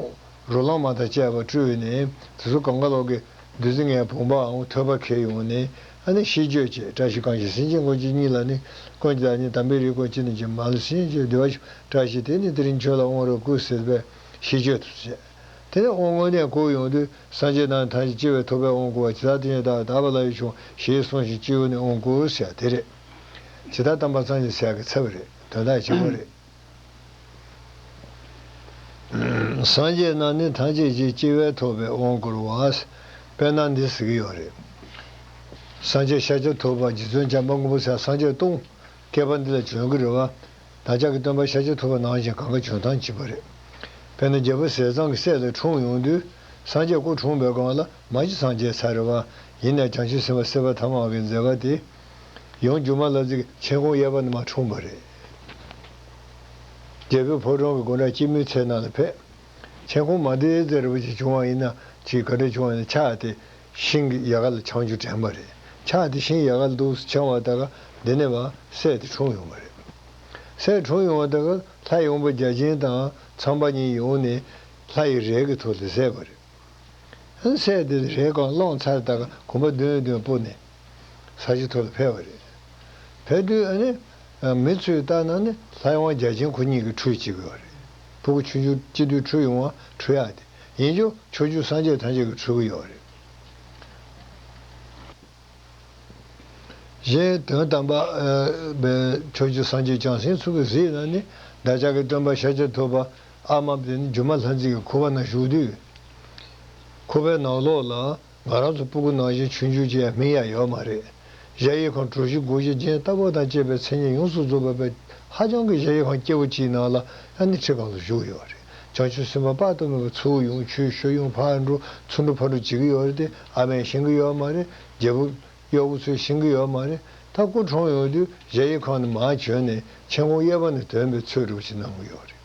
རོ་ལངས་མ་དང་བཅས་པ་སྤྲུལ་ནས་དེ་ཚོ་གང་ག་ལོག་གི་བདུད་རྩི་ལྔའི་བུམ་པའང་ཐོད་པ་འཁྱེར་ཡོང་ནས། ཨ་ནི་ཤིས་བརྗོད་བྱས། བཀྲ་ཤིས་གང་ཞིག་སེམས་ཅན་ཀུན་གྱི་སྙིང་ལ་ནི། ཀུན་གྱི་བདག་ཉིད་དམ་པའི་རིགས་ཀུན་གྱི་ནི། མ་ལུས་སེམས་ཅན་བདེ་བར་གཤེགས་པའི་བཀྲ་ཤིས་དེ་ནི་དེ་རིང་ཁྱོད་ལ་དབང་བསྐུར་ཟེར་བའི་ཤིས་བརྗོད་དུ་བྱས། དེ་ནས་དབང་དངོས་གནས་བསྐུར་ཡོང་དུས་སངས་རྒྱས་རྣམས་ཐམས་ཅད་སྤྱི་བོས་ཐུགས་ཕན་དབང་བསྐུར་བ། ཇི་ལྟར་དེ་ཉིད་བདག་གིས་དག་པ་ལ་ཡང་བྱུང་། ཞེས་གསུངས་ཤིང་སྤྱི་བོ་ནས་དབང་བསྐུར་ཟེར་ཡ་དེ་རེད། ཇི་ལྟར་བལྟམས་པ་སངས་རྒྱས་ཟེར་ཡ་གི་ཚབ་རེད། དོན་དག་གཅིག་པ་རེད། སངས་རྒྱས་རྣམས་ནི་ཐམས་ཅད་ཀྱིས། སྐྱེ་བས་ཐོབ་པའི་དབང་བསྐུར་བ། དཔེར་ན་འདི་ཟེར་གྱི་ཡོད་རེད། སངས་རྒྱས་ཤཱཀྱ་ཐུབ་པ་རྗེ་བཙུན་བྱམས་པ་མགོན་པོ་ཟེར་སངས་རྒྱས་སྟོང་བསྐལ་པ་འདི་ལ་བྱོན་གྱི་རེད་བ། བདག་ཅག་གི་སྟོན་པ་ཤཱཀྱ་ཐུབ་པ་ནང་བཞིན་གང་ག་བྱོན་སྟངས་གཅིག་པ་རེད། དཔེར་ན་རྒྱལ་པོ་ཟས་གཙང་གི་སྲས་ལ་འཁྲུངས་ཡོང་དུས། སངས་རྒྱས་སྐུ་འཁྲུངས་པའི་སྒང་ལ་མ་གྱུར་སངས་རྒྱས་ཚར་རེད་བ། ཡིན་ནའང་བྱང་ཆུབ་སེམས་དཔའ་སྲིད་པ་ཐ་མ་གི་མཛད་པ་དེ། ཡང་སྒྱུ་མ་ལྷ་མཛེས་ཀྱི་མཆན་ཁུང་གཡས་པ་ནས་མར་འཁྲུངས་པ་རེད། རྒྱལ་པོའི་ཕོ་བྲང་གི་སྒོ་འགྲམ་སྐྱེད་མོས་ཚལ་ནང་ལ་ཕེབས། མཆན་ཁུང་མ་བདེ་ཟེར་བ་ཅིག་བྱུང་བ་ཡིན་ན་ཅིག་ག་འདྲ་བྱུང་བ་ཡིན་ན་ཕྱག་དེ་ཤིང་གི་ཡལ་ག་ལ་འཕྱང་རྒྱུ་དྲན་པ་རེད། ཕྱག་དེ་ཤིང་ཡལ་ག་ལ་འདུག་སེ་འཕྱང་བ་ད་ག་འདི་ནས་བ་སྲས་དེ་འཁྲུངས་ཡོང་བ་རེད། སྲས་འཁྲུངས་ཡོང་བ་ད་ག་ལྷ་ཡི་དབང་པོ་བརྒྱ་བྱིན་དང་ཚངས་པ་གཉིས་ཡོང་ནས་ལྷ་ཡི་རས་ཀྱི་ཐོག་ལ་བཞུགས་པ་རེད། སྲས་དེ་རས་གང་བླངས་ཚར་ད་ག་གོམ་པ་བདུན་བདུན་སྤོས་ནས་ས་གཞི་ཐོག་ལ་ཕེབས་པ་རེད། ཕེབས་དུས་ཨ་ནི་མི་ཚོས་ལྟ་ན་ནི་ལྷ་ཡི་དབང་བརྒྱ་བྱིན་ཁོ་གཉིས་ཀྱིས་ཁྲུས་བྱེད་ཀྱི་ཡོད་རེད། ཕྲུ་གུ་ཆུང་ཆུང་སྐྱེས་དུས་ཁྲུས་ཡོང་བ་ཁྲུས་ཡག་དེ་ཡིན་ཀྱང་ཕྱོགས་བཅུའི་སངས་རྒྱས་ཐམས་ཅད་ཀྱིས་ཁྲུས་ཀྱི་ཡོད་རེད། གཞན་དོན་དམ་པ་ཨ་པའི་ཕྱོགས་བཅུའི་སངས་རྒྱས་བྱང་སེམས་ཚོ་གིས་གཟིགས་ན་ནི་བདག་ཅག་གི་སྟོན་པ་ཤཱཀྱ་ཐུབ་པ་ཨ་མ་དེ་ནི་སྒྱུ་མ་ལྷ་མཛེས་ཀྱི་ཁུ་བ་ན་བཞུགས་དུས། ཁུ་བའི་ནང་ལོགས་ལ་ང་རང་ཚོ་སྤུ་གུ་ནང་བཞིན་ཆུང་ཆུང་ཅིག་ཡང་སྨིན་ཡ་ཡོད་མ་རེད། གཞལ་ཡས་ཁང་གྲུ་བཞི་སྒོ་བཞི་རྒྱན་ལྟ་བུ་དང་བཅས་པའི་མཚན་ཉིད་ཡོངས་སུ་རྫོགས་པ་དཔེ་ཧ་ཅང་གི་གཞལ་ཡས་ཁང་སྐྱེ་བོ་གཅིག་ནང་ལ་ཨ་ནི་ཁྲི་སྒང་ལ་བཞུགས་ཡོད་རེད། བྱང་ཆུབ་སེམས་དཔའ་དཔག་ཏུ་མེད་པ་ཚུར་ཡོང་ཆུ་ཤོད་ཡོང་ཕར་འགྲོ་ཚུར་འགྲོ་ཕར་འགྲོ་བྱེད་ཀྱི་ཡོད་རེད་དེ་ཨ་མས་ཤེས་ཀྱི་ཡོད་མ་རེད། རྒྱལ་པོ་གཡོག་པོ་ཚོས་ཤེས་ཀྱི་ཡོད་མ་རེད། ད་སྐུ་འཁྲུངས་ཡོང་དུས་གཞལ་ཡས་ཁང་ནས་མར་བྱོན་ནས་མཆན་ཁུང་གཡས་པ་ནས་དོན་པའི་ཚུལ་འདྲ་བོ་ཞིག་གནང་གི་ཡོད་རེད།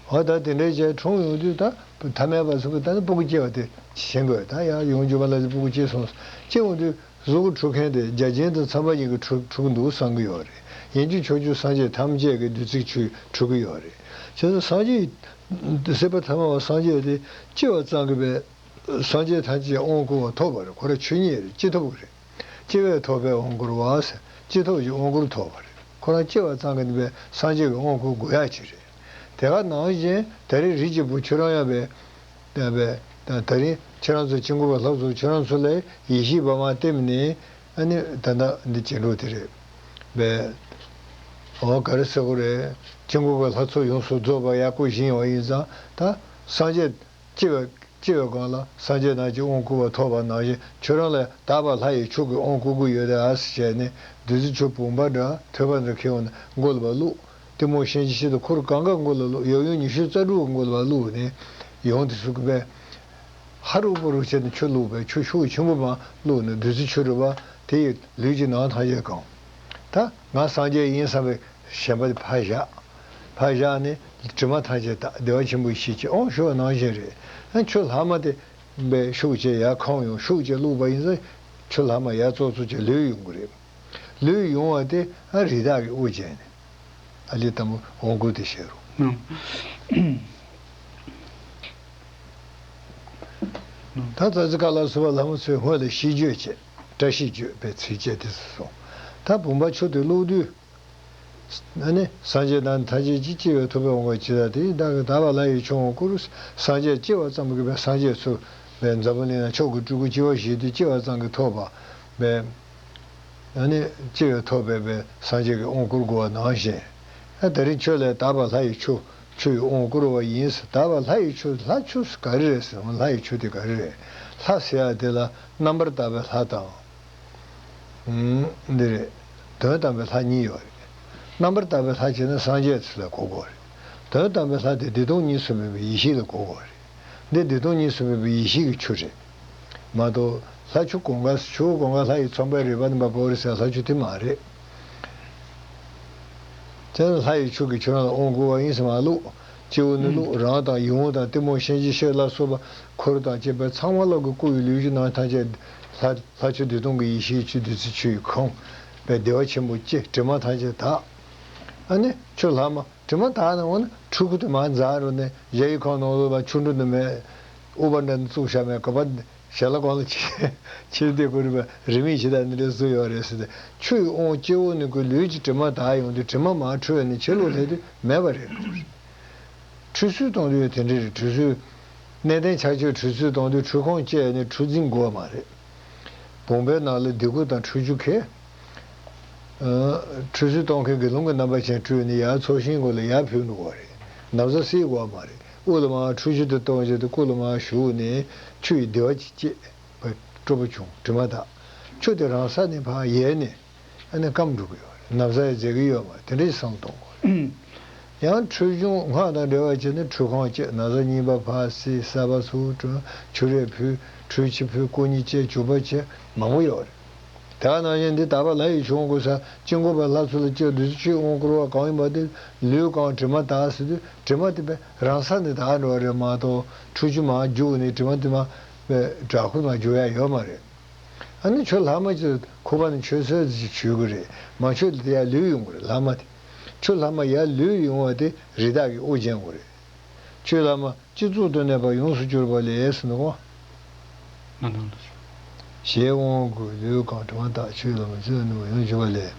འོ་ད་དེ་འདྲའི་བྱས་འཁྲུངས་ཡོང་དུས་ད་ཐ་མལ་པ་ཚོ་གིས་ད་ནི་སྤུ་གུ་སྐྱེ་བ་དེ་ཤེས་དགོས། ད་ཡང་ཡང་སྒྱུ་མ་ལྷ་མཛེས་སྤུ་གུ་སྐྱེས་སོང་། སྐྱེ་ཡོང་དུས་གཟུགས་པོ་འཁྲུ་མཁན་དེ་བརྒྱ་བྱིན་དང་ཚངས་པ་གཉིས་ཀྱིས་འཁྲུ་འཁྲུ་གི་འདུག་བསམ་གྱི་ཡོད་རེད། ཡིན་གྱི་ཕྱོགས་བཅུའི་སངས་རྒྱས་ཐམས་ཅད་ཀྱིས་བདུད་རྩི་ཆུས་འཁྲུ་གི་ཡོད་རེད། བྱས་ཙང་སངས་རྒྱས་སྲིད་པ་ཐ་མ་བ་སངས་རྒྱས་དེ་སྐྱེ་བ་ཙམ་གྱིས་པའི་སངས་རྒྱས་ཐམས་ཅད་དབང་བསྐུར་བ་ཐོབ་པ་རེད། ཁོ་རང་ཆོས་ཉིད་རེད། སྐྱེ་ཐོབ་ཀྱི་རེད། སྐྱེ་བས་ཐོབ་པའི་དབང་བསྐུར་བ་ཟེར་སྐྱེ་ཐོབ་ཀྱི་དབང་བསྐུར་ཐོབ་པ་རེད། ཁོ་རང་སྐྱེ་བ་ཙམ་གྱིས་ནི་པའི་སངས་རྒྱས་ཀྱི་དབང་བསྐུར་དགོས་ཡ་ཅིག་རེད། དེ་ག་ནང་བཞིན་ད་རེས་རིགས་ཀྱི་བུ་ཁྱོད་རང་ཡང་པའི་ད་པའི་ད་ད་རིང་ཁྱེད་རང་ཚོ་དཀྱིལ་འཁོར་གྱི་ལྷ་ཚོགས་ཁྱོད་རང་ཚོ་ལ་ཡེ་ཤེས་པདྨ་སྟེམས་ནས་ཨ་ནི་ད་ལྟ་འདི་བྱེད་འགྲོ་དེ་རེད། པའི་འོ་ག་རེ་ཟེར་དགོས་རེད། དཀྱིལ་འཁོར་གྱི་ལྷ་ཚོགས་ཡོངས་སུ་རྫོགས་པ་ཡག་པོ་བཞེངས་པ་ཡིན་ཙང་ད་སངས་རྒྱས་སྐྱེ་བའི་སྐྱེ་བའི་སྒང་ལ་སངས་རྒྱས་རྣམས་ཀྱི་དབང་བསྐུར་བ་ཐོབ་པ་ནང་བཞིན་ཁྱོད་རང་ལ་དག་པ་ལྷ་ཡི་མཆོག་གི་དབང་བསྐུར་གྱི་ཡོད་རེད་ཨ་ཟེར་བྱས་ནས་བདུད་རྩི་ཆུ་བུམ་པ་འདྲ་ཐོད་པ་འདྲ་ཁྱེར་ཡོང་ནས་མགོ་ལ་བླུགས། གཏི་མུག་གཤིན་རྗེ་གཤེད་དང་འཁོར་གང་ག་མགོ་ལ་བླུགས། ཡབ་ཡུམ་ཉི་ཤུ་རྩ་དྲུག་གི་མགོ་ལ་བླུགས་ནས་ཡོང་དུས་སུ་གི་པས་ཧ་རུ་པུ་རུ་བྱས་ནས་ཆུ་བླུགས་པས་ཆུ་ཤུགས་ཆེན་པོ་མར་བླུགས་ནས་བདུད་རྩི་ཆུ་རུ་བ་དེ་ཡིས་ལུས་ཀྱི་ནང་ཐམས་ཅད་གང་། ད་ང་སངས་རྒྱས་ཡིན་བསམ་པའི་ཞེན་པ་དེ་ཕར་བཞག་ཕར་བཞག་ནས་དྲི་མ་ཐམས་ཅད་དག་བདེ་བ་ཆེན་པོའི་ཡེ་ཤེས་ཀྱི་དབང་ཞུ་བ་ནང་བཞིན་རེད། ཨ་ཆུ་ལྷག་མ་དེ་བས་ཤུགས་ཆེ་ཡར་གང་ཡོང་ཤུགས་ཆེ་བླུགས་པ་ཡིན་ཙང་ཆུ་ལྷག་མ་ཡར་ཙོག་ཙོག་ཆེ་ལུད་ཡོང་གི་རེད། ལུད་ཡོང་བ་དེ་ཨ་རི་དྭགས་ཀྱི་དབུགས་བྱས་ནས་ཨ་ལི་དམ་པོ་འོང་དགོས་དེ་བཤད་རོགས། ད་ཙ་ཙི་ཀ་ལ་སོགས་པ་ལྷ་མོ་ཚོས་སྔོན་ལ་ཤིས་བརྗོད་བྱས། བཀྲ་ཤིས་བརྗོད་པའི་ཚིགས་བཅད་དེ་ཚོ་སོང་། ད་བུམ་པ་ཆུ་དེ་བླུགས་དུས། ཨ་ནི་སངས་རྒྱས་རྣམས་ཐམས་ཅད་ཀྱིས་སྐྱེ་བས་ཐོབ་པའི་དབང་བསྐུར་བ་ཇི་ལྟར་དེ་བདག་གིས་དག་པ་ལྷ་ཡི་མཆོག་དབང་བསྐུར། སངས་རྒྱས་སྐྱེ་བ་ཙམ་གྱིས་པའི་སངས་རྒྱས་ཚོ་བའི་འཛམ་བུ་གླིང་ན་མཆོག་གི་སྤྲུལ་སྐུ་སྐྱེ་བ་བཞེས་དུས་སྐྱེ་བ་ཙམ་གྱིས་ཐོབ་པ་བས། ཨ་ནི་སྐྱེ་བས་ཐོབ་པའི་བས་སངས་རྒྱས་ཀྱི་དབང་བསྐུར་དགོས་པ་ནང་བཞིན། ཨ་ད་རིང་ཁྱོད་ལ་དག་པ་ལྷ་ཡི་ཆུ་ཆུ་ཡི་དབང་བསྐུར་བ་ཡིན། དག་པ་ལྷ་ཡི་ཆུ་ལྷ་ཆུ་ག་རེ་རེད་ཟེར་ན་ལྷ་ཡི་ཆུ་དེ་ག་རེ་རེད། ལྷ་ཟེར་ཡ་དེ་ལ་རྣམ་པར་དག་པའི་ལྷ་དང་། འདི་རེད། དོན་དམ་པའི་ལྷ་གཉིས་ཡོད་རེད། རྣམ་པར་དག་པའི་ལྷ་བྱས་ན་སངས་རྒྱས་ཚོ་ལ་གོ་དགོས་རེད། དོན་དམ་པའི་ལྷ་དེ་བདེ་སྟོང་གཉིས་སུ་མེད་པའི་ཡེ་ཤེས་ལ་གོ་དགོས་རེད། འདི་བདེ་སྟོང་གཉིས་སུ་མེད་པའི་ཡེ་ཤེས་ཀྱི་ཆུ་རེད། མ་གཏོགས་ལྷ་ཆུ་གང་ག་ཆུ་གང་ག་ལྷ་ཡི་ཚོམ་པའི་རི་བ་ནི་མ་བོ་རེད་ཟེར་ལྷ་ཆུ་དེ་མ་རེད། དེ་ནི་ལྷ་ཡི་ཆུ་གིས་ཁྱོད་རང་ལ་དབང་བསྐུར་བ་ཡིན་ཟེར་མ་བླུགས། སྐྱེ་བོ་ནི་བླུགས། རང་དང་ཡིད་འོང་དང་གཏི་མུག་གཤིན་རྗེ་གཤེད་ལ་སོགས་པ་འཁོར་དང་བཅས་པའི་ཚང་མ་ལོག་གི་སྐུ་ཡི་ལུས་ཀྱི་ནང་ཐམས་ཅད་ལྷ་ལྷ་ཆུ་བདེ་སྟོང་གི་ཡེ་ཤེས་ཆུ་བདུད་རྩི་ཆུ་ཡིས་གང་བས་བདེ་བ་ཆེན་པོ་སྐྱེ། དྲི་མ་ཐམས་ཅད་དག་ཨ་ནི་ཆུ་ལྷག་མ་དྲི་མ་དག་ནས་འོང་ན་ཕྲུ་གུ་དེ་མར་འཛག་རོགས་ནས་གཞལ་ཡས་ཁང་ནང་ལོགས་ལ་ཆུ་འབྲུ་ནི་མེད། ཨུ་བ་འདྲ་ནི་བཙུགས་བཞག་མེད་ག་པ། ཞལ་ལག་གོང་ལ་ཕྱིར་ཕྱིར་བསྡད་དགོས་རེད་པས། རིན་མེད་ཇི་ལྟར་འདི་འདྲ་བཟོས་ཡོད་རེད་ཟེར་ཏེ། ཆུ་ཡི་དབང་སྐྱེ་བོ་ནི་ཁོའི་ལུས་ཀྱི་དྲི་མ་དག་ཡོང་དུས་དྲི་མ་མར་འཁྲུ་ཡོང་ནས་ཕྱི་ལོགས་སླེབས་དུས་མེད་པ་རེད། ཁྲུས་གསོལ་གཏོང་དུས་དེ་འདྲ་རེད། ཁྲུས་གསོལ། གནས་བརྟན་ཕྱག་མཆོད་ཁྲུས་གསོལ་གཏོང་དུས་ཁྲུས་ཁང་བཅས་ནས་ཁྲུས་འཛིན་དགོས་པ་མ་རེད། བུམ་པའི་ནང་ལ་ལྡེ་གུ་དང་ཁྲུས་ཆུ་ཁྱེར། ཁྲུས་གསོལ་གཏོང་མཁན་དགེ་སློང་གི་རྣམ་པ་ཅན་སྤྲུལ་ནས་ཡར་ཚོགས་ཞིང་སྒོ་ལ་ཡར་ཕུལ་འགྲོ་དགོས་པ་རེད། ན་བཟའ་བསིལ་དགོས་པ་མ་རེད། དབུ་ལ་མར་ཁྲུས་ཆུ་དེ་གཏོང་བྱས་ཏེ་སྐུ་ལ་མར་ཞུགས་ནས་ཆུ་ཡི་བདེ་བ་ཅིག་སྐྱེས་པ་སྤྲོ་པོ་བྱུང་། དྲི་མ་དག། ཆུ་དེ་རང་ས་ནས་ཕར་ཡལ་ནས་ཨ་ནི་སྐམ་འགྲོ་གི་ཡོད་རེད། ན་བཟའ་ཡང་མཛད་ཀྱི་ཡོད་མ་རེད། དེ་འདྲ་ཞིག་བསམ་གཏོང་དགོས་རེད། ཡང་ཁྲུས་གཞོང་སྔགས་དང་འབྲེལ་བ་བྱས་ནས་ཁྲུས་ཁང་བཅས། ན་བཟའ་རྙིང་པ་ཕར་བསྲེས། ཟས་པ་ཚུར་བཀྲུས། ཆུ་རས་ཕུལ། ཁྲུས་ཆུ་ཕུལ། སྐུ་གཉིས་བཅས་བྱུག་པ་བྱས། མང་པོ་ཡོད་རེད། དེ་ག་ནང་བཞིན་འདི་དག་པ་ལྷ་ཡི་ཆོས་དབང་བསྐུར་ས། དཀྱིལ་འཁོར་པའི་ལྷ་ཚོགས་ལ་བཅོལ་དུས་ཆུས་དབང་བསྐུར་བ་གང་ཡིན་པ་དེ་ལུས་གང་དྲི་མ་དག་ཟེར་དུས་དྲི་མ་དེ་བས་རང་ས་ནས་དག་འགྲོ་བ་རེད་མ་གཏོགས་ཁྲུས་ཆུ་མར་རྒྱུགས་ནས་དྲི་མ་དེ་མར་བྲག་ཁུང་ནང་རྒྱུག་ཡ་ཡོད་མ་རེད། ཨ་ནི་ཆུ་ལྷག་མ་ཅིག་ཁུ་བ་ནས་མཆོད་སྲོལ་ཅིག་ཞུ་གི་རེད། མ་མཆོད་དེ་ཡར་ལུད་ཡོང་གི་རེད། ལྷག་མ་དེ། ཆུ་ལྷག་མ་ཡར་ལུད་ཡོང་བ་དེ་རི་དྭགས་ཀྱི་དབུ་རྒྱན་དགོས་རེད། ཆུ་ལྷག་མ་སྤྱི་གཙུག་ཏུ་གནས་པ་ཡོངས་སུ་གྱུར་པ་ལས་ཟེར་ནོ། ང་དང་། ཞེས་དབང་བསྐུར་ལུས་གང་དྲི་མ་དག། ཆུ་ལྷག་མ་སྤྱི་གཙུག་ཏུ་གནས་པ་ཡོངས་སུ་གྱུར་པ་ལས།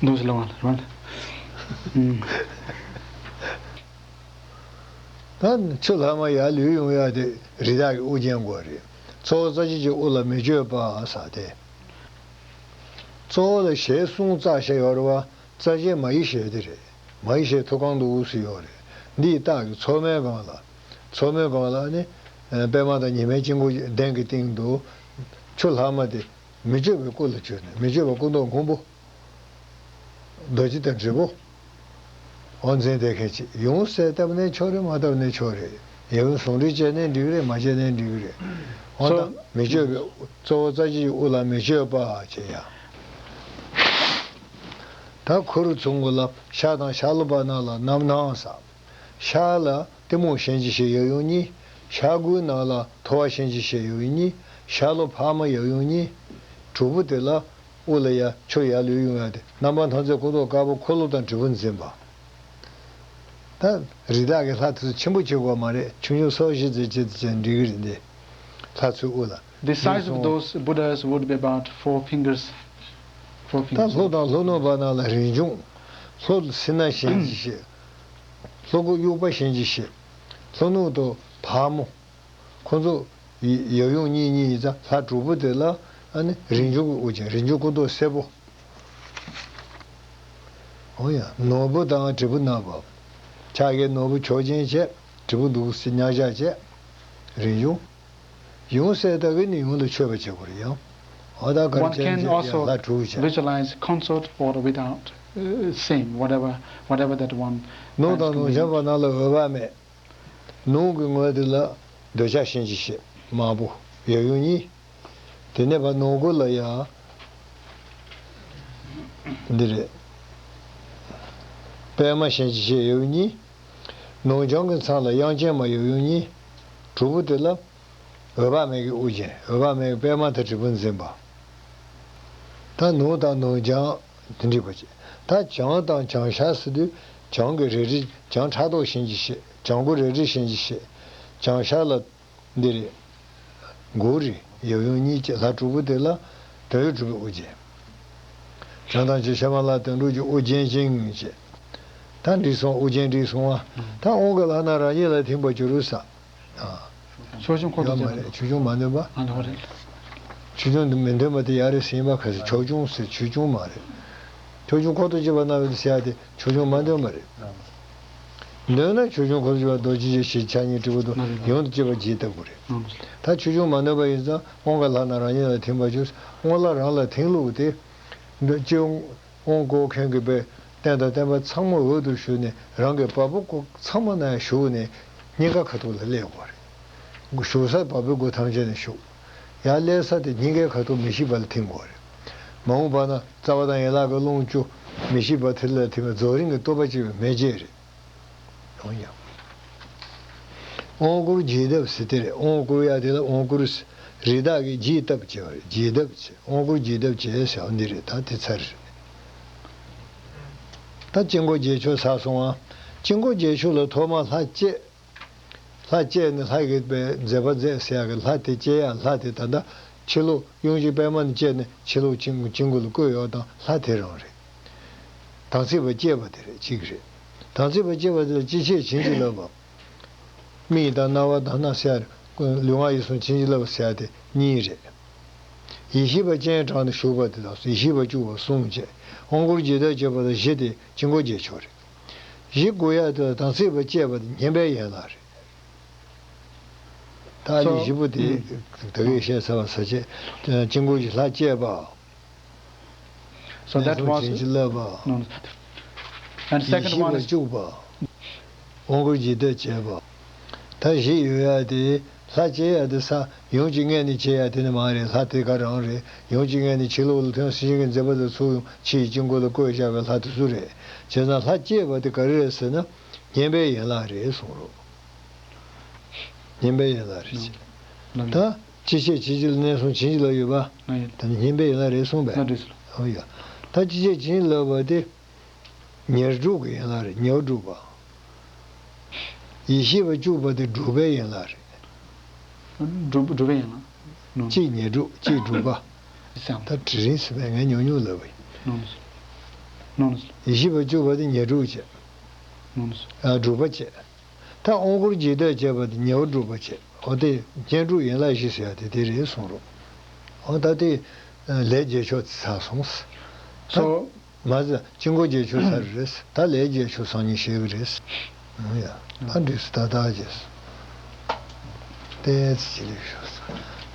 འདུག་སེ་ལབ་པ་ལ་རེད་པ། ད་ཆུ་ལྷག་མ་ཡར་ལུད་ཡོང་ཡ་དེ་རི་དྭགས་ཀྱི་དབུ་རྒྱན་དགོས་རེད། གཙོ་བོ་རྩ་བརྒྱད་ཀྱི་དབུ་ལ་མི་བསྐྱོད་པ་ཟེར་ཏེ། གཙོ་བོ་ལ་ཞལ་གསུམ་རྩ་བཞི་ཡོད་རེད་པ། རྩ་བཞི་མ་ཡི་ཞལ་དེ་རེད། མ་ཡི་ཞལ་ཐུགས་ཀ་ནས་དབུ་སུ་ཡོད་རེད། འདི་ཡི་ལྟག་གི་མཚོ་མོའི་སྒང་ལ། མཚོ་མོའི་སྒང་ལ་ནི་པདྨ་དང་ཉི་མའི་དཀྱིལ་འཁོར་གདན་གྱི་སྟེང་དུ་ཆུ་ལྷག་མ་དེ་མི་བསྐྱོད་པའི་སྐུ་ལ་བསྐྱོད་ནས། མི་བསྐྱོད་པ་སྐུ་མདོག་སྔོན་པོ། རྡོ་རྗེ་དང་དྲིལ་བུ། འོ་འཛིན་བསྡད་མཁན་ཅིག་ཡོང་ཟེར། བཏབ་ནའི་ཆོག་རེད། མ་བཏབ་ནའི་ཆོག་རེད། ཡང་ཟུང་འབྲེལ་བྱས་ནའི་འགྲིག་གི་རེད། མ་བྱས་ནའི་འགྲིག་གི་རེད། འོ་ད་So མི་བསྐྱོད་པའི་གཙོ་བོ་རྩ་བརྒྱད་ཀྱི་དབུ་ལ་མི་བསྐྱོད་པ་བྱེད་ཡ། ད་ཁུ་རུ་ཚུ་གུ་ལ་ཤར་དང་ཤར་ལྷོ་བར་སྣང་ལ་རྣམ་སྣང་ཟེར། ཤར་ལ་གཏི་མུག་གཤིན་རྗེ་གཤེད་ཡབ་ཡུམ་གཉིས། ཤར་སྒོའི་ནང་ལ་ཐུབ་པ་གཤིན་རྗེ་གཤེད་ཡབ་ཡུམ་གཉིས། ཤར་ལྷོ་འཕགས་མ་ཡབ་ཡུམ་གཉིས། དྲུག་པོ་དེ་ལ་དབུ་ལ་ཡ་ཆུ་ཡར་ལུད་ཡོང་ཡ་དེ་རྣམ་པར་སྣང་མཛད་སྐུ་མདོག་དཀར་པོ་འཁོར་ལོ་དང་དྲིལ་བུ་འཛིན་པ། ད་རི་དྭགས་ཀྱི་ལྷ་དེ་ཚོ་ཆེན་པོ་བྱེད་དགོས་མ་རེད། ཆུང་ཆུང་སོ་བཞི་ཙམ་བྱེད་དེ་བྱས་འགྲིག་གི་རེད། འདི་ལྷ་ཚོའི་དབུ་ལ། The size of those Buddhas would be about four fingers. Four ད་fingers. ལྷོ་དང་ལྷོ་ནུབ་བར་སྣང་ལ་རིན་འབྱུང་། ལྷོ་ལ་སེར་སྣ་གཤིན་རྗེ་གཤེད། ལྷོ་སྒོ་དབྱུག་པ་གཤིན་རྗེ་གཤེད། ལྷོ་ནུབ་ཏུ་འཕགས་མོ། ཁོ་ཚོ་ཡབ་ཡུམ་གཉིས་གཉིས་ཡིན་ཙང་ལྷ་དྲུག་པོ་དེ་ལ་ཨ་ནི་རིན་འབྱུང་གི་དབུ་ཅན། རིན་འབྱུང་སྐུ་མདོག་སེར་པོ། འོ་ཡ། ནོར་བུ་དང་དྲིལ་བུ་བསྣམས་པ། ཕྱག་གི་ནོར་བུ་མཆོག་སྦྱིན་བྱས། དྲིལ་བུ་འདུག་སེ་མཉམ་བཞག་བྱས། རིན་འབྱུང་། ཡུམ་གསལ་ལྟ་གི་ནི་ཡུམ་ལ་མཆོད་པ་བྱེད་དགོས་རེད་ཡང་། འོ་ད་གར་One ཅན་can ཅེས་ཡང་also ལྷ་དྲུག་བྱས། visualize consort or without, uh, same, whatever, whatever that one ནོར་དང་ནོར་བྱང་བར་སྣང་ལ་འོད་དཔག་མེད། ནོར་གྱི་ངོས་དེ་ལ་འདོད་ཆགས་གཤིན་རྗེ་གཤེད་མང་པོ་ཡབ་ཡུམ་གཉིས། དེ་ནས་ཕར་ནོར་སྒོ་ལ་ཡ། འདི་རེད། པདྨ་གཤིན་རྗེ་གཤེད་ཡབ་ཡུམ་གཉིས། ནོར་བྱང་གི་མཚམས་ལ་དབྱངས་ཅན་མ་ཡབ་ཡུམ་གཉིས། དྲུག་པོ་དེ་ལ་འོད་དཔག་མེད་ཀྱི་དབུ་ཅན། འོད་དཔག་མེད་ཀྱི་པདྨ་དང་དྲིལ་བུ་འཛིན་པ། ད་ནོར་དང་ནོར་བྱང་དེ་འདྲ་པོ་ཅིག་ད་བྱང་དང་བྱང་ཤར་ཟེར་དུས་བྱང་གི་རལ་གྲི། བྱང་ཕྲག་དོག་གཤིན་རྗེ་གཤེད། བྱང་སྒོ་རལ་གྲི་གཤིན་རྗེ་གཤེད། བྱང་ཤར་ལ་འདི་རེད། གུ་རུ་ཡབ་ཡུམ་གཉིས་ཀྱི་ལྷ་དྲུག་པོ་དེ་ལ་དོན་ཡོད་གྲུབ་པའི་དབུ་ཅན། བྱང་དང་བྱང་ཤར་མ་ལ་དོན་གྲུབ་ཀྱི་དབུ་རྒྱན་ཅན་ཅེས། ད་འགྲིག་སོང་། དབུ་རྒྱན་འགྲིག་སོང་བ། ད་དབང་གི་ལྷ་རྣམས་རང་ཉིད་ལ་ཐིམ་པར་གྱུར་ཟེར། ཨ། ཆོས་སྐྱོང་འཁོར་དུ་ཡོད་མ་རེད། ཆོས་སྐྱོང་མ་འདོན་པ། ཨ་ལོ་རེད། ཆོས་སྐྱོང་མི་འདོན་པ་དེ་ཡག་རེད་ཟེར་ཡིན་པ་ག་ཟེར། ཆོས་སྐྱོང་ཟེར། ཆོས་སྐྱོང་མ་རེད། ཆོས་སྐྱོང་འཁོར་དུ་བཅུག་པ་ན་ཟེར་ཡ་དེ་ཆོས་སྐྱོང་མ་འདོན་པ་རེད། འདོན་ན་ཆོས་སྐྱོང་འཁོར་དུ་བཅུག་པ་རྡོ་རྗེ་འཆང་ཕྱག་གཉིས་དྲིལ་བུ་དང་ཡོངས་སུ་གཅིག་པ་རྗེས་བཏབ་དགོས་རེད། ད་ཆོས་སྐྱོང་མ་འདོན་པ་ཡིན་ཙང་དབང་གི་ལྷ་རྣམས་རང་ཉིད་ལ་ཐིམ་པར་གྱུར། དབང་ལྷ་རང་ལ་ཐིམ་ལུགས་དེ། འདི་སྤྱི་དབང་བསྐུར་མཁན་གྱི་དཔེ་རྟེན་དང་བརྟེན་པ་ཚང་མ་འོག་ཏུ་བཞུགས་ནས། རང་གི་བ་སྤུ་ཚང་མ་ན་བཞུགས་ནས་སྙིང་ག་ཁ་ཐུག་ལ་སླེབས་དགོས་རེད། བཞུགས་ས་བ་སྤུའི་སྒོ་ཐམས་ཅད་ནས་བཞུགས། ཡར་སླེབས་ས་དེ་སྙིང་གའི་ཁ་ཐུག་མི་ཤིགས་པ་ལ་ཐིམ་དགོས་རེད། མ་འོངས་པ་ན་རྩ་བ་དང་ཡན་ལག་གི་རླུང་བཅུ་མི་ཤིགས་པ་དེ་ལ་ཐིམ་པའི་རྫོགས་རིམ་གྱི་རྟོགས་པ་སྐྱེ་བའི་མེ་ལྕེ་རེད། འོ་ཡ། དབང་བསྐུར་རྒྱས་བཏབ་ཟེར་དེ་རེད། དབང་བསྐུར་ཡ་དེ་ལ་དབང་བསྐུར་ཟེར། རི་དྭགས་ཀྱི་རྒྱས་བཏབ་བྱས་པ་རེད། རྒྱས་བཏབ་བྱས། དབང་བསྐུར་རྒྱས་བཏབ་བྱས་ཟེར་བ་འདི་རེད། ད་དེ་ཚར་རེད། ད་དཀྱིལ་འཁོར་རྒྱས་ཆོག་ཚར་སོང་ང་། དཀྱིལ་འཁོར་རྒྱས་ཆོག་ལ་ཐོག་མར་ལྷ་བསྐྱེད། ལྷ་བསྐྱེད་ནས་ལྷ་གི་མཛད་པ་མཛད་ཟེར་ཡག་གི་ལྷ་དེ་བསྐྱེད་ཡག་ལྷ་དེ་ད་ལྟ་ཕྱི་ལོགས་དབྱངས་ཅན་པདྨ་ནས་བསྐྱེད་ནས་ཕྱི་ལོགས་དཀྱིལ་དཀྱིལ་འཁོར་ལ་བཀོད་ཡོད་དང་ལྷ་དེ་རང་རེད། དམ་ཚིག་པ་བསྐྱེད་པ་དེ་རེད། གཅིག་རེད། དམ་ཚིག་པ་བསྐྱེད་པ་དེ་ལ་སྤྱི་བཤད་བྱིན་གྱིས་བརླབས་པ། མིག་དང་རྣ་བ་དང་སྣ་ཟེར་ཡག་ལུས་ངག་ཡིད་གསུམ་བྱིན་གྱིས་བརླབས་པ་ཟེར་ཡག་དེ་གཉིས་རེད། ཡེ་ཤེས་པ་སྤྱན་དྲངས་ནས་བཞུགས་པ་དེ་དང་ཡེ་ཤེས་པ་བཅུ་པ་གསུམ་བཅས། དབང་བསྐུར་ཇི་ལྟར་བྱེད་པ་དང་བཞི་དེ་དཀྱིལ་འཁོར་རྗེས་ཆོག་རེད། བཞི་དགོས་ཡ་དེ་དང་ཚིག་པ་བཅས་པ་དེ་བསྙེན་པའི་ཡན་ལག་རེད། ད་ཨ་ནི་བཞི་པོ་དེ་ད་གིན་བཤད་ཚར་བ་ས་བཅད། དཀྱིལ་འཁོར་གྱི་ལྷ་བསྐྱེད་པ། So that was བྱིན་གྱིས་བརླབས་པ། No, no. And ཡེ་second ཤེས་one པ is བཅུག་པ། དབང་བསྐུར་ཇི་ལྟར་བྱེད་པ། ད་བཞི་ཡོད་ཡ་དེ་ལྷ་བསྐྱེད་ཡ་དེ་ས་ཡོངས་ཀྱི་ངོས་ནས་བྱེད་ཡ་དེ་ནི་མ་རེད། ལྷ་དེ་ག་རང་རེད། ཡོངས་ཀྱི་ངོས་ནས་ཕྱི་ལོགས་ལ་ཐོན། སེམས་ཅན་གྱི་མཛད་པ་དང་ཚུལ་ཕྱི་ཡི་དཀྱིལ་འཁོར་ལ་བཀོད་བཞག་པའི་ལྷ་དེ་ཚོ་རེད། བྱས་ཙང་ལྷ་བསྐྱེད་པ་དེ་ག་རེ་རེད་ཟེར་ན། བསྙེན་པའི་ཡན་ལག་རེད་གསུངས་རོགས། བསྙེན་པའི་ཡན་ལག་རེད། ལགས། ད་ཅི་བྱེད་བྱིན་གྱིས་བརླབས། གནས་གསུམ་བྱིན་གྱིས་བརླབས་ཡོད་པ། ལགས། ཡིན། ད་ནི་བསྙེན་པའི་ཡན་ལག་རེད་གསུངས་པས། ལགས། རེད་ཟེར། ཨོ་ཡ། ད་ཅི་བྱེད་བྱིན་གྱིས་བརླབས་པ་དེ་ཉེར་སྒྲུབ་ཀྱི་ཡན་ལག་རེད། ཉེར་སྒྲུབ་པ། ཡེ་ཤེས་པ་བཅུ་པ་དེ་སྒྲུབ་པའི་ཡན་ལག་རེད། སྒྲུབ་སྒྲུབ་པའི་ཡན་ལག་ནོ། གཅིག་ཉེར་སྒྲུབ། གཅིག་སྒྲུབ་པ། བསམ། ད་དེ་རིང་སྲིད་པའི་ངས་ཉུང་ཉུང་ལབ་པ་ཡིན། ནོ་ནོ། ནོ་ནོ། ཡེ་ཤེས་པ་བཅུ་པ་དེ་ཉེར་སྒྲུབ་བྱས། ནོ་ནོ། ཨ། སྒྲུབ་པ་བྱས། ད་དབང་བསྐུར་ཇི་ལྟར་བྱེད་པ་དེ་ཉེ་བར་སྒྲུབ་པ་བྱས། འོ་དེ་བསྙེན་སྒྲུབ་ཡན་ལག་བཞི་ཟེར་ཡ་དེ་དེ་རེད་གསུངས་རོགས། འོ་ད་དེ་ལས་རྗེས་ཆོག་ཚར་སོང་། So མ་ཟད་དཀྱིལ་འཁོར་རྗེས་ཆོག་ཚར་རེད། ད་ལས་རྗེས་ཆོག་སང་ཉིན་བཤད་གི་རེད། ཨོ་ཡ། ད་འགྲིགས་སོང་། ད་ད་རྗེས་སོང་། བསྟན་འཛིན་ལེགས་ཤོག་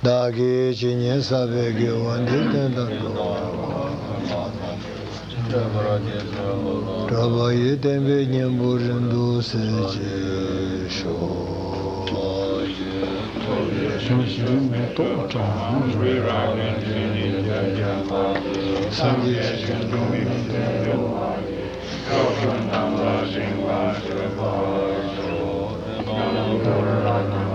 བདག་གིས་ཇི་སྙེད་བསགས་པའི་དགེ་བ་འདིས། བསྟན་དང་སྒྲུབ་པ་གྲགས་པ་ཡི། བསྟན་པའི་སྙིང་པོ་རིང་དུ་གསལ་བྱེད་ཤོག་སངས་རྒྱས་ཆོས་ཀྱི་སྟོང་ཉིད་ཐོབ་པར་ཤོག